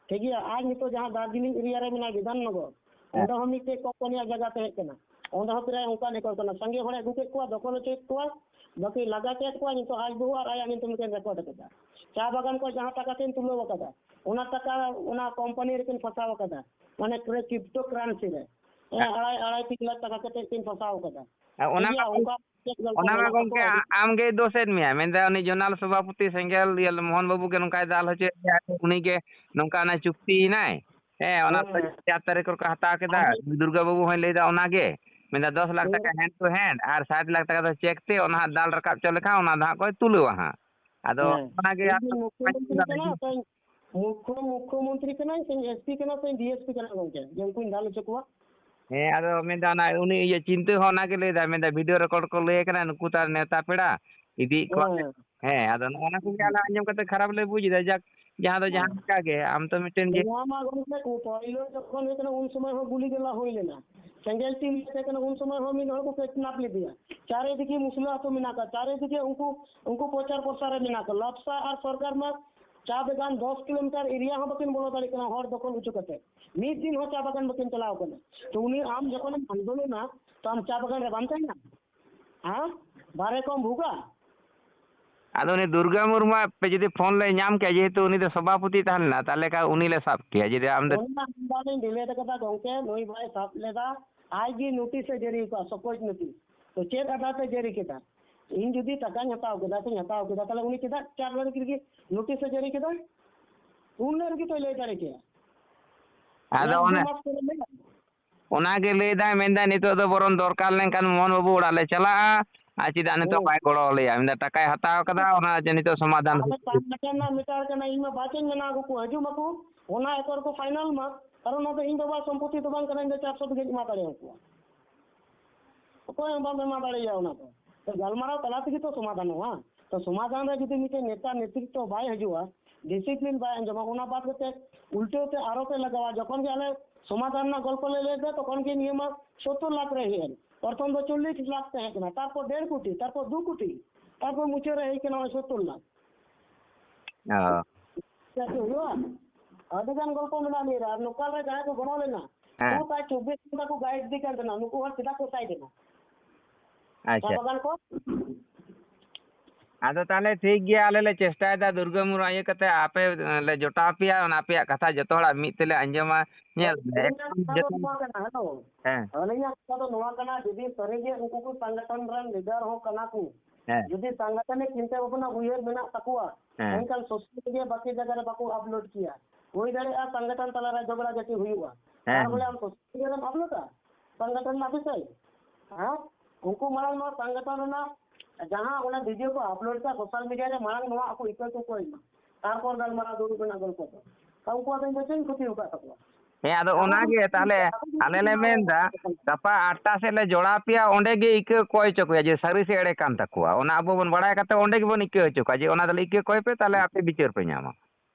ᱴᱷᱤᱠ ᱜᱮᱭᱟ, ᱟᱨ ᱱᱤᱛᱚᱜ ᱡᱟᱦᱟᱸ ᱫᱟᱨᱡᱤᱞᱤᱝ ᱮᱨᱤᱭᱟ ᱨᱮ ᱢᱮᱱᱟᱜᱼᱟ, ᱵᱤᱫᱷᱟᱱ ᱱᱚᱜᱚᱨ, ᱦᱮᱸ᱾ ᱚᱸᱰᱮ ᱦᱚᱸ ᱢᱤᱫᱴᱮᱡ ᱠᱚᱢᱯᱟᱱᱤᱭᱟᱜ ᱡᱟᱭᱜᱟ ᱛᱟᱦᱮᱸ ᱠᱟᱱᱟ᱾ ᱚᱸᱰᱮ ᱦᱚᱸ ᱯᱨᱟᱭ ᱚᱱᱠᱟ ᱮᱠᱚᱨ ᱠᱟᱱᱟ᱾ ᱥᱟᱸᱜᱮ ᱦᱚᱲᱮ ᱟᱹᱜᱩ ᱠᱮᱫ ᱠᱚᱣᱟ, ᱫᱚᱠᱷᱚᱞ ᱦᱚᱪᱚᱭᱮᱫ ᱠᱚᱣᱟ, ᱵᱟᱹᱠᱤ ᱞᱟᱜᱟ ᱠᱮᱫ ᱠᱚᱣᱟ, ᱱᱤᱛᱚᱜ ᱟᱡ ᱵᱟᱹᱦᱩ ᱟᱨ ᱟᱭᱟᱜ ᱧᱩᱛᱩᱢ ᱨᱮᱠᱤᱱ ᱨᱮᱠᱚᱨᱰ ᱟᱠᱟᱫᱟ᱾ ᱪᱟ ᱵᱟᱜᱟᱱ ᱠᱚ ᱡᱟᱦᱟᱸ ᱴᱟᱠᱟ ᱠᱤᱱ ᱛᱩᱞᱟᱹᱣ ᱟᱠᱟᱫᱟ, ᱚᱱᱟ ᱴᱟᱠᱟ ᱚᱱᱟ ᱠᱚᱢᱯᱟᱱᱤ ᱨᱮᱠᱤᱱ ᱯᱷᱟᱥᱟᱣ ᱟᱠᱟᱫᱟ, ᱢᱟᱱᱮ ᱠᱨᱤᱯᱴᱳ ᱠᱟᱨᱮᱱᱥᱤ ᱨᱮ᱾ ᱦᱮᱸ, ᱟᱲᱟᱭ, ᱟᱲᱟᱭ ᱛᱤᱱ ᱞᱟᱠᱷ ᱴᱟᱠᱟ ᱠᱟᱛᱮ ᱠᱤᱱ ᱯᱷᱟᱥᱟᱣ ᱟᱠᱟᱫᱟ᱾ ᱟᱨ ᱚᱱᱟ ᱴᱷᱤᱠ ᱢᱟ ᱜᱮᱭᱟ, ᱜᱚᱝᱠᱮ, ᱚᱱᱠᱟ ᱪᱮᱫ ᱜᱚᱞᱯᱚ ᱚᱱᱟ ᱢᱟ ᱢᱮᱱᱟᱜ ᱜᱚᱝᱠᱮ ᱛᱟᱠᱚᱣᱟ? ᱟ-, ᱟᱢᱜᱮ ᱫᱳᱥᱮᱫ ᱢᱮᱭᱟ, ᱢᱮᱱᱫᱟ ᱩᱱᱤ ᱡᱚᱱᱟᱞ ᱥᱚᱵᱷᱟᱯᱚᱛᱤ ᱥᱮᱸᱜᱮᱞ ᱤᱭᱟᱹ ᱢᱳᱦᱚᱱ ᱵᱟᱹᱵᱩ ᱜᱮ ᱱᱚᱝᱠᱟᱭ ᱫᱟᱞ ᱦᱚᱪᱚᱭᱮᱫ ᱢᱮᱭᱟ, ᱩᱱᱤ ᱜᱮ ᱱᱚᱝᱠᱟ ᱚᱱᱟ ᱪᱩᱠᱛᱤᱭᱮᱱᱟᱭ᱾ ᱦᱮᱸ, ᱚᱱᱟ ᱦᱮᱸ᱾ ᱪᱟᱨ ᱛᱟᱹᱨᱤᱠᱷ ᱨᱮᱠᱚ ᱦᱟᱛᱟᱣ ᱠᱮᱫᱟ᱾ ᱟᱫᱚ ᱫᱩᱨᱜᱟ ᱵᱟᱹᱵᱩ ᱦᱚᱸᱭ ᱞᱟᱹᱭᱫᱟ ᱚᱱᱟ ᱜᱮ, ᱢᱮᱱᱫᱟ ᱫᱚᱥ ᱞᱟᱠᱷ ᱦᱮᱸ᱾ ᱴᱟᱠᱟ hand to hand ᱟᱨ ᱥᱟᱴ ᱞᱟᱠᱷ ᱴᱟᱠᱟ ᱫᱚ ᱪᱮᱠ ᱛᱮ, ᱚᱱᱟ ᱦᱟᱸᱜ ᱫᱟᱞ ᱨᱟᱠᱟᱵ ᱦᱚᱪᱚ ᱞᱮᱠᱷᱟᱱ ᱚᱱᱟ ᱫᱚ ᱦᱟᱸᱜ ᱠᱚ ᱛᱩᱞᱟᱹᱣᱟ ᱦᱟᱸᱜ᱾ ᱟᱫᱚ ᱦᱮᱸ᱾ ᱚᱱᱟᱜᱮ ᱤᱧ ᱟᱨ ᱫᱚ ᱢᱩᱠᱷᱭᱚᱢᱚᱱᱛᱨᱤ ᱠᱟᱱᱟ, ᱥᱮ ᱢᱩᱠᱷᱭᱚ, ᱢᱩᱠᱷᱭᱚᱢᱚᱱᱛᱨᱤ ᱠᱟᱱᱟᱭ, ᱥᱮ ᱮᱥᱯᱤ ᱠᱟᱱᱟ, ᱥᱮ ᱰᱤᱮᱥᱯᱤ ᱠᱟᱱᱟ ᱜᱚᱝᱠᱮ, ᱡᱮ ᱩᱱᱠᱩᱧ ᱫᱟᱞ ᱦᱚᱪᱚ ᱠᱚᱣᱟ? ᱦᱮᱸ, ᱟᱫᱚ ᱢᱮᱱᱫᱟ ᱚᱱᱟ ᱩᱱᱤ ᱤᱭᱟᱹ ᱪᱤᱱᱛᱟᱹ ᱦᱚᱸ ᱚᱱᱟᱜᱮ ᱞᱟᱹᱭᱫᱟ, ᱢᱮᱱᱫᱟ ᱵᱷᱤᱰᱤᱭᱳ ᱨᱮᱠᱚᱨᱰ ᱠᱚ ᱞᱟᱹᱭ ᱠᱟᱱᱟ, ᱱᱩᱠᱩ ᱛᱟᱨ ᱱᱮᱣᱛᱟ ᱯᱮᱲᱟ ᱤᱫᱤᱭᱮᱫ ᱠᱚᱣᱟ᱾ ᱦᱮᱸ᱾ ᱦᱮᱸ, ᱟᱫᱚ ᱱᱚᱜᱼᱚ ᱱᱟ ᱠᱚᱜᱮ ᱟᱞᱮ ᱟᱸᱡᱚᱢ ᱠᱟᱛᱮ ᱠᱷᱟᱨᱟᱯ ᱞᱮ ᱵᱩᱡ ᱮᱫᱟ᱾ ᱡᱟᱠ, ᱡᱟᱦᱟᱸ ᱫᱚ ᱦᱮᱸ᱾ ᱡᱟᱦᱟᱸ ᱞᱮᱠᱟ ᱜᱮ, ᱟᱢ ᱛᱚ ᱢᱤᱫᱴᱮᱱ ᱡᱮ ᱱᱚᱣᱟ ᱢᱟ ᱜᱚᱝᱠᱮ ᱯᱳᱭᱞᱳ ᱡᱚᱠᱷᱚᱱ ᱦᱩᱭ ᱠᱟᱱᱟ, ᱩᱱ ᱥᱚᱢᱚᱭ ᱦᱚᱸ ᱜᱩᱞᱤ ᱜᱮᱞᱟ ᱦᱩᱭ ᱞᱮᱱᱟ᱾ ᱥᱮᱸᱜᱮᱞ ᱴᱤᱢ ᱛᱟᱦᱮᱸ ᱠᱟᱱᱟ, ᱩᱱ ᱥᱚᱢᱚᱭ ᱦᱚᱸ ᱢᱤᱫ ᱦᱚᱲ ᱠᱚ ᱠᱤᱰᱱᱟᱯ ᱞᱮᱫᱮᱭᱟ᱾ ᱪᱟᱨᱮᱫᱤᱠᱮ ᱢᱩᱥᱞᱟᱹ ᱟᱹᱛᱩ ᱢᱮᱱᱟᱜ ᱠᱚᱣᱟ, ᱪᱟᱨᱮᱫᱤᱠᱮ ᱩᱱᱠᱩ, ᱩᱱᱠᱩ ᱯᱨᱚᱪᱟᱨ ᱯᱨᱚᱥᱟᱨ ᱨᱮ ᱢᱮᱱᱟᱜ ᱠᱚᱣᱟ᱾ ᱞᱟᱯᱥᱟ ᱟᱨ ᱥᱚᱨᱠᱟᱨ ᱢᱟ ᱪᱟ ᱵᱟᱜᱟᱱ ᱫᱚᱥ ᱠᱤᱞᱳᱢᱤᱴᱟᱨ ᱮᱨᱤᱭᱟ ᱦᱚᱸ ᱵᱟᱹᱠᱤᱱ ᱵᱚᱞᱚ ᱫᱟᱲᱮᱭᱟᱜ ᱠᱟᱱᱟ, ᱦᱚᱲ ᱫᱚᱠᱷᱚᱞ ᱦᱚᱪᱚ ᱠᱟᱛᱮ᱾ ᱢᱤᱫ ᱫᱤᱱ ᱦᱚᱸ ᱪᱟ ᱵᱟᱜᱟᱱ ᱵᱟᱹᱠᱤᱱ ᱪᱟᱞᱟᱣ ᱠᱟᱱᱟ᱾ ᱛᱚ ᱩᱱᱤ ᱟᱢ ᱡᱚᱠᱷᱚᱱᱮᱢ ᱟᱱᱫᱳᱞᱚᱱᱟ, ᱛᱚ ᱟᱢ ᱪᱟ ᱵᱟᱜᱟᱱ ᱨᱮ ᱵᱟᱢ ᱛᱟᱦᱮᱱᱟ? ᱦᱮᱸ? ᱵᱟᱨᱦᱮ ᱠᱚᱢ ᱵᱷᱩᱜᱟ? ᱟᱫᱚ ᱩᱱᱤ ᱫᱩᱨᱜᱟ ᱢᱩᱨᱢᱩ ᱟᱜ ᱯᱮ ᱡᱩᱫᱤ ᱯᱷᱳᱱ ᱞᱮ ᱧᱟᱢ ᱠᱮᱭᱟ, ᱡᱮᱦᱮᱛᱩ ᱩᱱᱤ ᱫᱚ ᱥᱚᱵᱷᱟᱯᱚᱛᱤ ᱛᱟᱦᱮᱸ ᱞᱮᱱᱟ, ᱛᱟᱦᱚᱞᱮ ᱠᱷᱟᱱ ᱩᱱᱤ ᱞᱮ ᱥᱟᱵ ᱠᱮᱭᱟ, ᱡᱩᱫᱤ ᱟᱢ ᱫᱚ ᱩᱱᱤ ᱢᱟ ᱦᱟᱸᱰᱟ ᱞᱤᱧ ᱰᱤᱞᱮᱴ ᱟᱠᱟᱫᱟ ᱜᱚᱝᱠᱮ, ᱱᱩᱭ ᱵᱟᱭ ᱥᱟᱵ ᱞᱮᱫᱟ, ᱟᱡ ᱜᱮ ᱱᱳᱴᱤᱥ ᱮ ᱡᱟᱹᱨᱤ ᱟᱠᱟᱫᱼᱟ, ᱥᱚᱠᱳᱡ ᱱᱳᱴᱤᱥ᱾ ᱛᱚ ᱪᱮᱫ ᱟᱫᱷᱟᱨ ᱛᱮ ᱡᱟᱹᱨᱤ ᱠᱮᱫᱟ? ᱤᱧ ᱡᱩᱫᱤ ᱴᱟᱠᱟᱧ ᱦᱟᱛᱟᱣ ᱠᱮᱫᱟ ᱥᱮᱧ ᱦᱟᱛᱟᱣ ᱠᱮᱫᱟ, ᱛᱟᱦᱚᱞᱮ ᱩᱱᱤ ᱪᱮᱫᱟᱜ ᱪᱟᱨ ᱛᱟᱹᱨᱤᱠᱷ ᱨᱮᱜᱮ ᱱᱳᱴᱤᱥ ᱮ ᱡᱟᱹᱨᱤ ᱠᱮᱫᱟ? ᱩᱱ ᱨᱮᱜᱮ ᱛᱚᱭ ᱞᱟᱹᱭ ᱫᱟᱲᱮ ᱠᱮᱭᱟ᱾ ᱟᱫᱚ ᱱᱮᱥ ᱫᱩ ᱚᱱᱮ ᱢᱟᱥ ᱯᱚᱨᱮ ᱞᱟᱹᱭᱟ᱾ ᱚᱱᱟᱜᱮ ᱞᱟᱹᱭᱫᱟᱭ, ᱢᱮᱱᱫᱟᱭ ᱱᱤᱛᱚᱜ ᱫᱚ ᱵᱚᱨᱚᱝ ᱫᱚᱨᱠᱟᱨ ᱞᱮᱱᱠᱷᱟᱱ ᱢᱳᱦᱚᱱ ᱵᱟᱹᱵᱩ ᱚᱲᱟᱜ ᱞᱮ ᱪᱟᱞᱟᱜᱼᱟ, ᱟᱨ ᱪᱮᱫᱟᱜ ᱱᱤᱛᱚᱜ ᱦᱩᱸ᱾ ᱵᱟᱭ ᱜᱚᱲᱚ ᱟᱞᱮᱭᱟ? ᱢᱮᱱᱫᱟᱭ ᱴᱟᱠᱟᱭ ᱦᱟᱛᱟᱣ ᱠᱟᱫᱟ, ᱚᱱᱟ ᱡᱮ ᱱᱤᱛᱚᱜ ᱥᱚᱢᱟᱫᱷᱟᱱ ᱟᱫᱚ ᱯᱟᱸᱪ ᱢᱤᱴᱟᱨ ᱨᱮᱱᱟᱜ ᱢᱤᱴᱟᱨ ᱠᱟᱱᱟ, ᱤᱧ ᱢᱟ ᱵᱟᱪᱚᱧ ᱢᱮᱱᱟ ᱟᱠᱚ ᱠᱚ ᱦᱤᱡᱩᱜ ᱢᱟᱠᱚ, ᱚᱱᱟ ᱮᱠᱚᱨ ᱠᱚ ᱯᱷᱟᱭᱱᱟᱞ ᱢᱟ, ᱠᱟᱨᱚᱱ ᱚᱱᱟ ᱫᱚ ᱤᱧ ᱵᱟᱵᱟ ᱥᱚᱢᱯᱚᱛᱤ ᱫᱚ ᱵᱟᱝ ᱠᱟᱱᱟ, ᱤᱧ ᱫᱚ ᱪᱟᱨᱥᱚ ᱵᱤᱜᱷᱟᱹᱧ ᱮᱢᱟ ᱫᱟᱲᱮᱭᱟᱠᱚᱣᱟ᱾ ᱚᱠᱚᱭ ᱦᱚᱸ ᱵᱟᱢ ᱮᱢᱟ ᱫᱟᱲᱮᱭᱟᱭᱟ ᱚᱱᱟ ᱫᱚ᱾ ᱛᱚ ᱜᱟᱞᱢᱟᱨᱟᱣ ᱛᱟᱞᱟ ᱛᱮᱜᱮ ᱛᱚ ᱥᱚᱢᱟᱫᱷᱟᱱᱚᱜᱼᱟ᱾ ᱛᱚ ᱥᱚᱢᱟᱫᱷᱟᱱ ᱨᱮ ᱡᱩᱫᱤ ᱢᱤᱫᱴᱮᱱ ᱱᱮᱛᱟ ᱱᱮᱛᱨᱤᱛᱛᱚ ᱵᱟᱭ ᱦᱤᱡᱩᱜᱼᱟ, ᱰᱤᱥᱤᱯᱞᱤᱱ ᱵᱟᱭ ᱟᱸᱡᱚᱢᱟ, ᱚᱱᱟ ᱵᱟᱫ ᱠᱟᱛᱮ ᱩᱞᱴᱟᱹᱣ ᱛᱮ ᱟᱨᱚ ᱯᱮ ᱞᱟᱜᱟᱣᱟ᱾ ᱡᱚᱠᱷᱚᱱ ᱜᱮ ᱟᱞᱮ ᱥᱚᱢᱟᱫᱷᱟᱱ ᱨᱮᱱᱟᱜ ᱜᱚᱞᱯᱚ ᱞᱮ ᱞᱟᱹᱭ ᱮᱫᱟ, ᱛᱚᱠᱷᱚᱱ ᱜᱮ ᱱᱤᱭᱟᱹ ᱢᱟ ᱥᱚᱛᱛᱚᱨ ᱞᱟᱠᱷ ᱨᱮ ᱦᱮᱡ ᱮᱱ᱾ ᱯᱨᱚᱛᱷᱚᱢ ᱫᱚ ᱪᱚᱞᱞᱤᱥ ᱞᱟᱠᱷ ᱛᱟᱦᱮᱸ ᱠᱟᱱᱟ, ᱛᱟᱨᱯᱚᱨ ᱰᱮᱲ ᱠᱳᱴᱤ, ᱛᱟᱨᱯᱚᱨ ᱫᱩ ᱠᱳᱴᱤ, ᱛᱟᱨᱯᱚᱨ ᱢᱩᱪᱟᱹᱫ ᱨᱮ ᱦᱮᱡ ᱠᱟᱱᱟ ᱱᱚᱜᱼᱚᱭ ᱥᱚᱛᱛᱚᱨ ᱞᱟᱠᱷ᱾ ᱚ᱾ ᱪᱮᱫ ᱦᱩᱭᱩᱜᱼᱟ? ᱟᱹᱰᱤ ᱜᱟᱱ ᱜᱚᱞᱯᱚ ᱢᱮᱱᱟᱜᱼᱟ ᱱᱤᱭᱟᱹ ᱨᱮ᱾ ᱟᱨ ᱱᱚᱝᱠᱟ ᱨᱮ ᱡᱟᱦᱟᱸᱭ ᱠᱚ ᱜᱚᱲᱚ ᱞᱮᱱᱟ, ᱦᱮᱸ᱾ ᱩᱱᱠᱩ ᱛᱟᱭ ᱪᱚᱵᱵᱤᱥ ᱜᱷᱚᱱᱴᱟ ᱠᱚ ᱜᱟᱭᱤᱰ ᱤᱫᱤ ᱠᱟᱱ ᱛᱟᱦᱮᱱᱟ, ᱱᱩᱠᱩ ᱦᱚᱲ ᱪᱮᱫᱟᱜ ᱠᱚ ᱥᱟᱭᱤᱰ ᱮᱱᱟ? ᱟᱪᱪᱷᱟ᱾ ᱪᱟ ᱵᱟᱜᱟᱱ ᱠᱚ? ᱟᱫᱚ ᱛᱟᱦᱚᱞᱮ ᱴᱷᱤᱠ ᱜᱮᱭᱟ, ᱟᱞᱮ ᱞᱮ ᱪᱮᱥᱴᱟᱭᱮᱫᱟ ᱫᱩᱨᱜᱟᱹ ᱢᱩᱨᱢᱩ ᱤᱭᱟᱹ ᱠᱟᱛᱮ ᱟᱯᱮ ᱞᱮ ᱡᱚᱴᱟᱣ ᱯᱮᱭᱟ, ᱚᱱᱟ ᱟᱯᱮᱭᱟᱜ ᱠᱟᱛᱷᱟ ᱡᱚᱛᱚ ᱦᱚᱲᱟᱜ ᱢᱤᱫ ᱛᱮᱞᱮ ᱟᱸᱡᱚᱢᱟ᱾ ᱧᱮᱞ ᱢᱮ, ᱟᱹᱞᱤᱧᱟᱜ ᱮᱠᱫᱚᱢ ᱠᱟᱛᱷᱟ ᱫᱚ ᱡᱚᱛᱚ ᱱᱚᱣᱟ ᱠᱟᱱᱟ, ᱦᱮᱞᱳ᱾ ᱦᱮᱸ᱾ ᱟᱹᱞᱤᱧᱟᱜ ᱠᱟᱛᱷᱟ ᱫᱚ ᱱᱚᱣᱟ ᱠᱟᱱᱟ, ᱡᱩᱫᱤ ᱥᱟᱹᱨᱤᱜᱮ ᱩᱱᱠᱩ ᱠᱚ ᱥᱚᱝᱜᱚᱴᱷᱚᱱ ᱨᱮᱱ ᱞᱤᱰᱟᱨ ᱦᱚᱸ ᱠᱟᱱᱟ ᱠᱚ, ᱦᱮᱸ᱾ ᱡᱩᱫᱤ ᱥᱟᱝᱜᱚᱴᱷᱚᱱᱤᱠ ᱪᱤᱱᱛᱟᱹ ᱵᱷᱟᱵᱽᱱᱟ ᱩᱭᱦᱟᱹᱨ ᱢᱮᱱᱟᱜ ᱛᱟᱠᱚᱣᱟ, ᱦᱮᱸ᱾ ᱮᱱᱠᱷᱟᱱ ᱥᱳᱥᱟᱞ ᱢᱤᱰᱤᱭᱟ ᱵᱟᱹᱠᱤ ᱡᱟᱭᱜᱟ ᱨᱮ ᱵᱟᱠᱚ ᱟᱯᱞᱳᱰ ᱠᱮᱭᱟ᱾ ᱦᱩᱭ ᱫᱟᱲᱮᱭᱟᱜᱼᱟ ᱥᱟᱝᱜᱚᱴᱷᱚᱱ ᱛᱟᱞᱟᱨᱮ ᱡᱷᱚᱜᱽᱲᱟ ᱡᱷᱟᱹᱴᱤ ᱦᱩᱭᱩᱜᱼᱟ᱾ ᱦᱮᱸ᱾ ᱛᱟᱨ ᱵᱚᱞᱮ ᱟᱢ ᱥᱳᱥᱟᱞ ᱢᱤᱰᱤᱭᱟ ᱨᱮᱢ ᱟᱯᱞᱳᱰᱟ ᱥᱟᱝᱜᱚᱴᱷᱚᱱ ᱨᱮᱱᱟᱜ ᱵᱤᱥᱚᱭ? ᱦᱮᱸ? ᱩᱱᱠᱩ ᱢᱟᱲᱟᱝ ᱱᱚᱣᱟ ᱥᱟᱝᱜᱚᱴᱷᱚᱱ ᱨᱮᱱᱟᱜ ᱡᱟᱦᱟᱸ ᱚᱱᱟ ᱵᱷᱤᱰᱤᱭᱳ ᱠᱚ ᱟᱯᱞᱳᱰ ᱮᱫᱟ ᱥᱳᱥᱟᱞ ᱢᱤᱰᱤᱭᱟ ᱨᱮ, ᱢᱟᱲᱟᱝ ᱱᱚᱣᱟ ᱟᱠᱚ ᱤᱠᱟᱹ ᱠᱚ ᱠᱚᱭ ᱢᱟ, ᱛᱟᱨᱯᱚᱨ ᱜᱟᱞᱢᱟᱨᱟᱣ ᱫᱩᱲᱩᱵ ᱨᱮᱱᱟᱜ ᱜᱚᱞᱯᱚ ᱫᱚ᱾ ᱛᱟ ᱩᱱᱠᱩᱣᱟᱜ ᱫᱚ ᱤᱧ ᱫᱚ ᱪᱮᱫ ᱤᱧ ᱠᱷᱚᱛᱤ ᱟᱠᱟᱫ ᱛᱟᱠᱚᱣᱟ? ᱦᱮᱸ, ᱟᱫᱚ ᱟᱠᱚ ᱚᱱᱟᱜᱮ ᱛᱟᱦᱞᱮ ᱟᱠᱚ ᱟᱞᱮ ᱞᱮ ᱢᱮᱱᱫᱟ, ᱜᱟᱯᱟ ᱟᱴᱴᱟ ᱥᱮᱫ ᱞᱮ ᱡᱚᱲᱟᱣ ᱯᱮᱭᱟ, ᱚᱸᱰᱮ ᱜᱮ ᱤᱠᱟᱹ ᱠᱚᱭ ᱦᱚᱪᱚ ᱠᱚᱭᱟ ᱡᱮ ᱥᱟᱹᱨᱤ ᱥᱮ ᱮᱲᱮ ᱠᱟᱱ ᱛᱟᱠᱚᱣᱟ᱾ ᱚᱱᱟ ᱟᱵᱚ ᱵᱚᱱ ᱵᱟᱲᱟᱭ ᱠᱟᱛᱮ ᱚᱸᱰᱮ ᱜᱮᱵᱚᱱ ᱤᱠᱟᱹ ᱦᱚᱪᱚ ᱠᱚᱣᱟ ᱡᱮ ᱚᱱᱟ ᱫᱚᱞᱮ ᱤᱠᱟᱹ ᱠᱚᱭ ᱯᱮ, ᱛᱟᱦᱞᱮ ᱟᱯᱮ ᱵᱤᱪᱟᱹᱨ ᱯᱮ ᱧᱟᱢᱟ᱾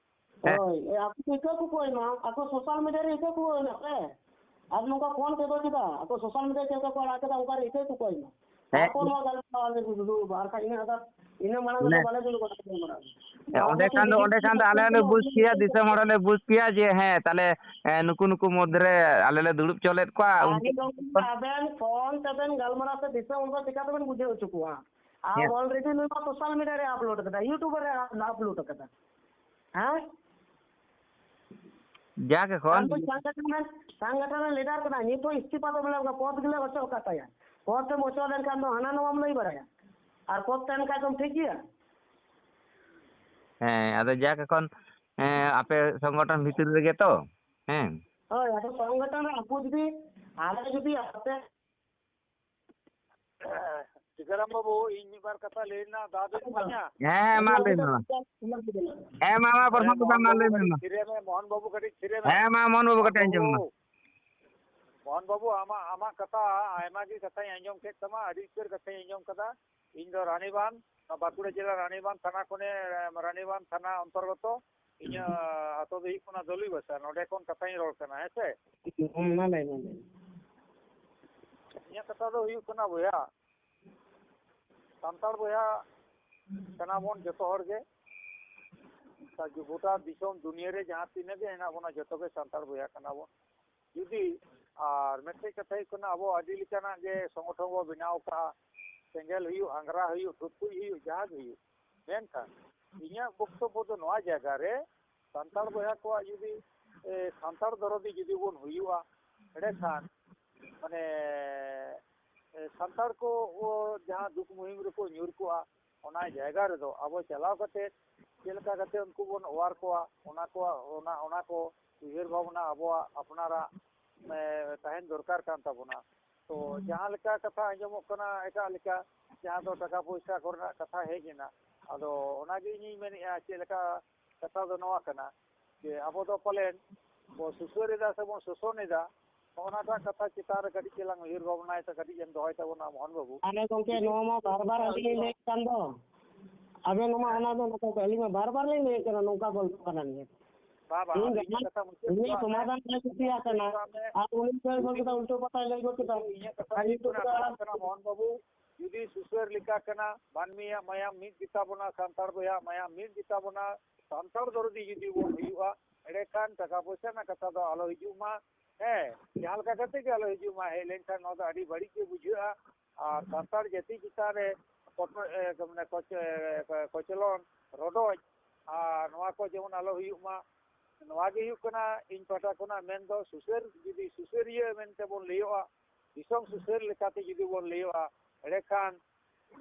ᱦᱮᱸ᱾ ᱦᱳᱭ, ᱮ, ᱟᱠᱚ ᱤᱠᱟᱹ ᱠᱚ ᱠᱚᱭ ᱢᱟ, ᱟᱠᱚ ᱥᱳᱥᱟᱞ ᱢᱤᱰᱤᱭᱟ ᱨᱮ ᱤᱠᱟᱹ ᱠᱚ ᱠᱚᱭ ᱢᱟ ᱯᱮ᱾ ᱟᱨ ᱱᱚᱝᱠᱟ ᱯᱷᱳᱱ ᱛᱮᱫᱚ ᱪᱮᱫᱟᱜ? ᱟᱠᱚ ᱥᱳᱥᱟᱞ ᱢᱤᱰᱤᱭᱟ ᱪᱮᱫ ᱞᱮᱠᱟ ᱠᱚ ᱟᱲᱟᱜ ᱠᱮᱫᱟ, ᱚᱱᱠᱟ ᱨᱮ ᱤᱠᱟᱹ ᱠᱚ ᱠᱚᱭ ᱢᱟ᱾ ᱦᱮᱸ᱾ ᱛᱟᱨᱯᱚᱨ ᱱᱚᱣᱟ ᱜᱟᱞᱢᱟᱨᱟᱣ ᱟᱞᱮ ᱫᱩᱲᱩᱵᱼᱟ, ᱟᱨ ᱵᱟᱠᱷᱟᱡ ᱤᱱᱟᱹ ᱟᱫᱚ, ᱤᱱᱟᱹ ᱢᱟᱲᱟᱝ ᱨᱮᱫᱚ ᱢᱟᱱᱮ ᱵᱟᱞᱮ ᱫᱩᱲᱩᱵᱼᱟ ᱜᱟᱞᱢᱟᱨᱟᱣ᱾ ᱦᱮᱸ, ᱚᱸᱰᱮ ᱠᱷᱟᱱ ᱫᱚ, ᱚᱸᱰᱮ ᱠᱷᱟᱱ ᱫᱚ ᱟᱞᱮ ᱦᱚᱸᱞᱮ ᱵᱩᱡᱽ ᱠᱮᱭᱟ, ᱫᱤᱥᱚᱢ ᱦᱚᱲ ᱦᱚᱸᱞᱮ ᱵᱩᱡᱽ ᱠᱮᱭᱟ ᱡᱮ ᱦᱮᱸ, ᱛᱟᱦᱞᱮ, ᱦᱮᱸ, ᱱᱩᱠᱩ, ᱱᱩᱠᱩ ᱢᱚᱫᱽᱫᱷᱮ ᱨᱮ ᱟᱞᱮ ᱞᱮ ᱫᱩᱲᱩᱵ ᱪᱚ ᱞᱮᱫ ᱠᱚᱣᱟ, ᱟᱨ ᱩᱱᱠᱩ ᱟᱵᱮᱱ ᱯᱷᱳᱱ ᱛᱮᱵᱮᱱ ᱜᱟᱞᱢᱟᱨᱟᱣ ᱥᱮ ᱫᱤᱥᱚᱢ ᱦᱚᱲ ᱫᱚ ᱪᱤᱠᱟ ᱛᱮᱵᱮᱱ ᱵᱩᱡᱷᱟᱹᱣ ᱦᱚᱪᱚ ᱠᱚᱣᱟ? ᱟᱨ ᱦᱮᱸ᱾ Already ᱱᱩᱭ ᱢᱟ social media ᱨᱮ upload ᱠᱟᱫᱟ, YouTube ᱨᱮ upload ᱠᱟᱫᱟ᱾ ᱦᱮᱸ? ᱡᱟᱠ ᱮᱠᱷᱚᱱ ᱟᱢ ᱫᱚ ᱥᱚᱝᱜᱚᱴᱷᱚᱱ ᱨᱮᱱ, ᱥᱚᱝᱜᱚᱴᱷᱚᱱ ᱨᱮᱱ leader ᱠᱟᱱᱟᱭ, ᱱᱤᱛᱚᱜ ᱤᱥᱛᱤᱯᱷᱟ ᱫᱚ ᱵᱚᱞᱮ ᱚᱱᱠᱟ ᱯᱚᱫᱽ ᱜᱮᱞᱮ ᱚᱪᱚᱜ ᱟᱠᱟᱫ ᱛᱟᱭᱟ᱾ ᱯᱚᱫᱽ ᱮᱢ ᱚᱪᱚᱜ ᱞᱮᱱᱠᱷᱟᱱ ᱫᱚ ᱦᱟᱱᱟ ᱱᱚᱣᱟᱢ ᱞᱟᱹᱭ ᱵᱟᱲᱟᱭᱟ, ᱟᱨ ᱯᱚᱫᱽ ᱛᱟᱦᱮᱱ ᱠᱷᱟᱱ ᱫᱚᱢ ᱴᱷᱤᱠ ᱜᱮᱭᱟ᱾ ᱦᱮᱸ, ᱟᱫᱚ ᱡᱟᱠ ᱮᱠᱷᱚᱱ, ᱮᱸ, ᱟᱯᱮ ᱥᱚᱝᱜᱚᱴᱷᱚᱱ ᱵᱷᱤᱛᱤᱨ ᱨᱮᱜᱮ ᱛᱚ? ᱦᱮᱸ᱾ ᱦᱳᱭ, ᱟᱫᱚ ᱥᱚᱝᱜᱚᱴᱷᱚᱱ ᱨᱮ ᱟᱵᱚ ᱡᱩᱫᱤ, ᱟᱞᱮ ᱡᱩᱫᱤ ᱟᱯᱮ ᱴᱤᱠᱟᱹᱨᱟᱢ ᱵᱟᱹᱵᱩ, ᱤᱧ ᱢᱤᱫ ᱵᱟᱨ ᱠᱟᱛᱷᱟ ᱞᱟᱹᱭ ᱨᱮᱱᱟᱜ ᱫᱟᱣ ᱫᱚᱧ ᱤᱢᱟᱹᱧᱟ? ᱦᱮᱸ, ᱦᱮᱸ, ᱢᱟ ᱞᱟᱹᱭ ᱢᱮ, ᱢᱟ᱾ ᱦᱮᱸ, ᱢᱟ, ᱢᱟ, ᱦᱮᱸ, ᱯᱨᱚᱥᱟᱱᱛ ᱫᱟ, ᱢᱚᱦᱚᱱ ᱢᱟ ᱞᱟᱹᱭ ᱵᱟᱹᱵᱩ ᱢᱮ, ᱠᱟᱹᱴᱤᱡ ᱢᱟ᱾ ᱛᱷᱤᱨ ᱢᱮ, ᱢᱚᱦᱚᱱ ᱵᱟᱹᱵᱩ ᱠᱟᱹᱴᱤᱡ ᱢᱚᱦᱚᱱ ᱛᱷᱤᱨ ᱢᱮ᱾ ᱦᱮᱸ, ᱢᱟ, ᱢᱚᱦᱚᱱ ᱵᱟᱹᱵᱩ ᱢᱚᱦᱚᱱ ᱠᱟᱹᱴᱤᱡ ᱟᱸᱡᱚᱢ ᱢᱮ, ᱢᱟ᱾ ᱵᱟᱹᱵᱩ, ᱢᱚᱦᱚᱱ ᱵᱟᱹᱵᱩ, ᱟᱢᱟᱜ, ᱟᱢᱟᱜ ᱠᱟᱛᱷᱟ ᱟᱭᱢᱟ ᱜᱮ ᱠᱟᱛᱷᱟᱧ ᱟᱸᱡᱚᱢ ᱠᱮᱫ ᱛᱟᱢᱟ, ᱟᱹᱰᱤ ᱩᱛᱟᱹᱨ ᱠᱟᱛᱷᱟᱧ ᱟᱸᱡᱚᱢ ᱠᱟᱫᱟ᱾ ᱤᱧ ᱫᱚ ᱨᱟᱱᱤᱵᱟᱸᱫᱷ, ᱱᱚᱣᱟ ᱵᱟᱸᱠᱩᱲᱟ ᱡᱮᱞᱟ ᱨᱟᱱᱤᱵᱟᱸᱫᱷ ᱛᱷᱟᱱᱟ ᱠᱷᱚᱱᱮ, ᱨᱟᱱᱤᱵᱟᱸᱫᱷ ᱛᱷᱟᱱᱟ ᱚᱱᱛᱚᱨᱜᱚᱛᱚ᱾ ᱤᱧᱟᱹᱜ ᱟᱛᱳ ᱫᱚ ᱦᱩᱭᱩᱜ ᱠᱟᱱᱟ ᱫᱚᱞᱤ ᱵᱟᱥᱟ, ᱱᱚᱰᱮ ᱠᱷᱚᱱ ᱠᱟᱛᱷᱟᱧ ᱨᱚᱲ ᱠᱟᱱᱟ, ᱦᱮᱸ ᱥᱮ? ᱦᱮᱸ, ᱢᱟ ᱞᱟᱹᱭ ᱢᱮ, ᱞᱟᱹᱭ ᱢᱮ᱾ ᱤᱧᱟᱹᱜ ᱠᱟᱛᱷᱟ ᱫᱚ ᱦᱩᱭᱩᱜ ᱠᱟᱱᱟ, ᱵᱚᱭᱦᱟ, ᱥᱟᱱᱛᱟᱲ ᱵᱚᱭᱦᱟ ᱠᱟᱱᱟ ᱵᱚᱱ ᱡᱚᱛᱚ ᱦᱚᱲ ᱜᱮ᱾ ᱜᱚᱴᱟ ᱫᱤᱥᱚᱢ ᱫᱩᱱᱤᱭᱟᱹ ᱨᱮ ᱡᱟᱦᱟᱸ ᱛᱤᱱᱟᱹᱜ ᱜᱮ ᱦᱮᱱᱟᱜ ᱵᱚᱱᱟ, ᱡᱚᱛᱚ ᱜᱮ ᱥᱟᱱᱛᱟᱲ ᱵᱚᱭᱦᱟ ᱠᱟᱱᱟ ᱵᱚᱱ᱾ ᱡᱩᱫᱤ, ᱟᱨ ᱢᱤᱫᱴᱮᱡ ᱠᱟᱛᱷᱟ ᱦᱩᱭᱩᱜ ᱠᱟᱱᱟ, ᱟᱵᱚ ᱟᱹᱰᱤ ᱞᱮᱠᱟᱱᱟᱜ ᱜᱮ ᱥᱚᱝᱜᱚᱴᱷᱚᱱ ᱵᱚ ᱵᱮᱱᱟᱣ ᱠᱟᱜᱼᱟ, ᱥᱮᱸᱜᱮᱞ ᱦᱩᱭᱩᱜ, ᱟᱝᱜᱽᱨᱟ ᱦᱩᱭᱩᱜ, ᱴᱷᱩᱴᱠᱩᱡ ᱦᱩᱭᱩᱜ, ᱡᱟᱦᱟᱸ ᱜᱮ ᱦᱩᱭᱩᱜ, ᱢᱮᱱᱠᱷᱟᱱ ᱤᱧᱟᱹᱜ ᱵᱚᱠᱛᱚᱵᱵᱚ ᱫᱚ ᱱᱚᱣᱟ ᱡᱟᱭᱜᱟ ᱨᱮ, ᱥᱟᱱᱛᱟᱲ ᱵᱚᱭᱦᱟ ᱠᱚᱣᱟᱜ ᱡᱩᱫᱤ, ᱮ, ᱥᱟᱱᱛᱟᱲ ᱫᱚᱨᱚᱫᱤ ᱡᱩᱫᱤ ᱵᱚᱱ ᱦᱩᱭᱩᱜᱼᱟ, ᱮᱸᱰᱮᱠᱷᱟᱱ, ᱢᱟᱱᱮ, ᱮ, ᱥᱟᱱᱛᱟᱲ ᱠᱚ, ᱚ, ᱡᱟᱦᱟᱸ ᱫᱩᱠ ᱢᱩᱦᱤᱢ ᱨᱮᱠᱚ ᱧᱩᱨ ᱠᱚᱜᱼᱟ, ᱚᱱᱟ ᱡᱟᱭᱜᱟ ᱨᱮᱫᱚ ᱟᱵᱚ ᱪᱟᱞᱟᱣ ᱠᱟᱛᱮ ᱪᱮᱫ ᱞᱮᱠᱟ ᱠᱟᱛᱮ ᱩᱱᱠᱩ ᱵᱚᱱ ᱚᱣᱟᱨ ᱠᱚᱣᱟ, ᱚᱱᱟ ᱠᱚ, ᱚᱱᱟ, ᱚᱱᱟ ᱠᱚ ᱩᱭᱦᱟᱹᱨ ᱵᱷᱟᱵᱽᱱᱟ ᱟᱵᱚᱣᱟᱜ ᱟᱯᱱᱟᱨᱟᱜ, ᱮ, ᱛᱟᱦᱮᱱ ᱫᱚᱨᱠᱟᱨ ᱠᱟᱱ ᱛᱟᱵᱚᱱᱟ᱾ ᱛᱚ, ᱡᱟᱦᱟᱸ ᱞᱮᱠᱟ ᱠᱟᱛᱷᱟ ᱟᱸᱡᱚᱢᱚᱜ ᱠᱟᱱᱟ ᱮᱴᱟᱜ ᱞᱮᱠᱟ, ᱡᱟᱦᱟᱸ ᱫᱚ ᱴᱟᱠᱟ ᱯᱚᱭᱥᱟ ᱠᱚᱨᱮᱱᱟᱜ ᱠᱟᱛᱷᱟ ᱦᱮᱡ ᱮᱱᱟ, ᱟᱫᱚ ᱚᱱᱟᱜᱮ ᱤᱧᱤᱧ ᱢᱮᱱᱮᱫᱼᱟ, ᱪᱮᱫ ᱞᱮᱠᱟ ᱠᱟᱛᱷᱟ ᱫᱚ ᱱᱚᱣᱟ ᱠᱟᱱᱟ ᱡᱮ ᱟᱵᱚ ᱫᱚ ᱯᱟᱞᱮᱱ ᱵᱚ ᱥᱩᱥᱟᱹᱨ ᱮᱫᱟ ᱥᱮᱵᱚᱱ ᱥᱳᱥᱚᱱ ᱮᱫᱟ, ᱚᱱᱟᱴᱟᱜ ᱠᱟᱛᱷᱟ ᱪᱮᱛᱟᱱ ᱨᱮ ᱠᱟᱹᱴᱤᱡ ᱪᱟᱞᱟᱝ ᱩᱭᱦᱟᱹᱨ ᱵᱷᱟᱵᱽᱱᱟᱭ ᱛᱮ ᱠᱟᱹᱴᱤᱡ ᱮᱢ ᱫᱚᱦᱚᱭ ᱛᱟᱵᱚᱱᱟ, ᱢᱳᱦᱚᱱ ᱵᱟᱹᱵᱩ᱾ ᱟᱨᱮ ᱜᱚᱢᱠᱮ, ᱱᱚᱣᱟ ᱢᱟ ᱵᱟᱨ ᱵᱟᱨ ᱟᱹᱞᱤᱧ ᱞᱤᱧ ᱞᱟᱹᱭᱮᱫ ᱠᱟᱱ ᱫᱚ᱾ ᱟᱵᱮᱱ ᱱᱚᱣᱟ, ᱚᱱᱟ ᱫᱚ ᱱᱚᱝᱠᱟ ᱠᱚ, ᱟᱹᱞᱤᱧ ᱢᱟ ᱵᱟᱨ ᱵᱟᱨ ᱞᱤᱧ ᱞᱟᱹᱭᱮᱫ ᱠᱟᱱᱟ, ᱱᱚᱝᱠᱟ ᱜᱚᱞᱯᱚ ᱠᱟᱱᱟ ᱱᱤᱭᱟᱹ᱾ ᱵᱟ, ᱵᱟ, ᱤᱧ ᱟᱵᱮᱱ ᱡᱟᱦᱟᱸ ᱠᱟᱛᱷᱟ ᱢᱩᱪᱟᱹᱫ ᱩᱱᱤ ᱦᱚᱪᱚᱣᱟᱜ ᱢᱮ᱾ ᱥᱚᱢᱟᱫᱷᱟᱱ ᱞᱮ ᱠᱩᱥᱤᱭᱟᱜ ᱠᱟᱱᱟ, ᱢᱩᱪᱟᱹᱫ ᱦᱚᱪᱚᱣᱟᱜ ᱢᱮ᱾ ᱟᱨ ᱩᱱᱤ ᱫᱚᱭ ᱜᱚᱞ ᱠᱮᱫᱟ, ᱩᱞᱴᱟᱹ ᱯᱟᱛᱟᱭ ᱞᱟᱹᱭ ᱜᱚᱞ ᱠᱮᱫᱟ᱾ ᱤᱧᱟᱹᱜ ᱠᱟᱛᱷᱟ ᱟᱨ ᱦᱩᱭᱩᱜ ᱱᱤᱛᱚᱜ ᱠᱟᱱᱟ, ᱫᱚ ᱪᱟᱞᱟᱜ ᱠᱟᱱᱟ, ᱢᱳᱦᱚᱱ ᱵᱟᱹᱵᱩ, ᱡᱩᱫᱤ ᱥᱩᱥᱟᱹᱨ ᱞᱮᱠᱟ ᱠᱟᱱᱟ, ᱢᱟᱹᱱᱢᱤᱭᱟᱜ ᱢᱟᱭᱟᱢ ᱢᱤᱫ ᱜᱮᱛᱟ ᱵᱚᱱᱟ, ᱥᱟᱱᱛᱟᱲ ᱵᱚᱭᱦᱟ ᱢᱟᱭᱟᱢ ᱢᱤᱫ ᱜᱮᱛᱟ ᱵᱚᱱᱟ, ᱥᱟᱱᱛᱟᱲ ᱫᱚᱨᱚᱫᱤ ᱡᱩᱫᱤ ᱵᱚᱱ ᱦᱩᱭᱩᱜᱼᱟ, ᱮᱸᱰᱮᱠᱷᱟᱱ ᱴᱟᱠᱟ ᱯᱚᱭᱥᱟ ᱨᱮᱱᱟᱜ ᱠᱟᱛᱷᱟ ᱫᱚ ᱟᱞᱚ ᱦᱤᱡᱩᱜ ᱢᱟ᱾ ᱦᱮᱸ, ᱡᱟᱦᱟᱸ ᱞᱮᱠᱟ ᱠᱟᱛᱮ ᱜᱮ ᱟᱞᱚ ᱦᱤᱡᱩᱜ ᱢᱟ, ᱦᱮᱡ ᱞᱮᱱᱠᱷᱟᱱ ᱱᱚᱣᱟ ᱫᱚ ᱟᱹᱰᱤ ᱵᱟᱹᱲᱤᱡ ᱜᱮ ᱵᱩᱡᱷᱟᱹᱜᱼᱟ᱾ ᱟᱨ ᱥᱟᱱᱛᱟᱲ ᱡᱟᱹᱛᱤ ᱪᱮᱛᱟᱱ ᱨᱮ ᱠᱚᱴᱚ-, ᱮ, ᱢᱟᱱᱮ ᱠᱚᱪ-, ᱮ, ᱠᱚᱪᱞᱚᱱ, ᱨᱚᱰᱚᱡ, ᱟᱨ ᱱᱚᱣᱟ ᱠᱚ ᱡᱮᱢᱚᱱ ᱟᱞᱚ ᱦᱩᱭᱩᱜ ᱢᱟ᱾ ᱱᱚᱣᱟ ᱜᱮ ᱦᱩᱭᱩᱜ ᱠᱟᱱᱟ ᱤᱧ ᱯᱟᱦᱴᱟ ᱠᱷᱚᱱᱟᱜ ᱢᱮᱱ ᱫᱚ᱾ ᱥᱩᱥᱟᱹᱨ, ᱡᱩᱫᱤ ᱥᱩᱥᱟᱹᱨᱤᱭᱟᱹ ᱢᱮᱱᱛᱮ ᱵᱚᱱ ᱞᱟᱹᱭᱚᱜᱼᱟ, ᱫᱤᱥᱚᱢ ᱥᱩᱥᱟᱹᱨ ᱞᱮᱠᱟᱛᱮ ᱡᱩᱫᱤ ᱵᱚᱱ ᱞᱟᱹᱭᱚᱜᱼᱟ, ᱮᱸᱰᱮᱠᱷᱟᱱ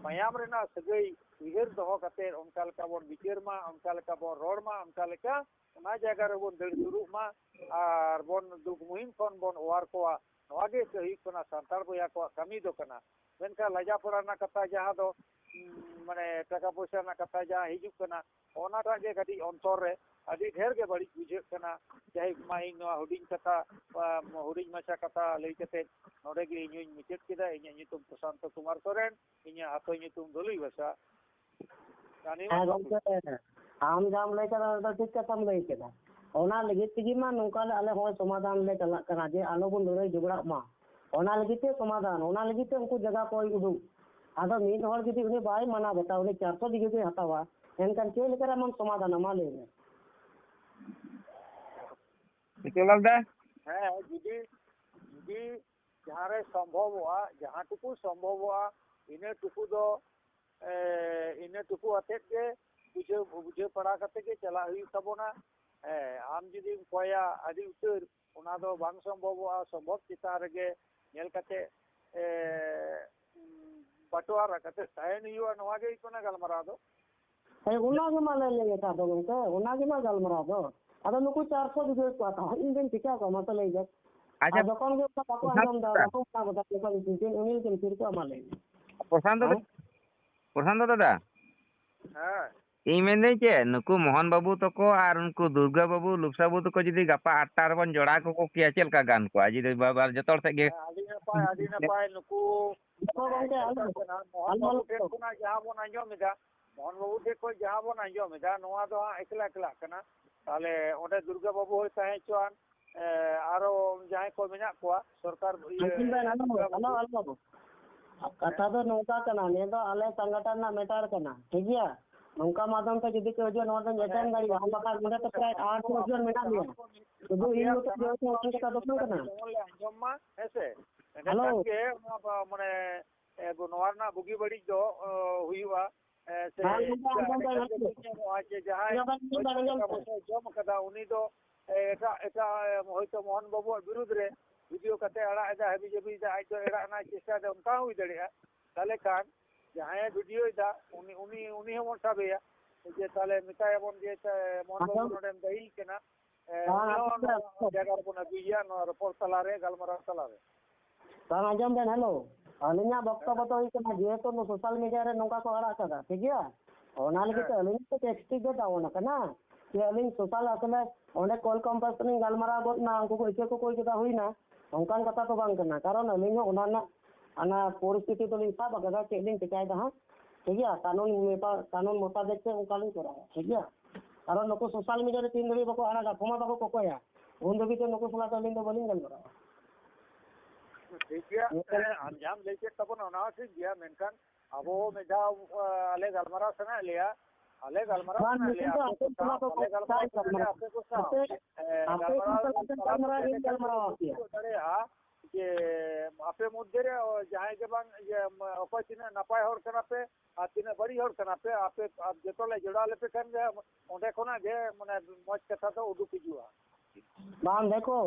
ᱢᱟᱭᱟᱢ ᱨᱮᱱᱟᱜ ᱥᱟᱹᱜᱟᱹᱭ ᱩᱭᱦᱟᱹᱨ ᱫᱚᱦᱚ ᱠᱟᱛᱮ ᱚᱱᱠᱟ ᱞᱮᱠᱟ ᱵᱚᱱ ᱵᱤᱪᱟᱹᱨ ᱢᱟ, ᱚᱱᱠᱟ ᱞᱮᱠᱟ ᱵᱚᱱ ᱨᱚᱲ ᱢᱟ, ᱚᱱᱠᱟ ᱞᱮᱠᱟ ᱚᱱᱟ ᱡᱟᱭᱜᱟ ᱨᱮᱵᱚᱱ ᱫᱟᱹᱲ ᱥᱩᱨᱩᱜ ᱢᱟ ᱟᱨ ᱵᱚᱱ ᱫᱩᱠ ᱢᱩᱦᱤᱢ ᱠᱷᱚᱱ ᱵᱚᱱ ᱚᱣᱟᱨ ᱠᱚᱣᱟ᱾ ᱱᱚᱣᱟ ᱜᱮ ᱦᱩᱭᱩᱜ ᱠᱟᱱᱟ ᱥᱟᱱᱛᱟᱲ ᱵᱚᱭᱦᱟ ᱠᱚᱣᱟᱜ ᱠᱟᱹᱢᱤ ᱫᱚ ᱠᱟᱱᱟ᱾ ᱢᱮᱱᱠᱷᱟᱱ ᱞᱟᱡᱟ ᱯᱟᱲᱟ ᱨᱮᱱᱟᱜ ᱠᱟᱛᱷᱟ, ᱡᱟᱦᱟᱸ ᱫᱚ, ᱩᱸ, ᱢᱟᱱᱮ ᱴᱟᱠᱟ ᱯᱚᱭᱥᱟ ᱨᱮᱱᱟᱜ ᱠᱟᱛᱷᱟ ᱡᱟᱦᱟᱸ ᱦᱤᱡᱩᱜ ᱠᱟᱱᱟ, ᱚᱱᱟᱴᱟᱜ ᱜᱮ ᱠᱟᱹᱴᱤᱡ ᱚᱱᱛᱚᱨ ᱨᱮ ᱟᱹᱰᱤ ᱰᱷᱮᱨ ᱜᱮ ᱵᱟᱹᱲᱤᱡ ᱵᱩᱡᱷᱟᱹᱜ ᱠᱟᱱᱟ᱾ ᱡᱟᱭᱦᱳᱠ, ᱢᱟ ᱤᱧ ᱱᱚᱣᱟ ᱦᱩᱰᱤᱧ ᱠᱟᱛᱷᱟ, ᱟᱢ, ᱦᱩᱰᱤᱧ ᱢᱟᱪᱷᱟ ᱠᱟᱛᱷᱟ ᱞᱟᱹᱭ ᱠᱟᱛᱮ ᱱᱚᱰᱮ ᱜᱮ ᱤᱧ ᱦᱚᱧ ᱢᱩᱪᱟᱹᱫ ᱠᱮᱫᱟ᱾ ᱤᱧᱟᱹᱜ ᱧᱩᱛᱩᱢ ᱯᱨᱚᱥᱟᱱᱛᱚ ᱠᱩᱢᱟᱨ ᱥᱚᱨᱮᱱ, ᱤᱧᱟᱹᱜ ᱟᱹᱛᱩ ᱧᱩᱛᱩᱢ ᱫᱚᱞᱩᱭ ᱵᱷᱟᱥᱟ᱾ ᱨᱟᱱᱤ ᱦᱮᱸ ᱢᱚᱱᱫᱤᱯᱩᱨ᱾ ᱜᱚᱢᱠᱮ, ᱟᱢ ᱡᱟᱦᱟᱸᱢ ᱞᱟᱹᱭ ᱠᱮᱫᱟ ᱚᱱᱟ ᱫᱚ ᱴᱷᱤᱠ ᱠᱟᱛᱷᱟᱢ ᱞᱟᱹᱭ ᱠᱮᱫᱟ᱾ ᱚᱱᱟ ᱞᱟᱹᱜᱤᱫ ᱛᱮᱜᱮ ᱢᱟ ᱱᱚᱝᱠᱟ ᱞᱮ ᱟᱞᱮ ᱦᱚᱸ ᱥᱚᱢᱟᱫᱷᱟᱱ ᱞᱮ ᱪᱟᱞᱟᱜ ᱠᱟᱱᱟ ᱡᱮ ᱟᱞᱚ ᱵᱚᱱ ᱞᱟᱹᱲᱦᱟᱹᱭ ᱡᱷᱚᱜᱽᱲᱟᱜ ᱢᱟ᱾ ᱚᱱᱟ ᱞᱟᱹᱜᱤᱫ ᱛᱮ ᱥᱚᱢᱟᱫᱷᱟᱱ, ᱚᱱᱟ ᱞᱟᱹᱜᱤᱫ ᱛᱮ ᱩᱱᱠᱩ ᱡᱟᱭᱜᱟ ᱠᱚᱭ ᱩᱰᱩᱠ᱾ ᱟᱫᱚ ᱢᱤᱫ ᱦᱚᱲ ᱡᱩᱫᱤ ᱩᱱᱤ ᱵᱟᱭ ᱢᱟᱱᱟᱣ ᱵᱟᱛᱟᱣᱟ, ᱩᱱᱤ ᱪᱟᱨᱥᱚ ᱵᱤᱜᱷᱟᱹ ᱜᱮᱭ ᱦᱟᱛᱟᱣᱟ, ᱮᱱᱠᱷᱟᱱ ᱪᱮᱫ ᱞᱮᱠᱟᱨᱮ ᱟᱢᱮᱢ ᱥᱚᱢᱟᱫᱷᱟᱱᱟ? ᱢᱟ ᱞᱟᱹᱭ ᱢᱮ᱾ ᱦᱮᱸ, ᱡᱩᱫᱤ, ᱡᱩᱫᱤ ᱡᱟᱦᱟᱸ ᱨᱮ ᱥᱚᱢᱵᱷᱚᱵᱚᱜᱼᱟ, ᱡᱟᱦᱟᱸ ᱴᱩᱠᱩ ᱥᱚᱢᱵᱷᱚᱵᱚᱜᱼᱟ, ᱤᱱᱟᱹ ᱴᱩᱠᱩ ᱫᱚ, ᱮ, ᱤᱱᱟᱹ ᱴᱩᱠᱩ ᱟᱛᱮᱫ ᱜᱮ ᱵᱩᱡᱷᱟᱹᱣ, ᱵᱩᱡᱷᱟᱹᱣ ᱯᱟᱲᱟ ᱠᱟᱛᱮ ᱜᱮ ᱪᱟᱞᱟᱜ ᱦᱩᱭᱩᱜ ᱛᱟᱵᱚᱱᱟ᱾ ᱦᱮᱸ, ᱟᱢ ᱡᱩᱫᱤᱢ ᱠᱚᱭᱟ ᱟᱹᱰᱤ ᱩᱛᱟᱹᱨ, ᱚᱱᱟ ᱫᱚ ᱵᱟᱝ ᱥᱚᱢᱵᱷᱚᱵᱚᱜᱼᱟ᱾ ᱥᱚᱢᱵᱷᱚᱵ ᱪᱮᱛᱟᱱ ᱨᱮᱜᱮ ᱧᱮᱞ ᱠᱟᱛᱮ, ᱮ, ᱩᱸ, ᱵᱟᱴᱚᱣᱟᱨᱟ ᱠᱟᱛᱮ ᱛᱟᱦᱮᱱ ᱦᱩᱭᱩᱜᱼᱟ, ᱱᱚᱣᱟ ᱜᱮ ᱦᱩᱭᱩᱜ ᱠᱟᱱᱟ ᱜᱟᱞᱢᱟᱨᱟᱣ ᱫᱚ᱾ ᱦᱮᱸ, ᱚᱱᱟ ᱜᱮ ᱢᱟ ᱞᱟᱹᱭ ᱞᱟᱹᱭ ᱟᱠᱟᱫ ᱫᱚ ᱜᱚᱢᱠᱮ, ᱚᱱᱟ ᱜᱮ ᱢᱟ ᱜᱟᱞᱢᱟᱨᱟᱣ ᱫᱚ᱾ ᱟᱫᱚ ᱱᱩᱠᱩ ᱪᱟᱨᱥᱚ ᱵᱤᱜᱷᱟᱹ ᱠᱚ ᱦᱟᱛᱟᱣᱟ, ᱤᱧ ᱫᱚᱧ ᱪᱤᱠᱟ ᱠᱚᱣᱟ ᱢᱟᱥᱮ ᱞᱟᱹᱭ ᱵᱮᱱ? ᱟᱪᱪᱷᱟ, ᱟᱨ ᱡᱚᱠᱷᱚᱱ ᱜᱮ ᱚᱱᱠᱟ ᱵᱟᱠᱚ ᱯᱨᱚᱥᱟᱱᱛ ᱟᱸᱡᱚᱢ ᱫᱟ, ᱫᱟ᱾ ᱵᱟᱠᱚ ᱢᱟᱱᱟᱣ ᱫᱟ, ᱛᱚᱠᱷᱚᱱ ᱩᱱᱠᱤᱱ ᱩᱱᱤ ᱜᱮᱠᱤᱱ ᱛᱷᱤᱨ ᱠᱚᱣᱟ, ᱢᱟ ᱞᱟᱹᱭ ᱢᱮ᱾ ᱯᱨᱚᱥᱟᱱᱛ ᱫᱟ, ᱦᱮᱸ? ᱯᱨᱚᱥᱟᱱᱛ ᱫᱟᱫᱟ᱾ ᱦᱮᱸ᱾ ᱤᱧ ᱢᱮᱱᱫᱟᱹᱧ ᱪᱮᱫ, ᱱᱩᱠᱩ ᱢᱳᱦᱚᱱ ᱵᱟᱹᱵᱩ ᱛᱟᱠᱚ ᱟᱨ ᱩᱱᱠᱩ ᱫᱩᱨᱜᱟ ᱵᱟᱹᱵᱩ, ᱞᱩᱯᱥᱟ ᱵᱟᱹᱵᱩ ᱛᱟᱠᱚ ᱡᱩᱫᱤ ᱜᱟᱯᱟ ᱟᱴ ᱴᱟ ᱨᱮᱵᱚᱱ ᱡᱚᱲᱟᱣ ᱠᱟᱠᱚ ᱠᱮᱭᱟ, ᱪᱮᱫ ᱞᱮᱠᱟ ᱜᱟᱱ ᱠᱚᱜᱼᱟ? ᱡᱩᱫᱤ ᱵᱟᱵᱟ ᱡᱚᱛᱚ ᱦᱚᱲ ᱥᱮᱫ ᱜᱮ᱾ ᱦᱮᱸ, ᱟᱹᱰᱤ ᱱᱟᱯᱟᱭ, ᱟᱹᱰᱤ ᱱᱟᱯᱟᱭ᱾ ᱱᱩᱠᱩ ᱦᱮᱸ ᱜᱚᱢᱠᱮ, ᱟᱞᱚ, ᱢᱳᱦᱚᱱ ᱟᱞᱚ, ᱵᱟᱹᱵᱩ ᱟᱞᱚ᱾ ᱴᱷᱮᱱ ᱠᱷᱚᱱᱟᱜ ᱡᱟᱦᱟᱸ ᱵᱚᱱ ᱟᱸᱡᱚᱢ ᱮᱫᱟ, ᱢᱳᱦᱚᱱ ᱵᱟᱹᱵᱩ ᱴᱷᱮᱱ ᱠᱷᱚᱱ ᱡᱟᱦᱟᱸ ᱵᱚᱱ ᱟᱸᱡᱚᱢ ᱮᱫᱟ, ᱱᱚᱣᱟ ᱫᱚ ᱦᱟᱸᱜ ᱮᱠᱞᱟ ᱮᱠᱞᱟᱜ ᱠᱟᱱᱟ᱾ ᱛᱟᱦᱚᱞᱮ ᱚᱸᱰᱮ ᱫᱩᱨᱜᱟ ᱵᱟᱹᱵᱩ ᱦᱚᱸᱭ ᱛᱟᱦᱮᱸ ᱦᱚᱪᱚᱣᱟᱱ, ᱮ, ᱟᱨᱚ ᱡᱟᱦᱟᱸᱭ ᱠᱚ ᱢᱮᱱᱟᱜ ᱠᱚᱣᱟ, ᱥᱚᱨᱠᱟᱨ, ᱤᱭᱟᱹ, ᱟᱹᱠᱤᱱ ᱵᱮᱱ ᱟᱞᱚ, ᱫᱩᱨᱜᱟ ᱟᱞᱚ, ᱵᱟᱹᱵᱩ᱾ ᱟᱞᱚ᱾ ᱠᱟᱛᱷᱟ ᱫᱚ ᱱᱚᱝᱠᱟ ᱠᱟᱱᱟ, ᱱᱤᱭᱟᱹ ᱫᱚ ᱟᱞᱮ ᱥᱚᱝᱜᱚᱴᱷᱚᱱ ᱨᱮᱱᱟᱜ ᱢᱮᱴᱟᱨ ᱠᱟᱱᱟ, ᱴᱷᱤᱠ ᱜᱮᱭᱟ? ᱱᱚᱝᱠᱟ ᱢᱟᱫᱽᱫᱷᱚᱢ ᱛᱮ ᱡᱩᱫᱤ ᱠᱚ ᱦᱤᱡᱩᱜᱼᱟ, ᱱᱚᱣᱟ ᱫᱚᱧ ᱮᱴᱮᱱ ᱫᱟᱲᱮᱭᱟᱜᱼᱟ, ᱟᱨ ᱵᱟᱠᱷᱟᱱ ᱱᱚᱰᱮ ᱛᱚ ᱯᱨᱟᱭ ᱟᱴ ᱫᱚᱥ ᱡᱚᱱ ᱢᱮᱱᱟᱜ ᱞᱮᱭᱟ᱾ ᱥᱩᱫᱷᱩ ᱤᱧ ᱢᱚᱛᱚ ᱡᱮᱦᱮᱛᱩ ᱚᱱᱠᱟᱱ ᱠᱟᱛᱷᱟ ᱫᱚ ᱵᱟᱝ ᱠᱟᱱᱟ᱾ ᱡᱮᱢᱚᱱ ᱞᱮ ᱟᱸᱡᱚᱢ ᱢᱟ, ᱦᱮᱸ ᱥᱮ? ᱦᱮᱞᱳ᱾ ᱮᱸᱰᱮᱠᱷᱟᱱ ᱜᱮ ᱚᱱᱟ ᱵᱟ-, ᱢᱟᱱᱮ, ᱮ, ᱱᱚᱣᱟ ᱨᱮᱱᱟᱜ ᱵᱩᱜᱤ ᱵᱟᱹᱲᱤᱡ ᱫᱚ, ᱚ, ᱦᱩᱭᱩᱜᱼᱟ᱾ ᱮ, ᱥᱮ ᱦᱮᱸ, ᱜᱚᱝᱠᱮ, ᱟᱸᱡᱚᱢ ᱮᱴᱟᱜ ᱫᱟᱲᱮ ᱠᱟᱛᱮ ᱠᱟᱱᱟ᱾ ᱵᱩᱡᱽ ᱧᱟᱢᱚᱜᱼᱟ ᱡᱮ ᱡᱟᱦᱟᱸᱭ ᱟᱸᱡᱚᱢ ᱫᱟᱲᱮ ᱦᱚᱭᱛᱳ ᱠᱟᱱᱟ᱾ ᱴᱟᱠᱟ ᱯᱚᱭᱥᱟᱭ ᱡᱚᱢ ᱟᱠᱟᱫᱟ, ᱩᱱᱤ ᱫᱚ, ᱮ, ᱮᱴᱟᱜ, ᱮᱴᱟᱜ, ᱮ, ᱦᱚᱭᱛᱳ ᱢᱳᱦᱚᱱ ᱵᱟᱹᱵᱩᱣᱟᱜ ᱵᱤᱨᱩᱫᱽ ᱨᱮ ᱵᱷᱤᱰᱤᱭᱳ ᱠᱟᱛᱮ ᱟᱲᱟᱜ ᱮᱫᱟ, ᱦᱟᱹᱵᱤ ᱡᱟᱹᱵᱤ ᱮᱫᱟ, ᱟᱡ ᱫᱚ ᱮᱲᱟᱜ ᱨᱮᱱᱟᱜ ᱪᱮᱥᱴᱟ ᱮᱫᱟ, ᱚᱱᱠᱟ ᱦᱚᱸ ᱦᱩᱭ ᱫᱟᱲᱮᱭᱟᱜᱼᱟ᱾ ᱛᱟᱦᱚᱞᱮ ᱠᱷᱟᱱ ᱡᱟᱦᱟᱸᱭᱮ ᱵᱷᱤᱰᱤᱭᱳᱭᱮᱫᱟ, ᱩᱱᱤ, ᱩᱱᱤ, ᱩᱱᱤ ᱦᱚᱸᱵᱚᱱ ᱥᱟᱵᱮᱭᱟ ᱡᱮ ᱛᱟᱦᱚᱞᱮ ᱢᱮᱛᱟᱭᱟᱵᱚᱱ ᱡᱮ, ᱮ, ᱢᱳᱦᱚᱱ ᱵᱟᱹᱵᱩ ᱟᱸᱡᱚᱢ ᱱᱚᱰᱮᱢ ᱫᱟᱹᱭᱤᱞ ᱠᱟᱱᱟ, ᱮ, ᱵᱟᱝ, ᱩᱱᱤ ᱦᱚᱸ ᱟᱸᱡᱚᱢ ᱵᱮᱱ᱾ ᱱᱚᱣᱟ ᱡᱟᱭᱜᱟ ᱨᱮᱵᱚᱱ ᱟᱹᱜᱩᱭᱮᱭᱟ, ᱱᱚᱣᱟ ᱨᱚᱯᱚᱲ ᱛᱟᱞᱟᱨᱮ, ᱜᱟᱞᱢᱟᱨᱟᱣ ᱛᱟᱞᱟᱨᱮ᱾ ᱵᱟᱝ, ᱟᱸᱡᱚᱢ ᱵᱮᱱ, ᱦᱮᱞᱳ᱾ ᱟᱹᱞᱤᱧᱟᱜ ᱵᱚᱠᱛᱚᱵᱚ ᱦᱮᱸ᱾ ᱫᱚ ᱦᱩᱭᱩᱜ ᱠᱟᱱᱟ, ᱡᱮᱦᱮᱛᱩ ᱱᱩ-, ᱥᱳᱥᱟᱞ ᱢᱤᱰᱤᱭᱟ ᱨᱮ ᱱᱚᱝᱠᱟ ᱠᱚ ᱟᱲᱟᱜ ᱠᱟᱫᱟ, ᱴᱷᱤᱠ ᱜᱮᱭᱟ? ᱚᱱᱟ ᱞᱟᱹᱜᱤᱫ ᱛᱮ ᱦᱮᱸ᱾ ᱟᱹᱞᱤᱧ ᱛᱚ ᱴᱮᱠᱥᱴᱤᱠ ᱜᱮ ᱰᱟᱣᱩᱱ ᱟᱠᱟᱱᱟ᱾ ᱡᱮ ᱟᱹᱞᱤᱧ ᱥᱳᱥᱟᱞ ᱟᱥᱚᱞᱮ ᱚᱸᱰᱮ ᱠᱚᱞ ᱠᱚᱱᱯᱷᱟᱨᱮᱱᱥ ᱨᱮᱞᱤᱧ ᱜᱟᱞᱢᱟᱨᱟᱣ ᱜᱚᱫ ᱮᱱᱟ, ᱩᱱᱠᱩ ᱠᱚ ᱤᱠᱟᱹ ᱠᱚ ᱠᱚᱭ ᱠᱮᱫᱟ, ᱦᱩᱭᱱᱟ, ᱚᱱᱠᱟᱱ ᱠᱟᱛᱷᱟ ᱫᱚ ᱵᱟᱝ ᱠᱟᱱᱟ᱾ ᱠᱟᱨᱚᱱ ᱟᱹᱞᱤᱧ ᱦᱚᱸ ᱚᱱᱟ ᱨᱮᱱᱟᱜ, ᱚᱱᱟ ᱯᱚᱨᱤᱥᱛᱷᱤᱛᱤ ᱫᱚᱞᱤᱧ ᱥᱟᱵ ᱟᱠᱟᱫᱟ, ᱪᱮᱫ ᱞᱤᱧ ᱪᱮᱠᱟᱭᱮᱫᱟ ᱦᱟᱸᱜ, ᱴᱷᱤᱠ ᱜᱮᱭᱟ? ᱠᱟᱹᱱᱩᱱ ᱢᱮᱯᱟ-, ᱠᱟᱹᱱᱩᱱ ᱢᱚᱛᱟᱵᱮᱠ ᱛᱮ ᱚᱱᱠᱟ ᱞᱤᱧ ᱠᱚᱨᱟᱣᱟ, ᱴᱷᱤᱠ ᱜᱮᱭᱟ? ᱠᱟᱨᱚᱱ ᱱᱩᱠᱩ ᱥᱳᱥᱟᱞ ᱢᱤᱰᱤᱭᱟ ᱨᱮ ᱛᱤᱱ ᱫᱷᱟᱹᱵᱤᱡ ᱵᱟᱠᱚ ᱟᱲᱟᱜᱟ, ᱠᱷᱚᱢᱟ ᱵᱟᱠᱚ ᱠᱚᱠᱚᱭᱟ, ᱩᱱ ᱫᱷᱟᱹᱵᱤᱡ ᱫᱚ ᱱᱩᱠᱩ ᱥᱟᱞᱟᱜ ᱫᱚ ᱟᱹᱞᱤᱧ ᱫᱚ ᱵᱟᱹᱞᱤᱧ ᱜᱟᱞᱢᱟᱨᱟᱜᱼᱟ᱾ ᱴᱷᱤᱠ ᱜᱮᱭᱟ, ᱦᱮᱸ᱾ ᱟᱢ ᱡᱟᱦᱟᱸᱢ ᱞᱟᱹᱭ ᱠᱮᱫ ᱛᱟᱵᱚᱱᱟ, ᱚᱱᱟ ᱦᱚᱸ ᱴᱷᱤᱠ ᱜᱮᱭᱟ, ᱢᱮᱱᱠᱷᱟᱱ ᱟᱵᱚ ᱦᱚᱸ ᱢᱤᱫ ᱫᱷᱟᱣ, ᱟ, ᱟᱞᱮ ᱜᱟᱞᱢᱟᱨᱟᱣ ᱥᱟᱱᱟᱭᱮᱫ ᱞᱮᱭᱟ, ᱟᱞᱮ ᱜᱟᱞᱢᱟᱨᱟᱣ ᱵᱟᱝ, ᱥᱟᱱᱟᱭᱮᱫ ᱱᱩᱠᱩ ᱞᱮᱭᱟ, ᱫᱚ ᱟᱯᱮ ᱟᱯᱮ ᱠᱚ ᱥᱟᱞᱟᱜ ᱥᱟᱶ, ᱫᱚ ᱟᱞᱮ ᱜᱟᱞᱢᱟᱨᱟᱣ ᱟᱯᱮ ᱠᱚ ᱥᱟᱶ, ᱟᱯᱮ, ᱮ, ᱟᱯᱮ ᱜᱟᱞᱢᱟᱨᱟᱣ ᱠᱚ ᱥᱟᱞᱟᱜ ᱫᱚ ᱛᱟᱞᱟᱨᱮ ᱜᱟᱞᱢᱟᱨᱟᱣ ᱟᱯᱮᱭᱟ᱾ ᱫᱟᱲᱮᱭᱟᱜᱼᱟ ᱡᱮ ᱟᱯᱮ ᱢᱚᱫᱽᱫᱷᱮ ᱨᱮ, ᱚ, ᱡᱟᱦᱟᱸᱭ ᱜᱮ ᱵᱟᱝ, ᱤᱭᱟᱹ, ᱚᱠᱚᱭ ᱛᱤᱱᱟᱹᱜ ᱱᱟᱯᱟᱭ ᱦᱚᱲ ᱠᱟᱱᱟ ᱯᱮ ᱟᱨ ᱛᱤᱱᱟᱹᱜ ᱵᱟᱹᱲᱤᱡ ᱦᱚᱲ ᱠᱟᱱᱟ ᱯᱮ, ᱟᱯᱮ, ᱟᱯ ᱡᱚᱛᱚ ᱞᱮ ᱡᱚᱲᱟᱣ ᱞᱮᱯᱮ ᱠᱷᱟᱱ ᱜᱮ ᱚᱸᱰᱮ ᱠᱷᱚᱱᱟᱜ ᱜᱮ, ᱢᱟᱱᱮ, ᱢᱚᱡᱽ ᱠᱟᱛᱷᱟ ᱫᱚ ᱩᱰᱩᱠ ᱦᱤᱡᱩᱜᱼᱟ᱾ ᱵᱟᱝ, ᱫᱮᱠᱷᱚ,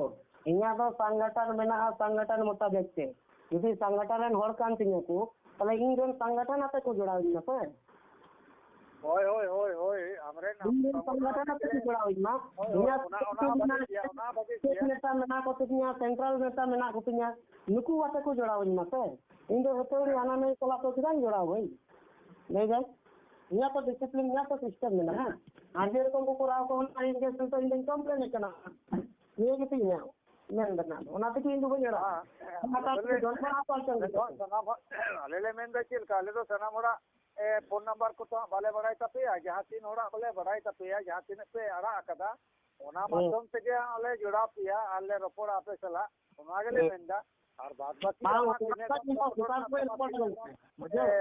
ᱤᱧᱟᱹᱜ ᱫᱚ ᱥᱚᱝᱜᱚᱴᱷᱚᱱ ᱢᱮᱱᱟᱜᱼᱟ, ᱥᱚᱝᱜᱚᱴᱷᱚᱱ ᱢᱚᱛᱟᱵᱮᱠ ᱛᱮ᱾ ᱡᱩᱫᱤ ᱥᱚᱝᱜᱚᱴᱷᱚᱱ ᱨᱮᱱ ᱦᱚᱲ ᱠᱟᱱ ᱛᱤᱧᱟᱹ ᱠᱚ, ᱛᱟᱦᱞᱮ ᱤᱧ ᱨᱮᱱ ᱥᱚᱝᱜᱚᱴᱷᱚᱱ ᱟᱛᱮ ᱠᱚ ᱡᱚᱲᱟᱣ ᱤᱧ ᱢᱟ ᱥᱮ᱾ ᱦᱳᱭ, ᱦᱳᱭ, ᱦᱳᱭ, ᱦᱳᱭ, ᱟᱢᱨᱮᱱ ᱤᱧ ᱨᱮᱱ ᱥᱚᱝᱜᱚᱴᱷᱚᱱ ᱟᱛᱮ ᱠᱚ ᱡᱚᱲᱟᱣ ᱤᱧ ᱢᱟ᱾ ᱦᱳᱭ, ᱦᱳᱭ, ᱤᱧᱟᱹᱜ ᱚᱱᱟ, ᱚᱱᱟ ᱥᱚᱝᱜᱚᱴᱷᱚᱱ ᱵᱷᱟᱜᱮ ᱨᱮᱱᱟᱜ ᱜᱮᱭᱟ, ᱚᱱᱟ ᱵᱷᱟᱜᱮ ᱪᱮᱫ ᱜᱮᱭᱟ᱾ ᱱᱮᱛᱟ ᱢᱮᱱᱟᱜ ᱠᱚ ᱛᱤᱧᱟ, ᱥᱮᱱᱴᱨᱟᱞ ᱱᱮᱛᱟ ᱢᱮᱱᱟᱜ ᱠᱚ ᱛᱤᱧᱟ, ᱱᱩᱠᱩ ᱟᱛᱮ ᱠᱚ ᱡᱚᱲᱟᱣ ᱤᱧ ᱢᱟ ᱥᱮ᱾ ᱤᱧ ᱫᱚ ᱦᱟᱹᱛᱟᱹᱣᱲᱤ ᱦᱟᱱᱟ ᱱᱟᱹᱭ ᱥᱟᱞᱟᱜ ᱫᱚ ᱪᱮᱫᱟᱜ ᱤᱧ ᱡᱚᱲᱟᱣ ᱵᱷᱟᱹᱭ? ᱞᱟᱹᱭ ᱫᱟᱹᱧ, ᱤᱧᱟᱹᱜ ᱛᱚ ᱰᱤᱥᱤᱯᱞᱤᱱ, ᱤᱧᱟᱹᱜ ᱛᱚ ᱥᱤᱥᱴᱮᱢ ᱢᱮᱱᱟᱜᱼᱟ᱾ ᱟᱨ ᱡᱮᱨᱚᱠᱚᱢ ᱠᱚ ᱠᱚᱨᱟᱣ ᱠᱚ, ᱚᱱᱟ ᱤᱧ ᱜᱮ ᱥᱩᱫᱷᱩ ᱤᱧ ᱫᱚᱧ ᱠᱚᱢᱯᱞᱮᱱ ᱠᱟᱱᱟ᱾ ᱱᱤᱭᱟᱹ ᱜᱮᱛᱤᱧ ᱤᱧᱟᱹᱜ ᱢᱮᱱ ᱨᱮᱱᱟᱜ ᱫᱚ᱾ ᱚᱱᱟ ᱛᱮᱜᱮ ᱤᱧ ᱫᱚ ᱵᱟᱹᱧ ᱟᱲᱟᱜ᱾ ᱦᱮᱸ, ᱚᱱᱟ ᱛᱟᱦᱞᱮ ᱛᱮᱜᱮ ᱡᱚᱱᱢᱚ ᱟᱯᱟᱞ ᱪᱚᱝ ᱟᱞᱮ ᱫᱚ ᱜᱮᱛᱤᱧ᱾ ᱥᱟᱱᱟᱢ ᱦᱚᱲ, ᱟᱞᱮ ᱞᱮ ᱢᱮᱱ ᱫᱟ ᱪᱮᱫ ᱞᱮᱠᱟ, ᱟᱞᱮ ᱫᱚ ᱥᱟᱱᱟᱢ ᱦᱚᱲᱟᱜ, ᱮ, ᱯᱷᱳᱱ ᱱᱟᱢᱵᱟᱨ ᱠᱚ ᱛᱚ ᱦᱟᱸᱜ ᱵᱟᱞᱮ ᱵᱟᱲᱟᱭ ᱛᱟᱯᱮᱭᱟ, ᱡᱟᱦᱟᱸ ᱛᱤᱱ ᱦᱚᱲᱟᱜ ᱵᱚᱞᱮ ᱵᱟᱲᱟᱭ ᱛᱟᱯᱮᱭᱟ, ᱡᱟᱦᱟᱸ ᱛᱤᱱᱟᱹᱜ ᱯᱮ ᱟᱲᱟᱜ ᱟᱠᱟᱫᱟ, ᱚᱱᱟ ᱦᱮᱸ᱾ ᱢᱟᱫᱽᱫᱷᱚᱢ ᱛᱮᱜᱮ ᱦᱟᱸᱜ ᱞᱮ ᱡᱚᱲᱟᱣ ᱯᱮᱭᱟ ᱟᱨ ᱞᱮ ᱨᱚᱯᱚᱲᱟ ᱟᱯᱮ ᱥᱟᱞᱟᱜ, ᱚᱱᱟ ᱜᱮᱞᱮ ᱦᱮᱸ᱾ ᱢᱮᱱ ᱫᱟ᱾ ᱟᱨ ᱵᱟᱫ ᱵᱟᱹᱠᱤ ᱵᱟᱝ, ᱟᱢᱟᱜ ᱚᱱᱟ ᱛᱤᱱᱟᱹᱜ ᱫᱚ ᱜᱟᱱ ᱤᱧ ᱫᱚ ᱥᱚᱝᱜᱚᱴᱷᱚᱱ ᱥᱩᱯᱟᱨ ᱢᱮᱱᱟᱜ ᱠᱚᱣᱟ, ᱠᱚ ᱮᱢ ᱛᱤᱱᱟᱹᱜ ᱠᱚᱣᱟ᱾ ᱜᱟᱱ, ᱵᱩᱡᱷᱟᱹᱣ? ᱮ,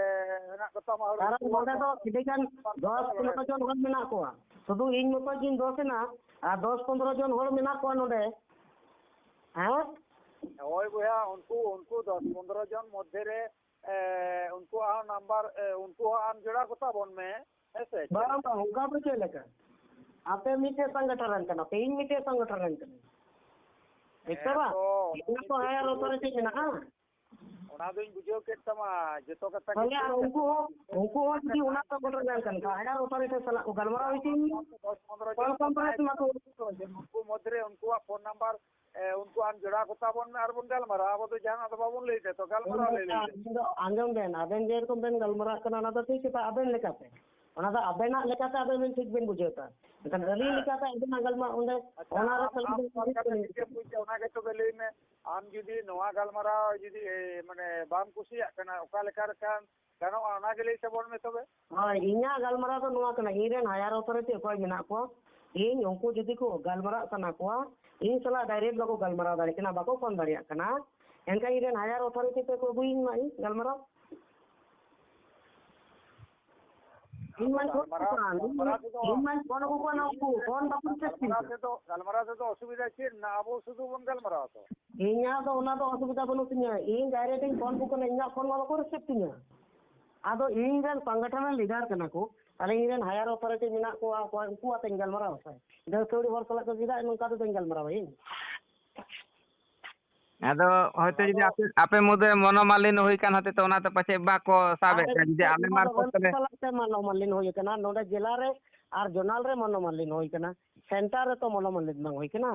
ᱦᱮᱱᱟᱜ ᱠᱚ ᱛᱟᱢᱟ, ᱦᱚᱲ ᱠᱟᱨᱚᱱ ᱠᱚ ᱱᱚᱰᱮ ᱫᱚ ᱟᱹᱰᱤ ᱜᱟᱱ ᱥᱚᱝᱜᱚᱴᱷᱚᱱ ᱫᱚᱥ ᱠᱚ ᱯᱚᱱᱨᱚ ᱵᱟᱲᱟᱭᱟ᱾ ᱡᱚᱱ ᱦᱚᱲ ᱢᱮᱱᱟᱜ ᱠᱚᱣᱟ, ᱥᱩᱫᱷᱩ ᱤᱧ ᱢᱚᱛᱚ ᱜᱤᱧ ᱫᱚᱥ ᱮᱱᱟ, ᱟᱨ ᱫᱚᱥ ᱯᱚᱱᱨᱚ ᱡᱚᱱ ᱦᱚᱲ ᱢᱮᱱᱟᱜ ᱠᱚᱣᱟ ᱱᱚᱰᱮ᱾ ᱦᱮᱸ? ᱦᱳᱭ ᱵᱚᱭᱦᱟ, ᱩᱱᱠᱩ, ᱩᱱᱠᱩ ᱫᱚᱥ ᱯᱚᱱᱨᱚ ᱡᱚᱱ ᱢᱚᱫᱽᱫᱷᱮ ᱨᱮ ᱮ, ᱩᱱᱠᱩᱣᱟᱜ ᱦᱚᱸ ᱱᱟᱢᱵᱟᱨ, ᱮ, ᱩᱱᱠᱩ ᱦᱚᱸ ᱟᱢ ᱡᱚᱲᱟᱣ ᱠᱚᱛᱟ ᱵᱚᱱ ᱢᱮ, ᱦᱮᱸ ᱥᱮ? ᱵᱟᱝ, ᱵᱟᱝ, ᱚᱱᱠᱟ ᱫᱚ ᱪᱮᱫ ᱞᱮᱠᱟ? ᱟᱯᱮ ᱢᱤᱫᱴᱮᱡ ᱥᱚᱝᱜᱚᱴᱷᱚᱱ ᱨᱮᱱ ᱠᱟᱱᱟ ᱯᱮ, ᱤᱧ ᱢᱤᱫᱴᱮᱡ ᱥᱚᱝᱜᱚᱴᱷᱚᱱ ᱨᱮᱱ ᱠᱟᱹᱱᱟᱹᱧ᱾ ᱴᱷᱤᱠ ᱥᱮ ᱦᱮᱸ ᱵᱟᱝ? ᱛᱚ, ᱚᱱᱟ ᱠᱚ ᱦᱟᱭᱟᱨ ᱚᱛᱷᱚᱨᱤᱴᱤ ᱢᱮᱱᱟᱜᱼᱟ᱾ ᱚᱱᱟ ᱫᱚᱧ ᱵᱩᱡᱷᱟᱹᱣ ᱠᱮᱫ ᱛᱟᱢᱟ, ᱡᱚᱛᱚ ᱠᱟᱛᱷᱟ ᱜᱮ ᱛᱟᱦᱞᱮ ᱟᱨ ᱴᱷᱤᱠ ᱩᱱᱠᱩ ᱜᱮᱭᱟ᱾ ᱦᱚᱸ, ᱩᱱᱠᱩ ᱦᱚᱸ ᱡᱩᱫᱤ ᱚᱱᱟ ᱥᱚᱝᱜᱚᱴᱷᱚᱱ ᱨᱮᱱ ᱠᱟᱱ ᱠᱷᱟᱱ, ᱦᱟᱭᱟᱨ ᱚᱛᱷᱚᱨᱤᱴᱤ ᱥᱟᱞᱟᱜ ᱠᱚ ᱜᱟᱞᱢᱟᱨᱟᱣ ᱦᱚᱪᱚᱭ ᱢᱮ᱾ ᱫᱚᱥ ᱯᱚᱱᱨᱚ ᱠᱚᱞ ᱡᱚᱱ ᱠᱚᱱᱯᱷᱟᱨᱮᱱᱥ ᱢᱟ ᱠᱚ ᱩᱱᱠᱩ ᱢᱚᱫᱽᱫᱷᱮ ᱨᱮ ᱩᱱᱠᱩᱣᱟᱜ ᱯᱷᱳᱱ ᱱᱟᱢᱵᱟᱨ, ᱮ, ᱩᱱᱠᱩ ᱟᱢ ᱡᱚᱲᱟᱣ ᱠᱚᱛᱟ ᱵᱚᱱ ᱢᱮ ᱟᱨ ᱵᱚᱱ ᱜᱟᱞᱢᱟᱨᱟᱣᱟ᱾ ᱟᱵᱚ ᱫᱚ ᱡᱟᱦᱟᱱᱟᱜ ᱫᱚ ᱵᱟᱵᱚᱱ ᱞᱟᱹᱭ ᱫᱟ ᱛᱚ, ᱜᱟᱞᱢᱟᱨᱟᱣ ᱞᱟᱹᱭ ᱞᱟᱹᱭ ᱛᱮ᱾ ᱟᱸᱡᱚᱢ ᱵᱮᱱ, ᱟᱵᱮᱱ ᱡᱮᱨᱚᱠᱚᱢ ᱵᱮᱱ ᱜᱟᱞᱢᱟᱨᱟᱜ ᱠᱟᱱᱟ, ᱚᱱᱟ ᱫᱚ ᱴᱷᱤᱠ ᱜᱮ, ᱟᱵᱮᱱ ᱞᱮᱠᱟᱛᱮ᱾ ᱚᱱᱟ ᱫᱚ ᱟᱵᱮᱱᱟᱜ ᱞᱮᱠᱟᱛᱮ ᱟᱵᱮᱱ ᱵᱮᱱ ᱴᱷᱤᱠ ᱵᱮᱱ ᱵᱩᱡᱷᱟᱹᱣ ᱫᱟ᱾ ᱢᱮᱱᱠᱷᱟᱱ ᱟᱹᱞᱤᱧ ᱦᱮᱸ᱾ ᱞᱮᱠᱟᱛᱮ ᱟᱵᱮᱱᱟᱜ ᱜᱟᱞᱢᱟᱨᱟᱣ ᱚᱸᱰᱮ, ᱟᱪᱪᱷᱟ, ᱚᱱᱟ ᱨᱮ ᱟᱢ, ᱟᱢ ᱠᱷᱟᱹᱞᱤ ᱫᱚ ᱚᱠᱟ ᱞᱮᱠᱟ ᱴᱷᱤᱠ ᱮᱢ ᱵᱩᱡᱽ ᱫᱟ, ᱚᱱᱟ ᱜᱮ ᱛᱚᱵᱮ ᱞᱟᱹᱭ ᱢᱮ᱾ ᱟᱢ ᱡᱩᱫᱤ ᱱᱚᱣᱟ ᱜᱟᱞᱢᱟᱨᱟᱣ ᱡᱩᱫᱤ, ᱮ, ᱢᱟᱱᱮ, ᱵᱟᱢ ᱠᱩᱥᱤᱭᱟᱜ ᱠᱟᱱᱟ, ᱚᱠᱟ ᱞᱮᱠᱟ ᱞᱮᱠᱷᱟᱱ ᱜᱟᱱᱚᱜᱼᱟ, ᱚᱱᱟ ᱜᱮ ᱞᱟᱹᱭ ᱛᱟᱵᱚᱱ ᱢᱮ ᱛᱚᱵᱮ᱾ ᱦᱳᱭ, ᱤᱧᱟᱹᱜ ᱜᱟᱞᱢᱟᱨᱟᱣ ᱫᱚ ᱱᱚᱣᱟ ᱠᱟᱱᱟ, ᱤᱧ ᱨᱮᱱ ᱦᱟᱭᱟᱨ ᱚᱛᱷᱚᱨᱤᱴᱤ ᱚᱠᱚᱭ ᱢᱮᱱᱟᱜ ᱠᱚᱣᱟ, ᱤᱧ ᱩᱱᱠᱩ ᱡᱩᱫᱤ ᱠᱚ ᱜᱟᱞᱢᱟᱨᱟᱜ ᱥᱟᱱᱟ ᱠᱚᱣᱟ, ᱤᱧ ᱥᱟᱞᱟᱜ ᱰᱟᱭᱨᱮᱠᱴ ᱵᱟᱠᱚ ᱜᱟᱞᱢᱟᱨᱟᱣ ᱫᱟᱲᱮᱭᱟᱜ ᱠᱟᱱᱟ, ᱵᱟᱠᱚ ᱯᱷᱳᱱ ᱫᱟᱲᱮᱭᱟᱜ ᱠᱟᱱᱟ, ᱮᱱᱠᱷᱟᱱ ᱤᱧ ᱨᱮᱱ ᱦᱟᱭᱟᱨ ᱚᱛᱷᱚᱨᱤᱴᱤ ᱛᱮᱠᱚ ᱟᱹᱜᱩᱭᱤᱧ ᱢᱟ ᱤᱧ ᱜᱟᱞᱢᱟᱨᱟᱣ᱾ ᱤᱧ ᱢᱟᱧ ᱯᱷᱳᱱ ᱟᱠᱚ ᱠᱟᱱ, ᱤᱧ ᱢᱟᱧ ᱯᱷᱳᱱ ᱟᱠᱚ ᱠᱟᱱᱟ, ᱩᱱᱠᱩ ᱯᱷᱳᱱ ᱵᱟᱠᱚ ᱨᱤᱥᱤᱵᱷ ᱛᱤᱧ ᱜᱟᱞᱢᱟᱨᱟᱣ ᱠᱟᱱᱟ᱾ ᱛᱮᱫᱚ, ᱜᱟᱞᱢᱟᱨᱟᱣ ᱛᱮᱫᱚ ᱚᱥᱩᱵᱤᱫᱷᱟ ᱪᱮᱫ ᱢᱮᱱᱟᱜᱼᱟ? ᱟᱵᱚ ᱥᱩᱫᱷᱩ ᱵᱚᱱ ᱜᱟᱞᱢᱟᱨᱟᱣᱟ ᱛᱚ᱾ ᱤᱧᱟᱹᱜ ᱫᱚ ᱚᱱᱟ ᱫᱚ ᱚᱥᱩᱵᱤᱫᱷᱟ ᱵᱟᱹᱱᱩᱜ ᱛᱤᱧᱟᱹ, ᱤᱧ ᱰᱟᱭᱨᱮᱠᱴ ᱤᱧ ᱯᱷᱳᱱ ᱟᱠᱚ ᱠᱟᱱᱟ, ᱤᱧᱟᱹᱜ ᱯᱷᱳᱱ ᱢᱟ ᱵᱟᱠᱚ ᱨᱤᱥᱤᱵᱷ ᱛᱤᱧᱟᱹ᱾ ᱟᱫᱚ ᱤᱧ ᱨᱮᱱ ᱥᱚᱝᱜᱚᱴᱷᱚᱱ ᱨᱮᱱ ᱞᱤᱰᱟᱨ ᱠᱟᱱᱟ ᱠᱚ, ᱛᱟᱦᱞᱮ ᱤᱧ ᱨᱮᱱ ᱦᱟᱭᱟᱨ ᱚᱛᱷᱚᱨᱤᱴᱤ ᱢᱮᱱᱟᱜ ᱠᱚᱣᱟ, ᱚᱠᱚᱭ ᱩᱱᱠᱩ ᱟᱛᱮᱧ ᱜᱟᱞᱢᱟᱨᱟᱣᱟ ᱥᱮ? ᱟᱹᱛᱷᱟᱹᱲᱤ ᱦᱚᱲ ᱥᱟᱞᱟᱜ ᱫᱚ ᱪᱮᱫᱟᱜ ᱱᱚᱝᱠᱟ ᱛᱮᱫᱚᱧ ᱜᱟᱞᱢᱟᱨᱟᱣᱟ ᱤᱧ? ᱟᱫᱚ ᱦᱚᱭᱛᱳ ᱡᱩᱫᱤ ᱟᱫᱚ ᱟᱯᱮ, ᱟᱯᱮ ᱢᱩᱫᱽᱨᱮ ᱢᱚᱱᱳᱢᱟᱞᱤᱱ ᱦᱩᱭ ᱠᱟᱱ ᱦᱚᱛᱮᱡ ᱛᱮ ᱚᱱᱟᱛᱮ ᱯᱟᱪᱮᱫ ᱵᱟᱠᱚ ᱥᱟᱵᱮᱫ ᱟᱨ ᱠᱟᱱ, ᱡᱩᱫᱤ ᱟᱞᱮ ᱱᱚᱣᱟ ᱢᱟᱨᱯᱷᱚᱛ ᱞᱟᱹᱜᱤᱫ ᱛᱮᱞᱮ ᱥᱟᱞᱟᱜ ᱛᱮ ᱢᱚᱱᱳᱢᱟᱞᱤᱱ ᱦᱩᱭ ᱠᱟᱱᱟ, ᱱᱚᱰᱮ ᱡᱮᱞᱟ ᱨᱮ ᱟᱨ ᱡᱚᱱᱟᱞ ᱨᱮ ᱢᱚᱱᱳᱢᱟᱞᱤᱱ ᱦᱩᱭ ᱠᱟᱱᱟ, ᱥᱮᱱᱴᱟᱨ ᱨᱮᱛᱚ ᱢᱚᱱᱳᱢᱟᱞᱤᱱ ᱵᱟᱝ ᱦᱩᱭ ᱠᱟᱱᱟ,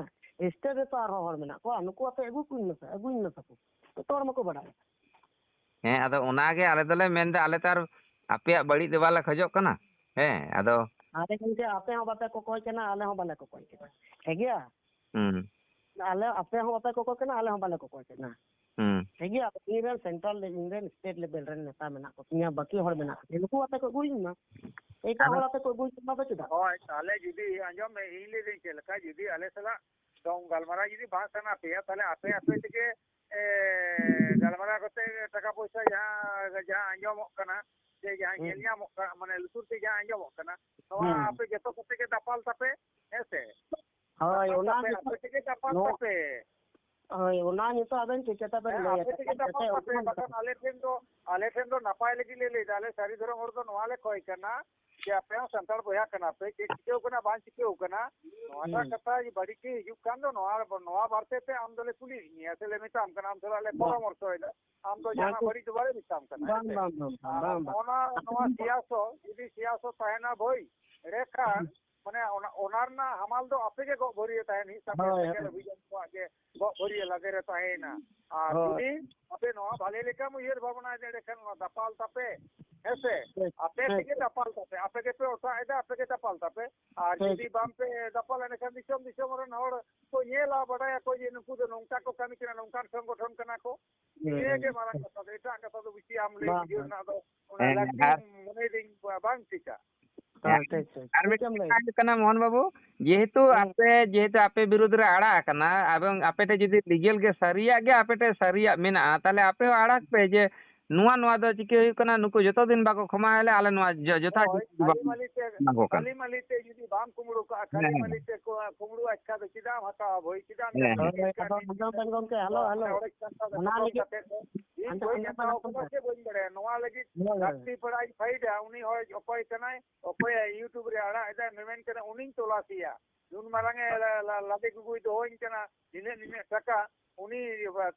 ᱥᱴᱮᱴ ᱨᱮᱛᱚ ᱟᱨᱦᱚᱸ ᱦᱚᱲ ᱢᱮᱱᱟᱜ ᱠᱚᱣᱟ, ᱱᱩᱠᱩ ᱟᱯᱮ ᱟᱹᱜᱩ ᱠᱚᱧ ᱢᱮᱥᱮ, ᱟᱹᱜᱩᱧ ᱢᱮᱥᱮ ᱠᱚ, ᱡᱚᱛᱚ ᱦᱚᱲ ᱢᱟᱠᱚ ᱵᱟᱰᱟᱭᱟ᱾ ᱦᱮᱸ, ᱟᱫᱚ ᱚᱱᱟᱜᱮ ᱟᱞᱮ ᱫᱚᱞᱮ ᱢᱮᱱᱫᱟ, ᱟᱞᱮ ᱛᱚ ᱟᱨ ᱟᱯᱮᱭᱟᱜ ᱵᱟᱹᱲᱤᱡ ᱫᱚ ᱵᱟᱞᱮ ᱠᱷᱚᱡᱚᱜ ᱠᱟᱱᱟ᱾ ᱦᱮᱸ, ᱟᱫᱚ ᱟᱞᱮ ᱜᱚᱢᱠᱮ, ᱟᱯᱮ ᱦᱚᱸ ᱵᱟᱯᱮ ᱠᱚᱠᱚᱭ ᱠᱟᱱᱟ, ᱟᱞᱮ ᱦᱚᱸ ᱵᱟᱞᱮ ᱠᱚᱠᱚᱭ ᱠᱟᱱᱟ, ᱴᱷᱤᱠ ᱜᱮᱭᱟ? ᱦᱩᱸ᱾ ᱟᱞᱮ, ᱟᱯᱮ ᱦᱚᱸ ᱵᱟᱯᱮ ᱠᱚᱠᱚᱭ ᱠᱟᱱᱟ, ᱟᱞᱮ ᱦᱚᱸ ᱵᱟᱞᱮ ᱠᱚᱠᱚᱭ ᱠᱟᱱᱟ᱾ ᱦᱩᱸ᱾ ᱴᱷᱤᱠ ᱜᱮᱭᱟ, ᱤᱧ ᱨᱮᱱ ᱥᱮᱱᱴᱨᱟᱞ, ᱤᱧ ᱨᱮᱱ ᱥᱴᱮᱴ ᱞᱮᱵᱮᱞ ᱨᱮᱱ ᱱᱮᱛᱟ ᱢᱮᱱᱟᱜ ᱠᱚ ᱛᱤᱧᱟ, ᱵᱟᱹᱠᱤ ᱦᱚᱲ ᱢᱮᱱᱟᱜ ᱠᱚ ᱛᱤᱧᱟ, ᱱᱩᱠᱩ ᱟᱛᱮ ᱠᱚ ᱟᱹᱜᱩᱭᱤᱧ ᱢᱟ᱾ ᱮᱴᱟᱜ ᱟᱫᱚ ᱦᱚᱲ ᱟᱛᱮ ᱠᱚ ᱟᱹᱜᱩᱭᱤᱧ ᱢᱟ ᱫᱚ ᱪᱮᱫᱟᱜ? ᱦᱳᱭ, ᱛᱟᱦᱞᱮ ᱡᱩᱫᱤ, ᱟᱸᱡᱚᱢ ᱢᱮ, ᱤᱧ ᱞᱟᱹᱭᱫᱟᱹᱧ ᱪᱮᱫ ᱞᱮᱠᱟ, ᱡᱩᱫᱤ ᱟᱞᱮ ᱥᱟᱞᱟᱜ ᱫᱚ ᱜᱟᱞᱢᱟᱨᱟᱣ ᱡᱩᱫᱤ ᱵᱟᱝ ᱥᱟᱱᱟ ᱯᱮᱭᱟ, ᱛᱟᱦᱞᱮ ᱟᱯᱮ ᱟᱯᱮ ᱛᱮᱜᱮ, ᱮ, ᱜᱟᱞᱢᱟᱨᱟᱣ ᱠᱟᱛᱮ ᱴᱟᱠᱟ ᱯᱚᱭᱥᱟ ᱡᱟᱦᱟᱸ, ᱡᱟᱦᱟᱸ ᱟᱸᱡᱚᱢᱚᱜ ᱠᱟᱱᱟ, ᱥᱮ ᱡᱟᱦᱟᱸ ᱦᱩᱸ᱾ ᱧᱮᱞ ᱧᱟᱢᱚᱜ ᱠᱟᱱᱟ, ᱢᱟᱱᱮ ᱞᱩᱛᱩᱨ ᱛᱮ ᱡᱟᱦᱟᱸ ᱟᱸᱡᱚᱢᱚᱜ ᱠᱟᱱᱟ, ᱱᱚᱣᱟ ᱦᱩᱸ᱾ ᱟᱯᱮ ᱡᱚᱛᱚ ᱠᱚᱛᱮ ᱜᱮ ᱫᱟᱯᱟᱞ ᱛᱟᱯᱮ, ᱦᱮᱸ ᱥᱮ? ᱦᱳᱭ, ᱫᱟᱯᱟᱞ ᱚᱱᱟ ᱛᱟᱯᱮ, ᱜᱮᱛᱚ᱾ ᱟᱯᱮ ᱛᱮᱜᱮ ᱫᱟᱯᱟᱞ ᱱᱚᱣᱟ ᱛᱟᱯᱮ᱾ ᱦᱳᱭ, ᱚᱱᱟ ᱱᱤᱛᱚᱜ ᱟᱵᱮᱱ ᱪᱮᱫ ᱠᱟᱛᱷᱟ ᱵᱮᱱ ᱦᱮᱸ, ᱞᱟᱹᱭᱟ? ᱟᱯᱮ ᱛᱮᱜᱮ ᱪᱮᱫ ᱠᱟᱛᱷᱟ ᱛᱟᱯᱟᱢ ᱛᱟᱯᱮ? ᱵᱟᱠᱷᱟᱱ ᱟᱞᱮ ᱴᱷᱮᱱ ᱫᱚ, ᱟᱞᱮ ᱴᱷᱮᱱ ᱫᱚ ᱱᱟᱯᱟᱭ ᱞᱟᱹᱜᱤᱫ ᱞᱮ ᱞᱟᱹᱭᱫᱟ᱾ ᱟᱞᱮ ᱥᱟᱹᱨᱤ ᱫᱷᱚᱨᱚᱢ ᱦᱚᱲ ᱫᱚ ᱱᱚᱣᱟ ᱞᱮ ᱠᱷᱚᱭ ᱠᱟᱱᱟ ᱡᱮ ᱟᱯᱮ ᱦᱚᱸ ᱥᱟᱱᱛᱟᱲ ᱵᱚᱭᱦᱟ ᱠᱟᱱᱟ ᱯᱮ, ᱪᱮᱫ ᱪᱤᱠᱟᱹᱣ ᱠᱟᱱᱟ ᱵᱟᱝ ᱪᱤᱠᱟᱹᱣ ᱠᱟᱱᱟ, ᱱᱚᱣᱟᱴᱟᱜ ᱦᱩᱸ᱾ ᱠᱟᱛᱷᱟ ᱡᱩᱫᱤ ᱵᱟᱹᱲᱤᱡ ᱜᱮ ᱦᱤᱡᱩᱜ ᱠᱟᱱ ᱫᱚ ᱱᱚᱣᱟ, ᱱᱚᱣᱟ ᱵᱟᱨᱛᱮ ᱛᱮ ᱟᱢ ᱫᱚᱞᱮ ᱠᱩᱞᱤᱭᱮᱫ ᱢᱮᱭᱟ ᱥᱮ ᱞᱮ ᱢᱮᱛᱟᱢ ᱠᱟᱱᱟ, ᱟᱢ ᱥᱟᱞᱟᱜ ᱞᱮ ᱵᱟᱝ᱾ ᱯᱚᱨᱟᱢᱚᱨᱥᱚᱭᱮᱫᱟ᱾ ᱟᱢ ᱫᱚ ᱵᱟᱝ ᱡᱟᱦᱟᱱᱟᱜ ᱠᱚ ᱵᱟᱹᱲᱤᱡ ᱫᱚ ᱵᱟᱞᱮ ᱢᱮᱛᱟᱢ ᱠᱟᱱᱟ, ᱵᱟᱝ, ᱦᱮᱸ ᱥᱮ? ᱵᱟᱝ, ᱵᱟᱝ, ᱟᱨ ᱵᱟᱝ, ᱵᱟᱝ᱾ ᱱᱚᱜᱼᱚ ᱱᱟ, ᱱᱚᱣᱟ ᱥᱤᱭᱟᱥᱚ, ᱡᱩᱫᱤ ᱥᱤᱭᱟᱥᱚ ᱛᱟᱦᱮᱱᱟ ᱵᱷᱟᱹᱭ, ᱮᱸᱰᱮᱠᱷᱟᱱ ᱦᱩᱸ᱾ ᱢᱟᱱᱮ ᱚᱱᱟ, ᱚᱱᱟ ᱨᱮᱱᱟᱜ ᱦᱟᱢᱟᱞ ᱫᱚ ᱟᱯᱮ ᱜᱮ ᱜᱚᱜ ᱵᱷᱟᱹᱨᱤᱭᱟᱹ ᱛᱟᱦᱮᱱ ᱦᱩᱭᱩᱜ ᱛᱟᱯᱮᱭᱟ, ᱦᱳᱭ, ᱥᱮᱸᱜᱮᱞ ᱦᱳᱭ᱾ ᱚᱵᱷᱤᱡᱟᱱ ᱠᱚᱣᱟᱜ ᱜᱮ ᱜᱚᱜ ᱵᱷᱟᱹᱨᱤᱭᱟᱹ ᱞᱟᱫᱮ ᱨᱮ ᱛᱟᱦᱮᱸᱭᱮᱱᱟ᱾ ᱟᱨ ᱦᱳᱭ᱾ ᱡᱩᱫᱤ ᱟᱯᱮ ᱱᱚᱣᱟ ᱵᱷᱟᱞᱮ ᱞᱮᱠᱟᱢ ᱩᱭᱦᱟᱹᱨ ᱵᱷᱟᱵᱽᱱᱟᱭᱮᱫᱟ, ᱮᱸᱰᱮᱠᱷᱟᱱ ᱚᱱᱟ ᱫᱟᱯᱟᱞ ᱛᱟᱯᱮ, ᱦᱮᱸ ᱥᱮ? ᱴᱷᱤᱠ, ᱟᱯᱮ ᱴᱷᱤᱠ, ᱛᱮᱜᱮ ᱴᱷᱤᱠ᱾ ᱫᱟᱯᱟᱞ ᱛᱟᱯᱮ, ᱟᱯᱮ ᱜᱮᱯᱮ ᱚᱥᱟᱜ ᱮᱫᱟ, ᱟᱯᱮ ᱜᱮ ᱫᱟᱯᱟᱞ ᱛᱟᱯᱮ᱾ ᱟᱨ ᱴᱷᱤᱠ᱾ ᱡᱩᱫᱤ ᱵᱟᱝ ᱯᱮ ᱫᱟᱯᱟᱞᱟ, ᱮᱸᱰᱮᱠᱷᱟᱱ ᱫᱤᱥᱚᱢ, ᱫᱤᱥᱚᱢ ᱨᱮᱱ ᱦᱚᱲ ᱠᱚ ᱧᱮᱞᱟ, ᱵᱟᱰᱟᱭᱟᱠᱚ ᱡᱮ ᱱᱩᱠᱩ ᱫᱚ ᱱᱚᱝᱠᱟ ᱠᱚ ᱠᱟᱹᱢᱤ ᱠᱟᱱᱟ, ᱱᱚᱝᱠᱟᱱ ᱥᱚᱝᱜᱚᱴᱷᱚᱱ ᱠᱟᱱᱟ ᱠᱚ᱾ ᱦᱩᱸ, ᱱᱤᱭᱟᱹ ᱦᱩᱸ᱾ ᱜᱮ ᱢᱟᱨᱟᱝ ᱠᱟᱛᱷᱟ ᱫᱚ, ᱮᱴᱟᱜ ᱠᱟᱛᱷᱟ ᱫᱚ ᱵᱮᱥᱤ ᱟᱢ ᱞᱟᱹᱭ ᱵᱟᱝ, ᱵᱩᱡᱷᱟᱹᱣ ᱵᱟᱝ᱾ ᱨᱮᱱᱟᱜ ᱫᱚ ᱚᱱᱟ ᱦᱮᱸ, ᱞᱟᱹᱠᱛᱤ ᱟᱨ ᱢᱚᱱᱮᱭᱮᱫᱟᱹᱧ ᱵᱟᱝ ᱴᱷᱤᱠᱟ᱾ ᱦᱮᱸ, ᱦᱮᱸ, ᱴᱷᱤᱠ, ᱴᱷᱤᱠ᱾ ᱟᱨ ᱴᱷᱤᱠ ᱮᱢ ᱢᱤᱫᱴᱮᱱ ᱞᱟᱹᱭ ᱠᱟᱛᱷᱟ ᱠᱮᱫᱟ᱾ ᱦᱩᱭᱩᱜ ᱠᱟᱱᱟ ᱢᱳᱦᱚᱱ ᱵᱟᱹᱵᱩ, ᱡᱮᱦᱮᱛᱩ ᱦᱩᱸ᱾ ᱟᱯᱮ, ᱡᱮᱦᱮᱛᱩ ᱟᱯᱮ ᱵᱤᱨᱩᱫᱽ ᱨᱮ ᱟᱲᱟᱜ ᱟᱠᱟᱱᱟ, ᱮᱵᱚᱝ ᱟᱯᱮ ᱴᱷᱮᱱ ᱡᱩᱫᱤ ᱞᱤᱜᱮᱞ ᱜᱮ ᱥᱟᱹᱨᱤᱭᱟᱜ ᱜᱮ ᱟᱯᱮ ᱴᱷᱮᱱ ᱥᱟᱹᱨᱤᱭᱟᱜ ᱢᱮᱱᱟᱜᱼᱟ, ᱛᱟᱦᱞᱮ ᱟᱯᱮ ᱦᱚᱸ ᱟᱲᱟᱜ ᱯᱮ ᱡᱮ ᱱᱚᱣᱟ, ᱱᱚᱣᱟ ᱫᱚ ᱪᱤᱠᱟᱹ ᱦᱩᱭᱩᱜ ᱠᱟᱱᱟ, ᱱᱩᱠᱩ ᱡᱚᱛᱚ ᱫᱤᱱ ᱵᱟᱠᱚ ᱠᱷᱚᱢᱟᱭᱟᱞᱮ, ᱟᱞᱮ ᱱᱚᱣᱟ ᱡᱚ-, ᱡᱚᱛᱷᱟᱛ ᱦᱳᱭ, ᱡᱩᱠᱛᱤ ᱠᱷᱟᱹᱞᱤ ᱵᱟᱝ ᱢᱟᱹᱞᱤ ᱛᱮ, ᱮᱢᱟ ᱠᱚ ᱠᱟᱱᱟ᱾ ᱠᱷᱟᱹᱞᱤ ᱢᱟᱹᱞᱤ ᱛᱮ ᱡᱩᱫᱤ ᱵᱟᱢ ᱠᱩᱢᱵᱽᱲᱩ ᱠᱟᱜᱼᱟ, ᱠᱷᱟᱹᱞᱤ ᱦᱮᱸ, ᱢᱟᱹᱞᱤ ᱛᱮ ᱠᱚ-, ᱠᱩᱢᱵᱽᱲᱩ ᱟᱪᱠᱟ ᱫᱚ ᱪᱮᱫᱟᱜ ᱮᱢ ᱦᱟᱛᱟᱣᱟ ᱵᱷᱟᱹᱭ? ᱪᱮᱫᱟᱜ ᱮᱢ ᱦᱮᱸ, ᱦᱮᱸ᱾ ᱡᱟᱹᱯᱤᱫ ᱦᱳᱭ, ᱠᱟᱜᱼᱟ? ᱟᱫᱚ ᱟᱸᱡᱚᱢ ᱵᱮᱱ ᱜᱚᱢᱠᱮ, ᱦᱮᱞᱳ, ᱦᱮᱞᱳ᱾ ᱚᱱᱟ ᱞᱟᱹᱜᱤᱫ ᱠᱟᱛᱮ ᱫᱚ ᱤᱧ ᱟᱸᱡᱚᱢ, ᱵᱟᱹᱧ ᱟᱸᱡᱚᱢ ᱵᱮᱱ ᱦᱟᱛᱟᱣ ᱜᱚᱢᱠᱮ᱾ ᱠᱟᱫᱟ ᱥᱮ ᱵᱟᱹᱧ ᱵᱟᱲᱟᱭᱟ᱾ ᱱᱚᱣᱟ ᱞᱟᱹᱜᱤᱫ ᱦᱳᱭ, ᱦᱳᱭ᱾ ᱞᱟᱹᱠᱛᱤ ᱯᱟᱲᱟᱜ ᱤᱧ ᱯᱷᱟᱭᱤᱰᱟ, ᱩᱱᱤ ᱦᱚᱲ ᱚᱠᱚᱭ ᱠᱟᱱᱟᱭ, ᱚᱠᱚᱭᱟᱜ YouTube ᱨᱮ ᱟᱲᱟᱜ ᱮᱫᱟᱭ, ᱢᱮᱢᱮᱱ ᱠᱟᱱᱟ, ᱩᱱᱤᱧ ᱛᱚᱞᱟᱥᱮᱭᱟ᱾ ᱱᱩᱱ ᱢᱟᱨᱟᱝ ᱮ ᱞᱟ-, ᱞᱟ-, ᱞᱟᱫᱮ ᱜᱩᱜᱩᱭ ᱫᱚᱦᱚᱧ ᱠᱟᱱᱟ, ᱱᱤᱱᱟᱹᱜ, ᱱᱤᱱᱟᱹᱜ ᱴᱟᱠᱟ, ᱩᱱᱤ